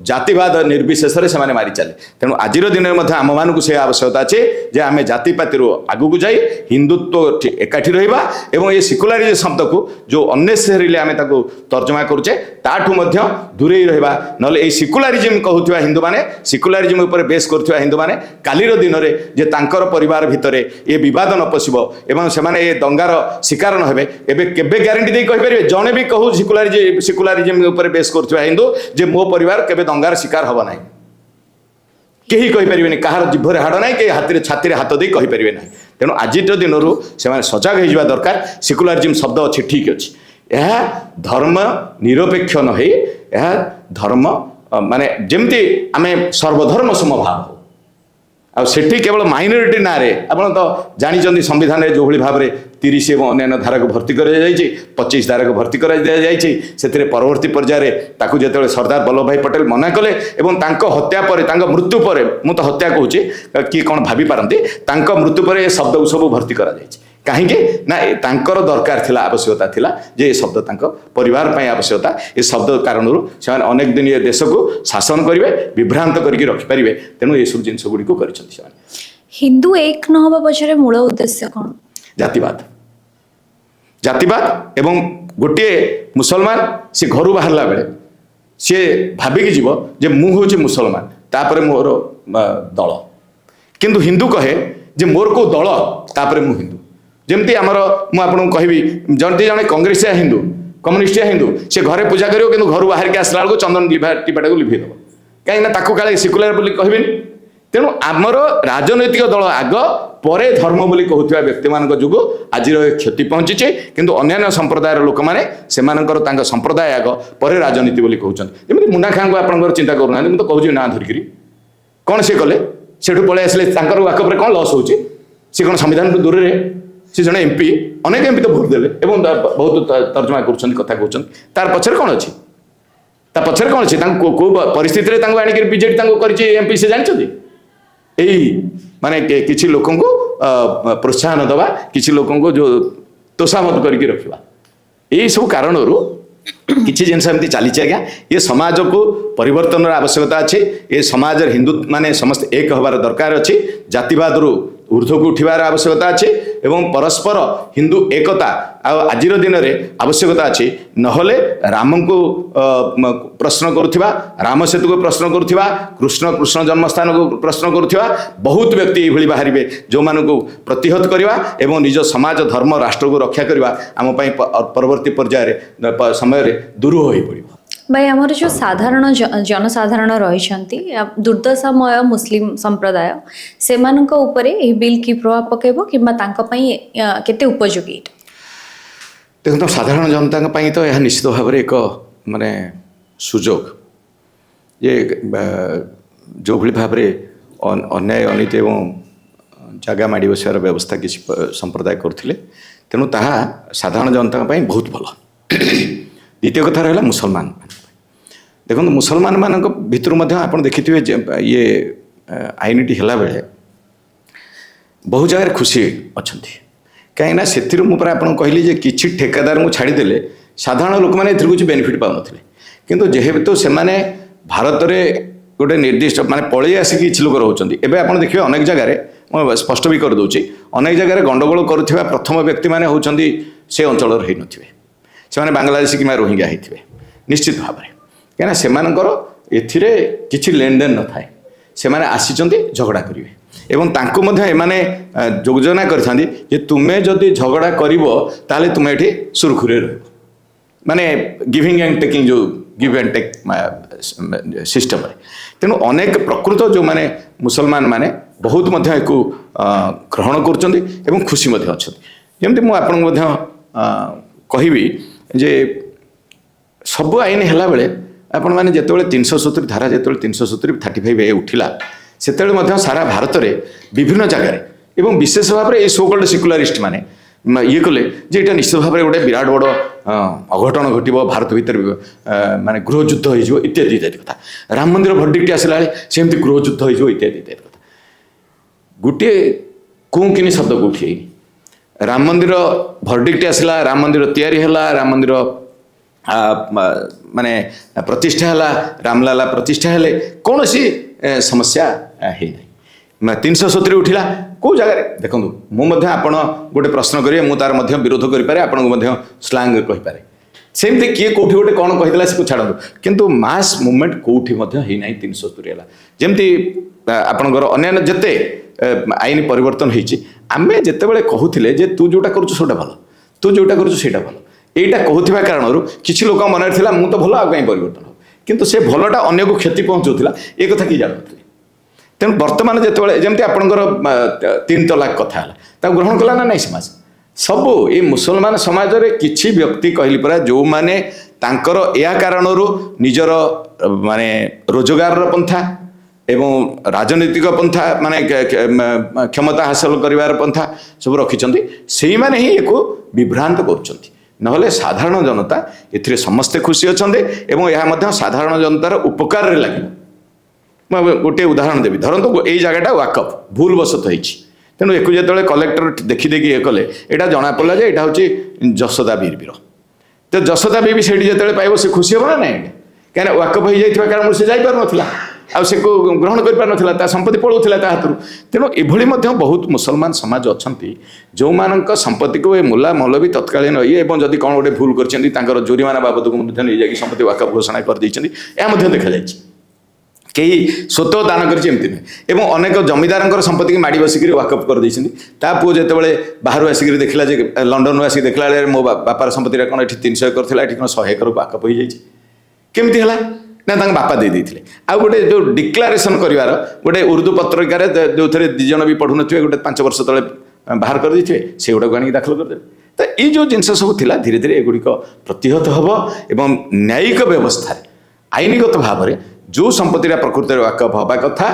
ଜାତିବାଦ ନିର୍ବିଶେଷରେ ସେମାନେ ମାରି ଚାଲେ। ତେଣୁ ଆଜିର ଦିନରେ ମଧ୍ୟ ଆମମାନଙ୍କୁ ସେ ଆବଶ୍ୟକତା ଅଛି ଯେ ଆମେ ଜାତିପାତିରୁ ଆଗକୁ ଯାଇ ହିନ୍ଦୁତ୍ୱ ଏକାଠି ରହିବା ଏବଂ ଏ ସିକୁଲାରିଜମ୍ ଶବ୍ଦକୁ ଯେଉଁ ଅନ୍ନେସେରିଲି ଆମେ ତାକୁ ତର୍ଜମା କରୁଛେ, ତାଠୁ ମଧ୍ୟ ଦୂରେଇ ରହିବା। ନହେଲେ ଏଇ ସିକୁଲାରିଜିମ୍ କହୁଥିବା ହିନ୍ଦୁମାନେ, ସିକୁଲାରିଜିମ୍ ଉପରେ ବେସ୍ କରୁଥିବା ହିନ୍ଦୁମାନେ କାଲିର ଦିନରେ ଯେ ତାଙ୍କର ପରିବାର ଭିତରେ ଏ ବିବାଦ ନ ପଶିବ ଏବଂ ସେମାନେ ଏ ଦଙ୍ଗାର ଶିକାର ନ ହେବେ, ଏବେ କେବେ ଗ୍ୟାରେଣ୍ଟି ଦେଇ କହିପାରିବେ? ଜଣେ ବି କହୁ ସିକୁଲାରିଜିମ୍ ଉପରେ ବେସ୍ କରୁଥିବା ହିନ୍ଦୁ ଯେ ମୋ ପରିବାର କେବେ ଦଙ୍ଗାର ଶିକାର ହେବ ନାହିଁ, କେହି କହିପାରିବେନି। କାହାର ଜିଭରେ ହାଡ଼ ନାହିଁ, କେହି ହାତରେ ଛାତିରେ ହାତ ଦେଇ କହିପାରିବେ ନାହିଁ। ତେଣୁ ଆଜିର ଦିନରୁ ସେମାନେ ସଜାଗ ହେଇଯିବା ଦରକାର। ସିକୁଲାରିଜିମ୍ ଶବ୍ଦ ଅଛି, ଠିକ୍ ଅଛି, ଏହା ଧର୍ମ ନିରପେକ୍ଷ ନ ହେଇ ଏହା ଧର୍ମ ମାନେ ଯେମିତି ଆମେ ସର୍ବଧର୍ମ ସମଭାବ ହଉ। ଆଉ ସେଠି କେବଳ ମାଇନରିଟି ନାଁରେ ଆପଣ ତ ଜାଣିଛନ୍ତି ସମ୍ବିଧାନରେ ଯେଉଁଭଳି ଭାବରେ 30 ଏବଂ ଅନ୍ୟାନ୍ୟ ଧାରାକୁ ଭର୍ତ୍ତି କରାଯାଇଛି, 25 ଧାରାକୁ ଭର୍ତ୍ତି କରାଯାଇଛି। ସେଥିରେ ପରବର୍ତ୍ତୀ ପର୍ଯ୍ୟାୟରେ ତାକୁ ଯେତେବେଳେ ସର୍ଦ୍ଦାର ବଲ୍ଲଭ ଭାଇ ପଟେଲ ମନା କଲେ ଏବଂ ତାଙ୍କ ହତ୍ୟା ପରେ, ତାଙ୍କ ମୃତ୍ୟୁ ପରେ, ମୁଁ ତ ହତ୍ୟା କହୁଛି, କିଏ କ'ଣ ଭାବିପାରନ୍ତି, ତାଙ୍କ ମୃତ୍ୟୁ ପରେ ଏ ଶବ୍ଦକୁ ସବୁ ଭର୍ତ୍ତି କରାଯାଇଛି। କାହିଁକି ନା ତାଙ୍କର ଦରକାର ଥିଲା, ଆବଶ୍ୟକତା ଥିଲା ଯେ ଏ ଶବ୍ଦ ତାଙ୍କ ପରିବାର ପାଇଁ ଆବଶ୍ୟକତା। ଏ ଶବ୍ଦ କାରଣରୁ ସେମାନେ ଅନେକ ଦିନ ଏ ଦେଶକୁ ଶାସନ କରିବେ, ବିଭ୍ରାନ୍ତ କରିକି ରଖିପାରିବେ। ତେଣୁ ଏସବୁ ଜିନିଷ ଗୁଡ଼ିକୁ କରିଛନ୍ତି ସେମାନେ। ହିନ୍ଦୁ ଏକ ନ ହବା ପଛରେ ମୂଳ ଉଦ୍ଦେଶ୍ୟ କ'ଣ? ଜାତିବାଦ, ଜାତିବାଦ। ଏବଂ ଗୋଟିଏ ମୁସଲମାନ ସେ ଘରୁ ବାହାରିଲା ବେଳେ ସିଏ ଭାବିକି ଯିବ ଯେ ମୁଁ ହେଉଛି ମୁସଲମାନ, ତାପରେ ମୋର ଦଳ। କିନ୍ତୁ ହିନ୍ଦୁ କହେ ଯେ ମୋର କେଉଁ ଦଳ, ତାପରେ ମୁଁ ହିନ୍ଦୁ। ଯେମିତି ଆମର ମୁଁ ଆପଣଙ୍କୁ କହିବି, ଯଦି ଜଣେ କଂଗ୍ରେସିଆ ହିନ୍ଦୁ, କମ୍ୟୁନିଷ୍ଟିଆ ହିନ୍ଦୁ, ସେ ଘରେ ପୂଜା କରିବ, କିନ୍ତୁ ଘରୁ ବାହାରିକି ଆସିଲା ବେଳକୁ ଚନ୍ଦନ ଲିଭା ଟିପାଟାକୁ ଲିଭେଇ ଦେବ। କାହିଁକିନା ତାକୁ କାଳେ ସିକୁଲାର ବୋଲି କହିବେନି। ତେଣୁ ଆମର ରାଜନୈତିକ ଦଳ ଆଗ, ପରେ ଧର୍ମ ବୋଲି କହୁଥିବା ବ୍ୟକ୍ତିମାନଙ୍କ ଯୋଗୁଁ ଆଜିର ଏ କ୍ଷତି ପହଞ୍ଚିଛି। କିନ୍ତୁ ଅନ୍ୟାନ୍ୟ ସମ୍ପ୍ରଦାୟର ଲୋକମାନେ ସେମାନଙ୍କର ତାଙ୍କ ସମ୍ପ୍ରଦାୟ ଆଗ, ପରେ ରାଜନୀତି ବୋଲି କହୁଛନ୍ତି। ଯେମିତି ମୁନ୍ନା ଖାଁଙ୍କୁ ଆପଣଙ୍କର ଚିନ୍ତା କରୁନାହାନ୍ତି, ମୁଁ ତ କହୁଛି ନାଁ ଧରିକିରି, କ'ଣ ସେ କଲେ? ସେଠୁ ପଳେଇ ଆସିଲେ। ତାଙ୍କର ୱାକଅପ୍ରେ କ'ଣ ଲସ୍ ହେଉଛି? ସେ କ'ଣ ସମ୍ବିଧାନଠୁ ଦୂରରେ? ସେ ଜଣେ ଏମ୍ପି, ଅନେକ ଏମ୍ପି ତ ଭୋଟ ଦେଲେ ଏବଂ ବହୁତ ତର୍ଜମା କରୁଛନ୍ତି, କଥା କହୁଛନ୍ତି। ତାର ପଛରେ କ'ଣ ଅଛି? ତା ପଛରେ କ'ଣ ଅଛି? ତାଙ୍କୁ କୋଉ ପରିସ୍ଥିତିରେ ତାଙ୍କୁ ଆଣିକିରି ବିଜେଡି ତାଙ୍କୁ କରିଛି ଏମ୍ପି, ସେ ଜାଣିଛନ୍ତି? ଏଇ ମାନେ କିଛି ଲୋକଙ୍କୁ ପ୍ରୋତ୍ସାହନ ଦେବା, କିଛି ଲୋକଙ୍କୁ ଯୋଉ ତୋଷାମତ କରିକି ରଖିବା, ଏଇସବୁ କାରଣରୁ କିଛି ଜିନିଷ ଏମିତି ଚାଲିଛି ଆଜ୍ଞା। ଏ ସମାଜକୁ ପରିବର୍ତ୍ତନର ଆବଶ୍ୟକତା ଅଛି। ଏ ସମାଜରେ ହିନ୍ଦୁ ମାନେ ସମସ୍ତେ ଏକ ହେବାର ଦରକାର ଅଛି। ଜାତିବାଦରୁ ଉର୍ଦ୍ଧ୍ୱକୁ ଉଠିବାର ଆବଶ୍ୟକତା ଅଛି ଏବଂ ପରସ୍ପର ହିନ୍ଦୁ ଏକତା ଆଉ ଆଜିର ଦିନରେ ଆବଶ୍ୟକତା ଅଛି। ନହେଲେ ରାମଙ୍କୁ ପ୍ରଶ୍ନ କରୁଥିବା, ରାମ ସେତୁକୁ ପ୍ରଶ୍ନ କରୁଥିବା, କୃଷ୍ଣ କୃଷ୍ଣ ଜନ୍ମସ୍ଥାନକୁ ପ୍ରଶ୍ନ କରୁଥିବା ବହୁତ ବ୍ୟକ୍ତି ଏଇଭଳି ବାହାରିବେ, ଯେଉଁମାନଙ୍କୁ ପ୍ରତିହତ କରିବା ଏବଂ ନିଜ ସମାଜ, ଧର୍ମ, ରାଷ୍ଟ୍ରକୁ ରକ୍ଷା କରିବା ଆମ ପାଇଁ ପରବର୍ତ୍ତୀ ପର୍ଯ୍ୟାୟରେ ସମୟରେ ଦୁରୂହ ହୋଇପଡ଼ିବ। ଭାଇ, ଆମର ଯେଉଁ ସାଧାରଣ ଜନସାଧାରଣ ରହିଛନ୍ତି, ଦୁର୍ଦ୍ଦଶାମୟ ମୁସଲିମ ସମ୍ପ୍ରଦାୟ, ସେମାନଙ୍କ ଉପରେ ଏହି ବିଲ୍ କି ପ୍ରଭାବ ପକାଇବ କିମ୍ବା ତାଙ୍କ ପାଇଁ କେତେ ଉପଯୋଗୀ ଏଇଟା? ଦେଖନ୍ତୁ, ସାଧାରଣ ଜନତାଙ୍କ ପାଇଁ ତ ଏହା ନିଶ୍ଚିତ ଭାବରେ ଏକ ମାନେ ସୁଯୋଗ ଯେ ଯେଉଁଭଳି ଭାବରେ ଅନ୍ୟାୟ, ଅନୀତି ଏବଂ ଜାଗା ମାଡ଼ି ବସିବାର ବ୍ୟବସ୍ଥା କିଛି ସମ୍ପ୍ରଦାୟ କରୁଥିଲେ, ତେଣୁ ତାହା ସାଧାରଣ ଜନତାଙ୍କ ପାଇଁ ବହୁତ ଭଲ। ଦ୍ୱିତୀୟ କଥା ରହିଲା ମୁସଲମାନ। ଦେଖନ୍ତୁ, ମୁସଲମାନମାନଙ୍କ ଭିତରୁ ମଧ୍ୟ ଆପଣ ଦେଖିଥିବେ ଯେ ଇଏ ଆଇନଟି ହେଲାବେଳେ ବହୁ ଜାଗାରେ ଖୁସି ଅଛନ୍ତି। କାହିଁକିନା ସେଥିରୁ ମୁଁ ପରା ଆପଣଙ୍କୁ କହିଲି ଯେ କିଛି ଠେକାଦାରଙ୍କୁ ଛାଡ଼ିଦେଲେ ସାଧାରଣ ଲୋକମାନେ ଏଥିରୁ କିଛି ବେନିଫିଟ୍ ପାଉନଥିଲେ। କିନ୍ତୁ ଯେହେତୁ ସେମାନେ ଭାରତରେ ଗୋଟେ ନିର୍ଦ୍ଦିଷ୍ଟ ମାନେ ପଳେଇ ଆସିକି କିଛି ଲୋକ ରହୁଛନ୍ତି, ଏବେ ଆପଣ ଦେଖିବେ ଅନେକ ଜାଗାରେ, ମୁଁ ସ୍ପଷ୍ଟ ବି କରିଦେଉଛି, ଅନେକ ଜାଗାରେ ଗଣ୍ଡଗୋଳ କରୁଥିବା ପ୍ରଥମ ବ୍ୟକ୍ତିମାନେ ହେଉଛନ୍ତି ସେ ଅଞ୍ଚଳର ହେଇନଥିବେ, ସେମାନେ ବାଂଲାଦେଶୀ କିମ୍ବା ରୋହିଙ୍ଗ୍ୟା ହେଇଥିବେ ନିଶ୍ଚିତ ଭାବରେ। କାହିଁକିନା ସେମାନଙ୍କର ଏଥିରେ କିଛି ଲେନଦେନ ନଥାଏ, ସେମାନେ ଆସିଛନ୍ତି ଝଗଡ଼ା କରିବେ ଏବଂ ତାଙ୍କୁ ମଧ୍ୟ ଏମାନେ ଯୋଜନା କରିଥାନ୍ତି ଯେ ତୁମେ ଯଦି ଝଗଡ଼ା କରିବ ତାହେଲେ ତୁମେ ଏଠି ସୁରୁଖୁରୁରେ ରହିବ। ମାନେ ଗିଭିଂ ଆଣ୍ଡ ଟେକିଂ, ଯେଉଁ ଗିଭ୍ ଆଣ୍ଡ ଟେକ୍ ସିଷ୍ଟମରେ। ତେଣୁ ଅନେକ ପ୍ରକୃତ ଯେଉଁମାନେ ମୁସଲମାନ ମାନେ ବହୁତ ମଧ୍ୟ ଏକୁ ଗ୍ରହଣ କରୁଛନ୍ତି ଏବଂ ଖୁସି ମଧ୍ୟ ଅଛନ୍ତି। ଯେମିତି ମୁଁ ଆପଣଙ୍କୁ ମଧ୍ୟ କହିବି ଯେ ସବୁ ଆଇନ ହେଲାବେଳେ ଆପଣମାନେ ଯେତେବେଳେ 370 ଧାରା, ଯେତେବେଳେ 370 35 ଏ ଉଠିଲା, ସେତେବେଳେ ମଧ୍ୟ ସାରା ଭାରତରେ ବିଭିନ୍ନ ଜାଗାରେ ଏବଂ ବିଶେଷ ଭାବରେ ଏଇ ସୋ କଲ୍ଡ ସିକୁଲାରିଷ୍ଟ ମାନେ ଇଏ କଲେ ଯେ ଏଇଟା ନିଶ୍ଚିତ ଭାବରେ ଗୋଟେ ବିରାଟ ବଡ଼ ଅଘଟଣ ଘଟିବ ଭାରତ ଭିତରେ, ମାନେ ଗୃହଯୁଦ୍ଧ ହେଇଯିବ ଇତ୍ୟାଦି ଇତ୍ୟାଦି କଥା। ରାମ ମନ୍ଦିର ଭର୍ଡିକ୍ଟ ଆସିଲା ବେଳେ ସେମିତି ଗୃହଯୁଦ୍ଧ ହେଇଯିବ ଇତ୍ୟାଦି ଇତ୍ୟାଦି କଥା। ଗୋଟିଏ କୁଁ କିନି ଶବ୍ଦ କୋଉଠି ହେଇନି। ରାମ ମନ୍ଦିର ଭର୍ଡିକ୍ଟ ଆସିଲା, ରାମ ମନ୍ଦିର ତିଆରି ହେଲା, ରାମ ମନ୍ଦିର ମାନେ ପ୍ରତିଷ୍ଠା ହେଲା, ରାମଲାଲା ପ୍ରତିଷ୍ଠା ହେଲେ, କୌଣସି ସମସ୍ୟା ହେଇନାହିଁ। 370 ଉଠିଲା କେଉଁ ଜାଗାରେ? ଦେଖନ୍ତୁ, ମୁଁ ମଧ୍ୟ ଆପଣ ଗୋଟେ ପ୍ରଶ୍ନ କରିବେ, ମୁଁ ତାର ମଧ୍ୟ ବିରୋଧ କରିପାରେ, ଆପଣଙ୍କୁ ମଧ୍ୟ ସ୍ଲାଙ୍ଗ କହିପାରେ। ସେମିତି କିଏ କେଉଁଠି ଗୋଟେ କ'ଣ କହିଦେଲା ସେକୁ ଛାଡ଼ନ୍ତୁ, କିନ୍ତୁ ମାସ୍ ମୁଭମେଣ୍ଟ କେଉଁଠି ମଧ୍ୟ ହେଇନାହିଁ। 370 ହେଲା ଯେମିତି, ଆପଣଙ୍କର ଅନ୍ୟାନ୍ୟ ଯେତେ ଆଇନ ପରିବର୍ତ୍ତନ ହେଇଛି, ଆମେ ଯେତେବେଳେ କହୁଥିଲେ ଯେ ତୁ ଯେଉଁଟା କରୁଛୁ ସେଇଟା ଭଲ, ତୁ ଯେଉଁଟା କରୁଛୁ ସେଇଟା ଭଲ, ଏଇଟା କହୁଥିବା କାରଣରୁ କିଛି ଲୋକଙ୍କ ମନରେ ଥିଲା ମୁଁ ତ ଭଲ, ଆଉ କାହିଁ ପରିବର୍ତ୍ତନ ହେବ। କିନ୍ତୁ ସେ ଭଲଟା ଅନ୍ୟକୁ କ୍ଷତି ପହଞ୍ଚାଉଥିଲା, ଏ କଥା କିଏ ଜାଣୁନଥିଲେ। ତେଣୁ ବର୍ତ୍ତମାନ ଯେତେବେଳେ ଯେମିତି ଆପଣଙ୍କର 3 ତଲାକ କଥା ହେଲା, ତାକୁ ଗ୍ରହଣ କଲା ନା ନାଇଁ ସମାଜ? ସବୁ ଏଇ ମୁସଲମାନ ସମାଜରେ କିଛି ବ୍ୟକ୍ତି କହିଲି ପରା, ଯେଉଁମାନେ ତାଙ୍କର ଏହା କାରଣରୁ ନିଜର ମାନେ ରୋଜଗାରର ପନ୍ଥା, ଏବଂ ରାଜନୈତିକ ପନ୍ଥା, ମାନେ କ୍ଷମତା ହାସଲ କରିବାର ପନ୍ଥା ସବୁ ରଖିଛନ୍ତି, ସେଇମାନେ ହିଁ ଏକୁ ବିଭ୍ରାନ୍ତ କରୁଛନ୍ତି। ନହେଲେ ସାଧାରଣ ଜନତା ଏଥିରେ ସମସ୍ତେ ଖୁସି ଅଛନ୍ତି ଏବଂ ଏହା ମଧ୍ୟ ସାଧାରଣ ଜନତାର ଉପକାରରେ ଲାଗିବ। ମୁଁ ଏବେ ଗୋଟିଏ ଉଦାହରଣ ଦେବି। ଧରନ୍ତୁ ଏଇ ଜାଗାଟା ୱାକଫ୍ ଭୁଲ ବଶତଃ ହେଇଛି। ତେଣୁ ଏକୁ ଯେତେବେଳେ କଲେକ୍ଟର ଦେଖିଦେଇକି ଇଏ କଲେ, ଏଇଟା ଜଣାପଡ଼ିଲା ଯେ ଏଇଟା ହେଉଛି ଯଶୋଦା ବିବିର। ତ ଯଶୋଦା ବିବି ସେଇଠି ଯେତେବେଳେ ପାଇବ, ସେ ଖୁସି ହେବ ନା ନାଇଁ ଆଜ୍ଞା? କାହିଁକିନା ୱାକଫ୍ ହେଇଯାଇଥିବା କାରଣରୁ ସେ ଯାଇପାରୁନଥିଲା ଆଉ ସେ ଗ୍ରହଣ କରିପାରୁନଥିଲା, ତା ସମ୍ପତ୍ତି ପଳାଉଥିଲା ତା ହାତରୁ। ତେଣୁ ଏଭଳି ମଧ୍ୟ ବହୁତ ମୁସଲମାନ ସମାଜ ଅଛନ୍ତି, ଯେଉଁମାନଙ୍କ ସମ୍ପତ୍ତିକୁ ଏ ମୁଲା ମୌଲବୀ ତତ୍କାଳୀନ ଇଏ ଏବଂ ଯଦି କ'ଣ ଗୋଟେ ଭୁଲ କରିଛନ୍ତି, ତାଙ୍କର ଜୋରିମାନା ବାବଦକୁ ମଧ୍ୟ ନେଇଯାଇକି ସମ୍ପତ୍ତି ୱାକଫ୍ ଘୋଷଣା କରିଦେଇଛନ୍ତି। ଏହା ମଧ୍ୟ ଦେଖାଯାଇଛି। କେହି ସ୍ୱତଃ ଦାନ କରିଛି ଏମିତି ନୁହେଁ। ଏବଂ ଅନେକ ଜମିଦାରଙ୍କର ସମ୍ପତ୍ତିକି ମାଡ଼ି ବସିକିରି ୱାକଫ୍ କରିଦେଇଛନ୍ତି। ତା ପୁଅ ଯେତେବେଳେ ବାହାରୁ ଆସିକିରି ଦେଖିଲା ଯେ, ଲଣ୍ଡନରୁ ଆସିକି ଦେଖିଲା ବେଳେ, ମୋ ବାପାର ସମ୍ପତ୍ତିଟା କ'ଣ ଏଠି 300 ଏକର ଥିଲା, ଏଠି କ'ଣ 100 ଏକର ୱାକଫ୍ ହେଇଯାଇଛି, କେମିତି ହେଲା? ନା, ତାଙ୍କ ବାପା ଦେଇ ଦେଇଥିଲେ। ଆଉ ଗୋଟେ ଯେଉଁ ଡିକ୍ଲାରେସନ୍ କରିବାର ଗୋଟେ ଉର୍ଦ୍ଦୁ ପତ୍ରିକାରେ, ଯେଉଁଥିରେ 2 ଜଣ ବି ପଢ଼ୁନଥିବେ, ଗୋଟେ 5 ବର୍ଷ ତଳେ ବାହାର କରିଦେଇଥିବେ, ସେଗୁଡ଼ାକୁ ଆଣିକି ଦାଖଲ କରିଦେବେ। ତ ଏଇ ଯେଉଁ ଜିନିଷ ସବୁ ଥିଲା, ଧୀରେ ଧୀରେ ଏଗୁଡ଼ିକ ପ୍ରତିହତ ହେବ ଏବଂ ନ୍ୟାୟିକ ବ୍ୟବସ୍ଥାରେ ଆଇନଗତ ଭାବରେ ଯେଉଁ ସମ୍ପତ୍ତିଟା ପ୍ରକୃତରେ ୱାକଫ୍ ହେବା କଥା,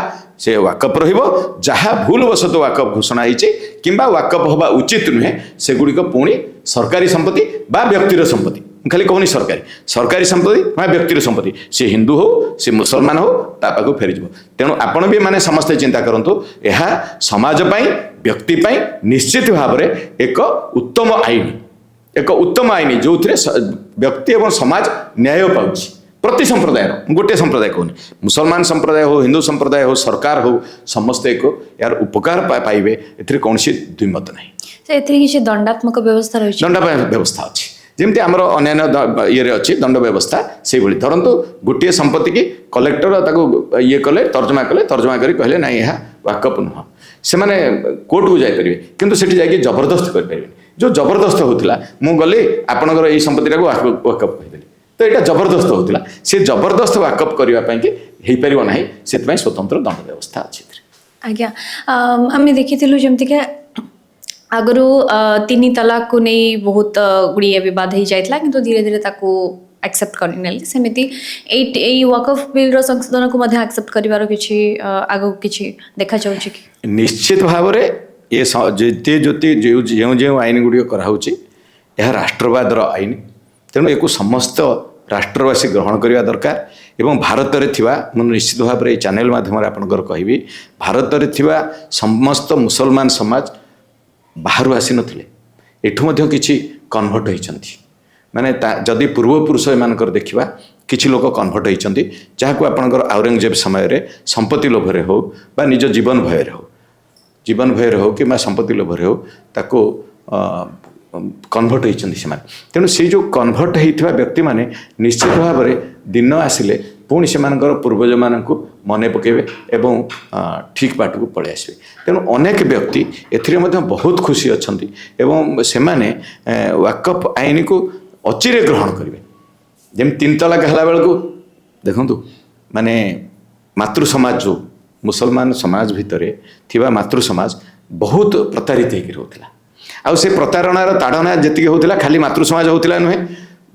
ସେ ୱାକଫ୍ ରହିବ। ଯାହା ଭୁଲବଶତଃ ୱାକଫ୍ ଘୋଷଣା ହେଇଛି କିମ୍ବା ୱାକଫ୍ ହେବା ଉଚିତ ନୁହେଁ, ସେଗୁଡ଼ିକ ପୁଣି ସରକାରୀ ସମ୍ପତ୍ତି ବା ବ୍ୟକ୍ତିର ସମ୍ପତ୍ତି, ମୁଁ ଖାଲି କହୁନି ସରକାରୀ, ସରକାରୀ ସମ୍ପତ୍ତି ବା ବ୍ୟକ୍ତିର ସମ୍ପତ୍ତି, ସେ ହିନ୍ଦୁ ହଉ, ସେ ମୁସଲମାନ ହଉ, ତା ପାଖକୁ ଫେରିଯିବ। ତେଣୁ ଆପଣ ବି ମାନେ ସମସ୍ତେ ଚିନ୍ତା କରନ୍ତୁ, ଏହା ସମାଜ ପାଇଁ, ବ୍ୟକ୍ତି ପାଇଁ ନିଶ୍ଚିତ ଭାବରେ ଏକ ଉତ୍ତମ ଆଇନ, ଏକ ଉତ୍ତମ ଆଇନ, ଯେଉଁଥିରେ ବ୍ୟକ୍ତି ଏବଂ ସମାଜ ନ୍ୟାୟ ପାଉଛି। ପ୍ରତି ସମ୍ପ୍ରଦାୟର, ମୁଁ ଗୋଟିଏ ସମ୍ପ୍ରଦାୟ କହୁନି, ମୁସଲମାନ ସମ୍ପ୍ରଦାୟ ହଉ, ହିନ୍ଦୁ ସମ୍ପ୍ରଦାୟ ହଉ, ସରକାର ହଉ, ସମସ୍ତେ ଏକ ଏହାର ଉପକାର ପାଇବେ, ଏଥିରେ କୌଣସି ଦ୍ୱିମତ ନାହିଁ। ସେ ଏଥିରେ କିଛି ଦଣ୍ଡାତ୍ମକ ବ୍ୟବସ୍ଥା ରହିଛି? ଦଣ୍ଡ ବ୍ୟବସ୍ଥା ଅଛି। ଯେମିତି ଆମର ଅନ୍ୟାନ୍ୟ ଇଏରେ ଅଛି ଦଣ୍ଡ ବ୍ୟବସ୍ଥା, ସେଇଭଳି। ଧରନ୍ତୁ ଗୋଟିଏ ସମ୍ପତ୍ତିକି କଲେକ୍ଟର ତାକୁ ଇଏ କଲେ, ତର୍ଜମା କଲେ, ତର୍ଜମା କରି କହିଲେ, ନାଇଁ, ଏହା ୱାକଫ୍ ନୁହଁ। ସେମାନେ କୋର୍ଟକୁ ଯାଇପାରିବେ, କିନ୍ତୁ ସେଠି ଯାଇକି ଜବରଦସ୍ତ କରିପାରିବେନି। ଯେଉଁ ଜବରଦସ୍ତ ହେଉଥିଲା, ମୁଁ ଗଲି, ଆପଣଙ୍କର ଏଇ ସମ୍ପତ୍ତିଟାକୁ ୱାକଫ୍ କହିଦେଲି, ତ ଏଇଟା ଜବରଦସ୍ତ ହେଉଥିଲା। ସେ ଜବରଦସ୍ତ ୱାକଫ୍ କରିବା ପାଇଁକି ହେଇପାରିବ ନାହିଁ। ସେଥିପାଇଁ ସ୍ୱତନ୍ତ୍ର ଦଣ୍ଡ ବ୍ୟବସ୍ଥା ଅଛି ଏଥିରେ। ଆଜ୍ଞା, ଆମେ ଦେଖିଥିଲୁ ଯେମିତିକି ଆଗରୁ ତିନି ତଲାକକୁ ନେଇ ବହୁତ ଗୁଡ଼ିଏ ବିବାଦ ହେଇଯାଇଥିଲା, କିନ୍ତୁ ଧୀରେ ଧୀରେ ତାକୁ ଆକ୍ସେପ୍ଟ କରିନେଲେ। ସେମିତି ଏଇ ୱାକଫ ବିଲ୍ର ସଂଶୋଧନକୁ ମଧ୍ୟ ଆକ୍ସେପ୍ଟ କରିବାର କିଛି ଆଗକୁ କିଛି ଦେଖାଯାଉଛି କି? ନିଶ୍ଚିତ ଭାବରେ ଏ ଯେତେ ଯେତେ ଯେଉଁ ଯେଉଁ ଯେଉଁ ଆଇନ ଗୁଡ଼ିକ କରାହେଉଛି, ଏହା ରାଷ୍ଟ୍ରବାଦର ଆଇନ। ତେଣୁ ଏକୁ ସମସ୍ତ ରାଷ୍ଟ୍ରବାସୀ ଗ୍ରହଣ କରିବା ଦରକାର। ଏବଂ ଭାରତରେ ଥିବା, ମୁଁ ନିଶ୍ଚିତ ଭାବରେ ଏଇ ଚ୍ୟାନେଲ ମାଧ୍ୟମରେ ଆପଣଙ୍କର କହିବି, ଭାରତରେ ଥିବା ସମସ୍ତ ମୁସଲମାନ ସମାଜ ବାହାରୁ ଆସିନଥିଲେ, ଏଠୁ ମଧ୍ୟ କିଛି କନଭର୍ଟ ହୋଇଛନ୍ତି। ମାନେ ତା ଯଦି ପୂର୍ବପୁରୁଷ ଏମାନଙ୍କର ଦେଖିବା, କିଛି ଲୋକ କନଭର୍ଟ ହୋଇଛନ୍ତି, ଯାହାକୁ ଆପଣଙ୍କର ଆଉରଙ୍ଗଜେବ ସମୟରେ ସମ୍ପତ୍ତି ଲୋଭରେ ହେଉ ବା ନିଜ ଜୀବନ ଭୟରେ ହେଉ, ଜୀବନ ଭୟରେ ହେଉ କିମ୍ବା ସମ୍ପତ୍ତି ଲୋଭରେ ହେଉ, ତାକୁ କନଭର୍ଟ ହୋଇଛନ୍ତି ସେମାନେ। ତେଣୁ ସେଇ ଯେଉଁ କନଭର୍ଟ ହେଇଥିବା ବ୍ୟକ୍ତିମାନେ ନିଶ୍ଚିତ ଭାବରେ ଦିନ ଆସିଲେ ପୁଣି ସେମାନଙ୍କର ପୂର୍ବଜମାନଙ୍କୁ ମନେ ପକାଇବେ ଏବଂ ଠିକ୍ ବାଟକୁ ପଳେଇ ଆସିବେ। ତେଣୁ ଅନେକ ବ୍ୟକ୍ତି ଏଥିରେ ମଧ୍ୟ ବହୁତ ଖୁସି ଅଛନ୍ତି ଏବଂ ସେମାନେ ୱାକଫ୍ ଆଇନକୁ ଅଚିରେ ଗ୍ରହଣ କରିବେ। ଯେମିତି ତିନି ତଲାକ ହେଲା ବେଳକୁ ଦେଖନ୍ତୁ, ମାନେ ମାତୃ ସମାଜ, ଯେଉଁ ମୁସଲମାନ ସମାଜ ଭିତରେ ଥିବା ମାତୃ ସମାଜ ବହୁତ ପ୍ରତାରିତ ହେଇକି ରହୁଥିଲା। ଆଉ ସେ ପ୍ରତାରଣାର ତାଡ଼ନା ଯେତିକି ହେଉଥିଲା, ଖାଲି ମାତୃ ସମାଜ ହେଉଥିଲା ନୁହେଁ।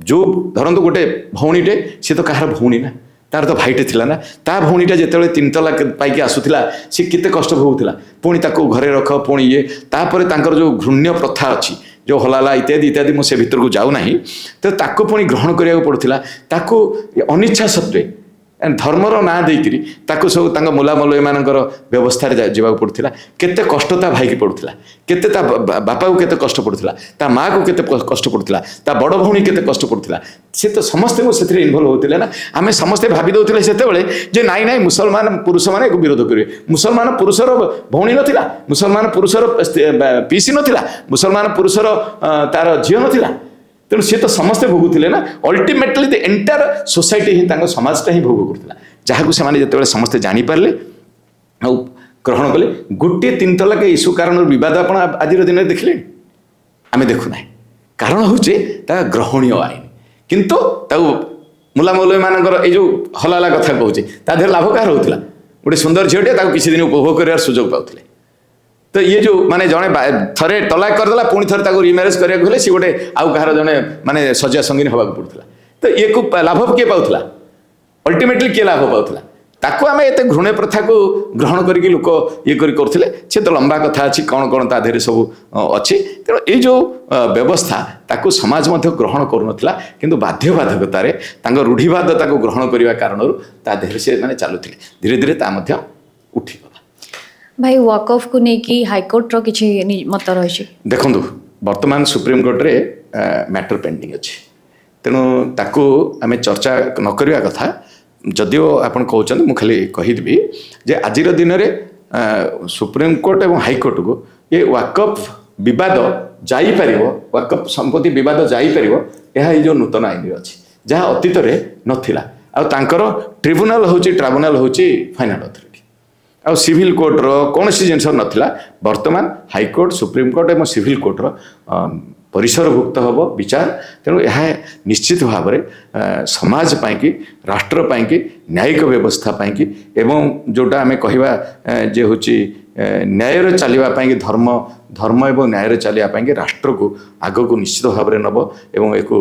ଯେଉଁ ଧରନ୍ତୁ ଗୋଟେ ଭଉଣୀଟେ, ସେ ତ କାହାର ଭଉଣୀ ନା, ତାର ତ ଭାଇଟେ ଥିଲା ନା, ତା ଭଉଣୀଟା ଯେତେବେଳେ ତିନି ତଲାକ ପାଇକି ଆସୁଥିଲା, ସେ କେତେ କଷ୍ଟ ଭୋଗୁଥିଲା। ପୁଣି ତାକୁ ଘରେ ରଖ, ପୁଣି ଇଏ, ତାପରେ ତାଙ୍କର ଯେଉଁ ଘୃଣ୍ୟ ପ୍ରଥା ଅଛି, ଯେଉଁ ହଲାଲା ଇତ୍ୟାଦି ଇତ୍ୟାଦି, ମୁଁ ସେ ଭିତରକୁ ଯାଉନାହିଁ। ତ ତାକୁ ପୁଣି ଗ୍ରହଣ କରିବାକୁ ପଡ଼ୁଥିଲା। ତାକୁ ଅନିଚ୍ଛା ସତ୍ତ୍ୱେ ଧର୍ମର ନାଁ ଦେଇକିରି ତାକୁ ସବୁ ତାଙ୍କ ମୁଲା ମୌଲବୀମାନଙ୍କର ବ୍ୟବସ୍ଥାରେ ଯିବାକୁ ପଡ଼ୁଥିଲା। କେତେ କଷ୍ଟ ତା ଭାଇକି ପଡ଼ୁଥିଲା, କେତେ ତା ବାପାକୁ କେତେ କଷ୍ଟ ପଡ଼ୁଥିଲା, ତା ମାଆକୁ କେତେ କଷ୍ଟ ପଡ଼ୁଥିଲା, ତା ବଡ଼ ଭଉଣୀ କେତେ କଷ୍ଟ ପଡ଼ୁଥିଲା। ସେ ତ ସମସ୍ତଙ୍କୁ ସେଥିରେ ଇନଭଲ୍ଭ ହେଉଥିଲେ ନା। ଆମେ ସମସ୍ତେ ଭାବି ଦେଉଥିଲେ ସେତେବେଳେ ଯେ ନାଇଁ ନାଇଁ, ମୁସଲମାନ ପୁରୁଷମାନେ ଏକୁ ବିରୋଧ କରିବେ। ମୁସଲମାନ ପୁରୁଷର ଭଉଣୀ ନଥିଲା? ମୁସଲମାନ ପୁରୁଷର ପିସି ନଥିଲା? ମୁସଲମାନ ପୁରୁଷର ତାର ଝିଅ ନଥିଲା? ତେଣୁ ସିଏ ତ ସମସ୍ତେ ଭୋଗୁଥିଲେ ନା। ଅଲ୍ଟିମେଟଲି ଦି ଏଣ୍ଟାୟାର ସୋସାଇଟି ହିଁ, ତାଙ୍କ ସମାଜଟା ହିଁ ଭୋଗ କରୁଥିଲା, ଯାହାକୁ ସେମାନେ ଯେତେବେଳେ ସମସ୍ତେ ଜାଣିପାରିଲେ ଆଉ ଗ୍ରହଣ କଲେ। ଗୋଟିଏ ତିନି ତଲାକ ଇସ୍ୟୁ କାରଣରୁ ବିବାଦ ଆପଣ ଆଜିର ଦିନରେ ଦେଖିଲେଣି? ଆମେ ଦେଖୁନାହିଁ। କାରଣ ହେଉଛି ତା ଗ୍ରହଣୀୟ ଆଇନ। କିନ୍ତୁ ତାକୁ ମୁଲା ମୌଲବୀମାନଙ୍କର ଏଇ ଯେଉଁ ହଲାଲା କଥା କହୁଛି, ତା ଦେହରେ ଲାଭ କାହାର ହେଉଥିଲା? ଗୋଟେ ସୁନ୍ଦର ଝିଅଟିଏ, ତାକୁ କିଛି ଦିନ ଉପଭୋଗ କରିବାର ସୁଯୋଗ ପାଉଥିଲେ। ତ ଇଏ ଯେଉଁ ମାନେ ଜଣେ ଥରେ ତଲାକ କରିଦେଲା, ପୁଣି ଥରେ ତାକୁ ରିମ୍ୟାରେଜ କରିବାକୁ ହେଲେ ସିଏ ଗୋଟେ ଆଉ କାହାର ଜଣେ ମାନେ ଶଯ୍ୟା ସଙ୍ଗିନୀ ହେବାକୁ ପଡୁଥିଲା। ତ ଇଏକୁ ଲାଭ କିଏ ପାଉଥିଲା? ଅଲ୍ଟିମେଟଲି କିଏ ଲାଭ ପାଉଥିଲା? ତାକୁ ଆମେ ଏତେ ଘୃଣ୍ୟ ପ୍ରଥାକୁ ଗ୍ରହଣ କରିକି ଲୋକ ଇଏ କରି କରୁଥିଲେ। ସେ ତ ଲମ୍ବା କଥା ଅଛି, କ'ଣ କ'ଣ ତା ଦେହରେ ସବୁ ଅଛି। ତେଣୁ ଏଇ ଯେଉଁ ବ୍ୟବସ୍ଥା, ତାକୁ ସମାଜ ମଧ୍ୟ ଗ୍ରହଣ କରୁନଥିଲା, କିନ୍ତୁ ବାଧ୍ୟବାଧକତାରେ ତାଙ୍କ ରୂଢ଼ିବାଦ ତାକୁ ଗ୍ରହଣ କରିବା କାରଣରୁ ତା ଦେହରେ ସେମାନେ ଚାଲୁଥିଲେ। ଧୀରେ ଧୀରେ ତା ମଧ୍ୟ ଉଠିଗଲା। ଭାଇ, ୱାକଅଫ୍କୁ ନେଇକି ହାଇକୋର୍ଟର କିଛି ମତ ରହିଛି? ଦେଖନ୍ତୁ, ବର୍ତ୍ତମାନ ସୁପ୍ରିମକୋର୍ଟରେ ମ୍ୟାଟର ପେଣ୍ଡିଂ ଅଛି, ତେଣୁ ତାକୁ ଆମେ ଚର୍ଚ୍ଚା ନ କରିବା କଥା। ଯଦିଓ ଆପଣ କହୁଛନ୍ତି, ମୁଁ ଖାଲି କହିଦେବି ଯେ ଆଜିର ଦିନରେ ସୁପ୍ରିମକୋର୍ଟ ଏବଂ ହାଇକୋର୍ଟକୁ ଏ ୱାକଅଫ୍ ବିବାଦ ଯାଇପାରିବ, ୱାକଅଫ୍ ସମ୍ପତ୍ତି ବିବାଦ ଯାଇପାରିବ। ଏହା ଏଇ ଯେଉଁ ନୂତନ ଆଇନରେ ଅଛି, ଯାହା ଅତୀତରେ ନଥିଲା। ଆଉ ତାଙ୍କର ଟ୍ରିବ୍ୟୁନାଲ ହେଉଛି ଫାଇନାଲ ଅଥରିଟି, ଆଉ ସିଭିଲ କୋର୍ଟର କୌଣସି ଜିନିଷ ନଥିଲା। ବର୍ତ୍ତମାନ ହାଇକୋର୍ଟ, ସୁପ୍ରିମକୋର୍ଟ ଏବଂ ସିଭିଲ କୋର୍ଟର ପରିସରଭୁକ୍ତ ହେବ ବିଚାର। ତେଣୁ ଏହା ନିଶ୍ଚିତ ଭାବରେ ସମାଜ ପାଇଁକି, ରାଷ୍ଟ୍ର ପାଇଁକି, ନ୍ୟାୟିକ ବ୍ୟବସ୍ଥା ପାଇଁକି ଏବଂ ଯେଉଁଟା ଆମେ କହିବା ଯେ ହେଉଛି ନ୍ୟାୟରେ ଚାଲିବା ପାଇଁକି, ଧର୍ମ ଏବଂ ନ୍ୟାୟରେ ଚାଲିବା ପାଇଁକି ରାଷ୍ଟ୍ରକୁ ଆଗକୁ ନିଶ୍ଚିତ ଭାବରେ ନେବ ଏବଂ ଏକୁ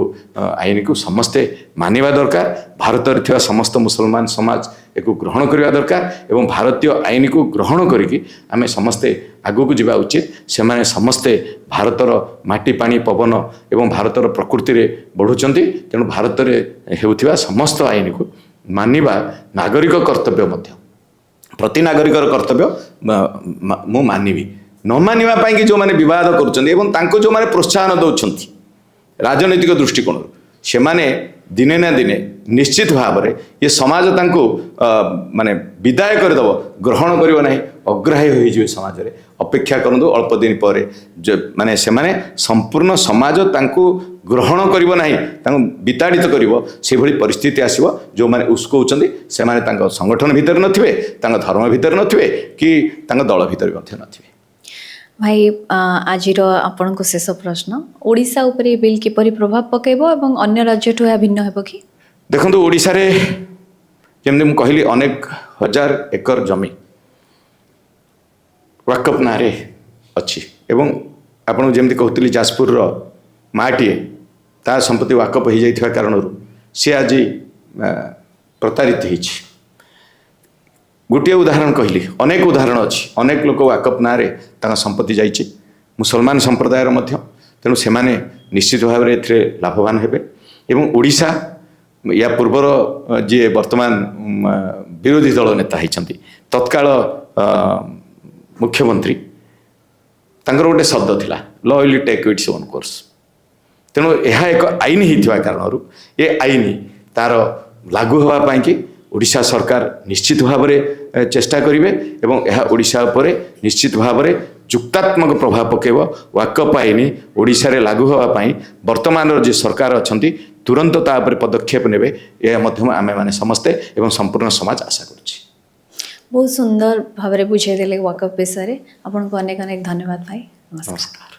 ଆଇନକୁ ସମସ୍ତେ ମାନିବା ଦରକାର। ଭାରତରେ ଥିବା ସମସ୍ତ ମୁସଲମାନ ସମାଜ ଏକୁ ଗ୍ରହଣ କରିବା ଦରକାର ଏବଂ ଭାରତୀୟ ଆଇନକୁ ଗ୍ରହଣ କରିକି ଆମେ ସମସ୍ତେ ଆଗକୁ ଯିବା ଉଚିତ। ସେମାନେ ସମସ୍ତେ ଭାରତର ମାଟି, ପାଣି, ପବନ ଏବଂ ଭାରତର ପ୍ରକୃତିରେ ବଢ଼ୁଛନ୍ତି। ତେଣୁ ଭାରତରେ ହେଉଥିବା ସମସ୍ତ ଆଇନକୁ ମାନିବା ନାଗରିକ କର୍ତ୍ତବ୍ୟ ମଧ୍ୟ, ପ୍ରତି ନାଗରିକର କର୍ତ୍ତବ୍ୟ। ମୁଁ ମାନିବି। ନ ମାନିବା ପାଇଁକି ଯେଉଁମାନେ ବିବାଦ କରୁଛନ୍ତି ଏବଂ ତାଙ୍କୁ ଯେଉଁମାନେ ପ୍ରୋତ୍ସାହନ ଦେଉଛନ୍ତି ରାଜନୈତିକ ଦୃଷ୍ଟିକୋଣରୁ, ସେମାନେ ଦିନେ ନା ଦିନେ ନିଶ୍ଚିତ ଭାବରେ ଏ ସମାଜ ତାଙ୍କୁ ମାନେ ବିଦାୟ କରିଦେବ, ଗ୍ରହଣ କରିବ ନାହିଁ, ଅଗ୍ରାହ୍ୟ ହୋଇଯିବେ ସମାଜରେ। ଅପେକ୍ଷା କରନ୍ତୁ, ଅଳ୍ପ ଦିନ ପରେ ମାନେ ସେମାନେ ସମ୍ପୂର୍ଣ୍ଣ ସମାଜ ତାଙ୍କୁ ଗ୍ରହଣ କରିବ ନାହିଁ, ତାଙ୍କୁ ବିତାଡ଼ିତ କରିବ। ସେଭଳି ପରିସ୍ଥିତି ଆସିବ। ଯେଉଁମାନେ ଉସ୍କଉଛନ୍ତି, ସେମାନେ ତାଙ୍କ ସଂଗଠନ ଭିତରେ ନଥିବେ, ତାଙ୍କ ଧର୍ମ ଭିତରେ ନଥିବେ କି ତାଙ୍କ ଦଳ ଭିତରେ ମଧ୍ୟ ନଥିବେ। ଭାଇ, ଆଜିର ଆପଣଙ୍କୁ ଶେଷ ପ୍ରଶ୍ନ, ଓଡ଼ିଶା ଉପରେ ଏ ବିଲ୍ କିପରି ପ୍ରଭାବ ପକାଇବ ଏବଂ ଅନ୍ୟ ରାଜ୍ୟଠୁ ଏହା ଭିନ୍ନ ହେବ କି? ଦେଖନ୍ତୁ, ଓଡ଼ିଶାରେ ଯେମିତି ମୁଁ କହିଲି, ଅନେକ ହଜାର ଏକର ଜମି ୱାକଫ୍ ନାଁରେ ଅଛି ଏବଂ ଆପଣଙ୍କୁ ଯେମିତି କହୁଥିଲି, ଯାଜପୁରର ମାଟିଏ ତା ସମ୍ପତ୍ତି ୱାକଫ୍ ହୋଇଯାଇଥିବା କାରଣରୁ ସେ ଆଜି ପ୍ରତାରିତ ହେଇଛି। ଗୋଟିଏ ଉଦାହରଣ କହିଲି, ଅନେକ ଉଦାହରଣ ଅଛି। ଅନେକ ଲୋକ ୱାକଫ୍ ନାଁରେ ତାଙ୍କ ସମ୍ପତ୍ତି ଯାଇଛି, ମୁସଲମାନ ସମ୍ପ୍ରଦାୟର ମଧ୍ୟ। ତେଣୁ ସେମାନେ ନିଶ୍ଚିତ ଭାବରେ ଏଥିରେ ଲାଭବାନ ହେବେ। ଏବଂ ଓଡ଼ିଶା ୟା ପୂର୍ବର ଯିଏ ବର୍ତ୍ତମାନ ବିରୋଧୀ ଦଳ ନେତା ହେଇଛନ୍ତି, ତତ୍କାଳ ମୁଖ୍ୟମନ୍ତ୍ରୀ, ତାଙ୍କର ଗୋଟେ ଶବ୍ଦ ଥିଲା, "Law will take its own course." ତେଣୁ ଏହା ଏକ ଆଇନ ହେଇଥିବା କାରଣରୁ ଏ ଆଇନ ତାର ଲାଗୁ ହେବା ପାଇଁକି ଓଡ଼ିଶା ସରକାର ନିଶ୍ଚିତ ଭାବରେ ଚେଷ୍ଟା କରିବେ ଏବଂ ଏହା ଓଡ଼ିଶା ଉପରେ ନିଶ୍ଚିତ ଭାବରେ ଯୁକ୍ତାତ୍ମକ ପ୍ରଭାବ ପକାଇବ। ୱାକଫ୍ ଆଇନ ଓଡ଼ିଶାରେ ଲାଗୁ ହେବା ପାଇଁ ବର୍ତ୍ତମାନର ଯିଏ ସରକାର ଅଛନ୍ତି, ତୁରନ୍ତ ତା ଉପରେ ପଦକ୍ଷେପ ନେବେ, ଏହା ମଧ୍ୟ ଆମେମାନେ ସମସ୍ତେ ଏବଂ ସମ୍ପୂର୍ଣ୍ଣ ସମାଜ ଆଶା କରୁଛି। ବହୁତ ସୁନ୍ଦର ଭାବରେ ବୁଝେଇଦେଲେ ୱାକଅଫ୍ ବିଷୟରେ। ଆପଣଙ୍କୁ ଅନେକ ଅନେକ ଧନ୍ୟବାଦ ଭାଇ, ନମସ୍କାର। ନମସ୍କାର।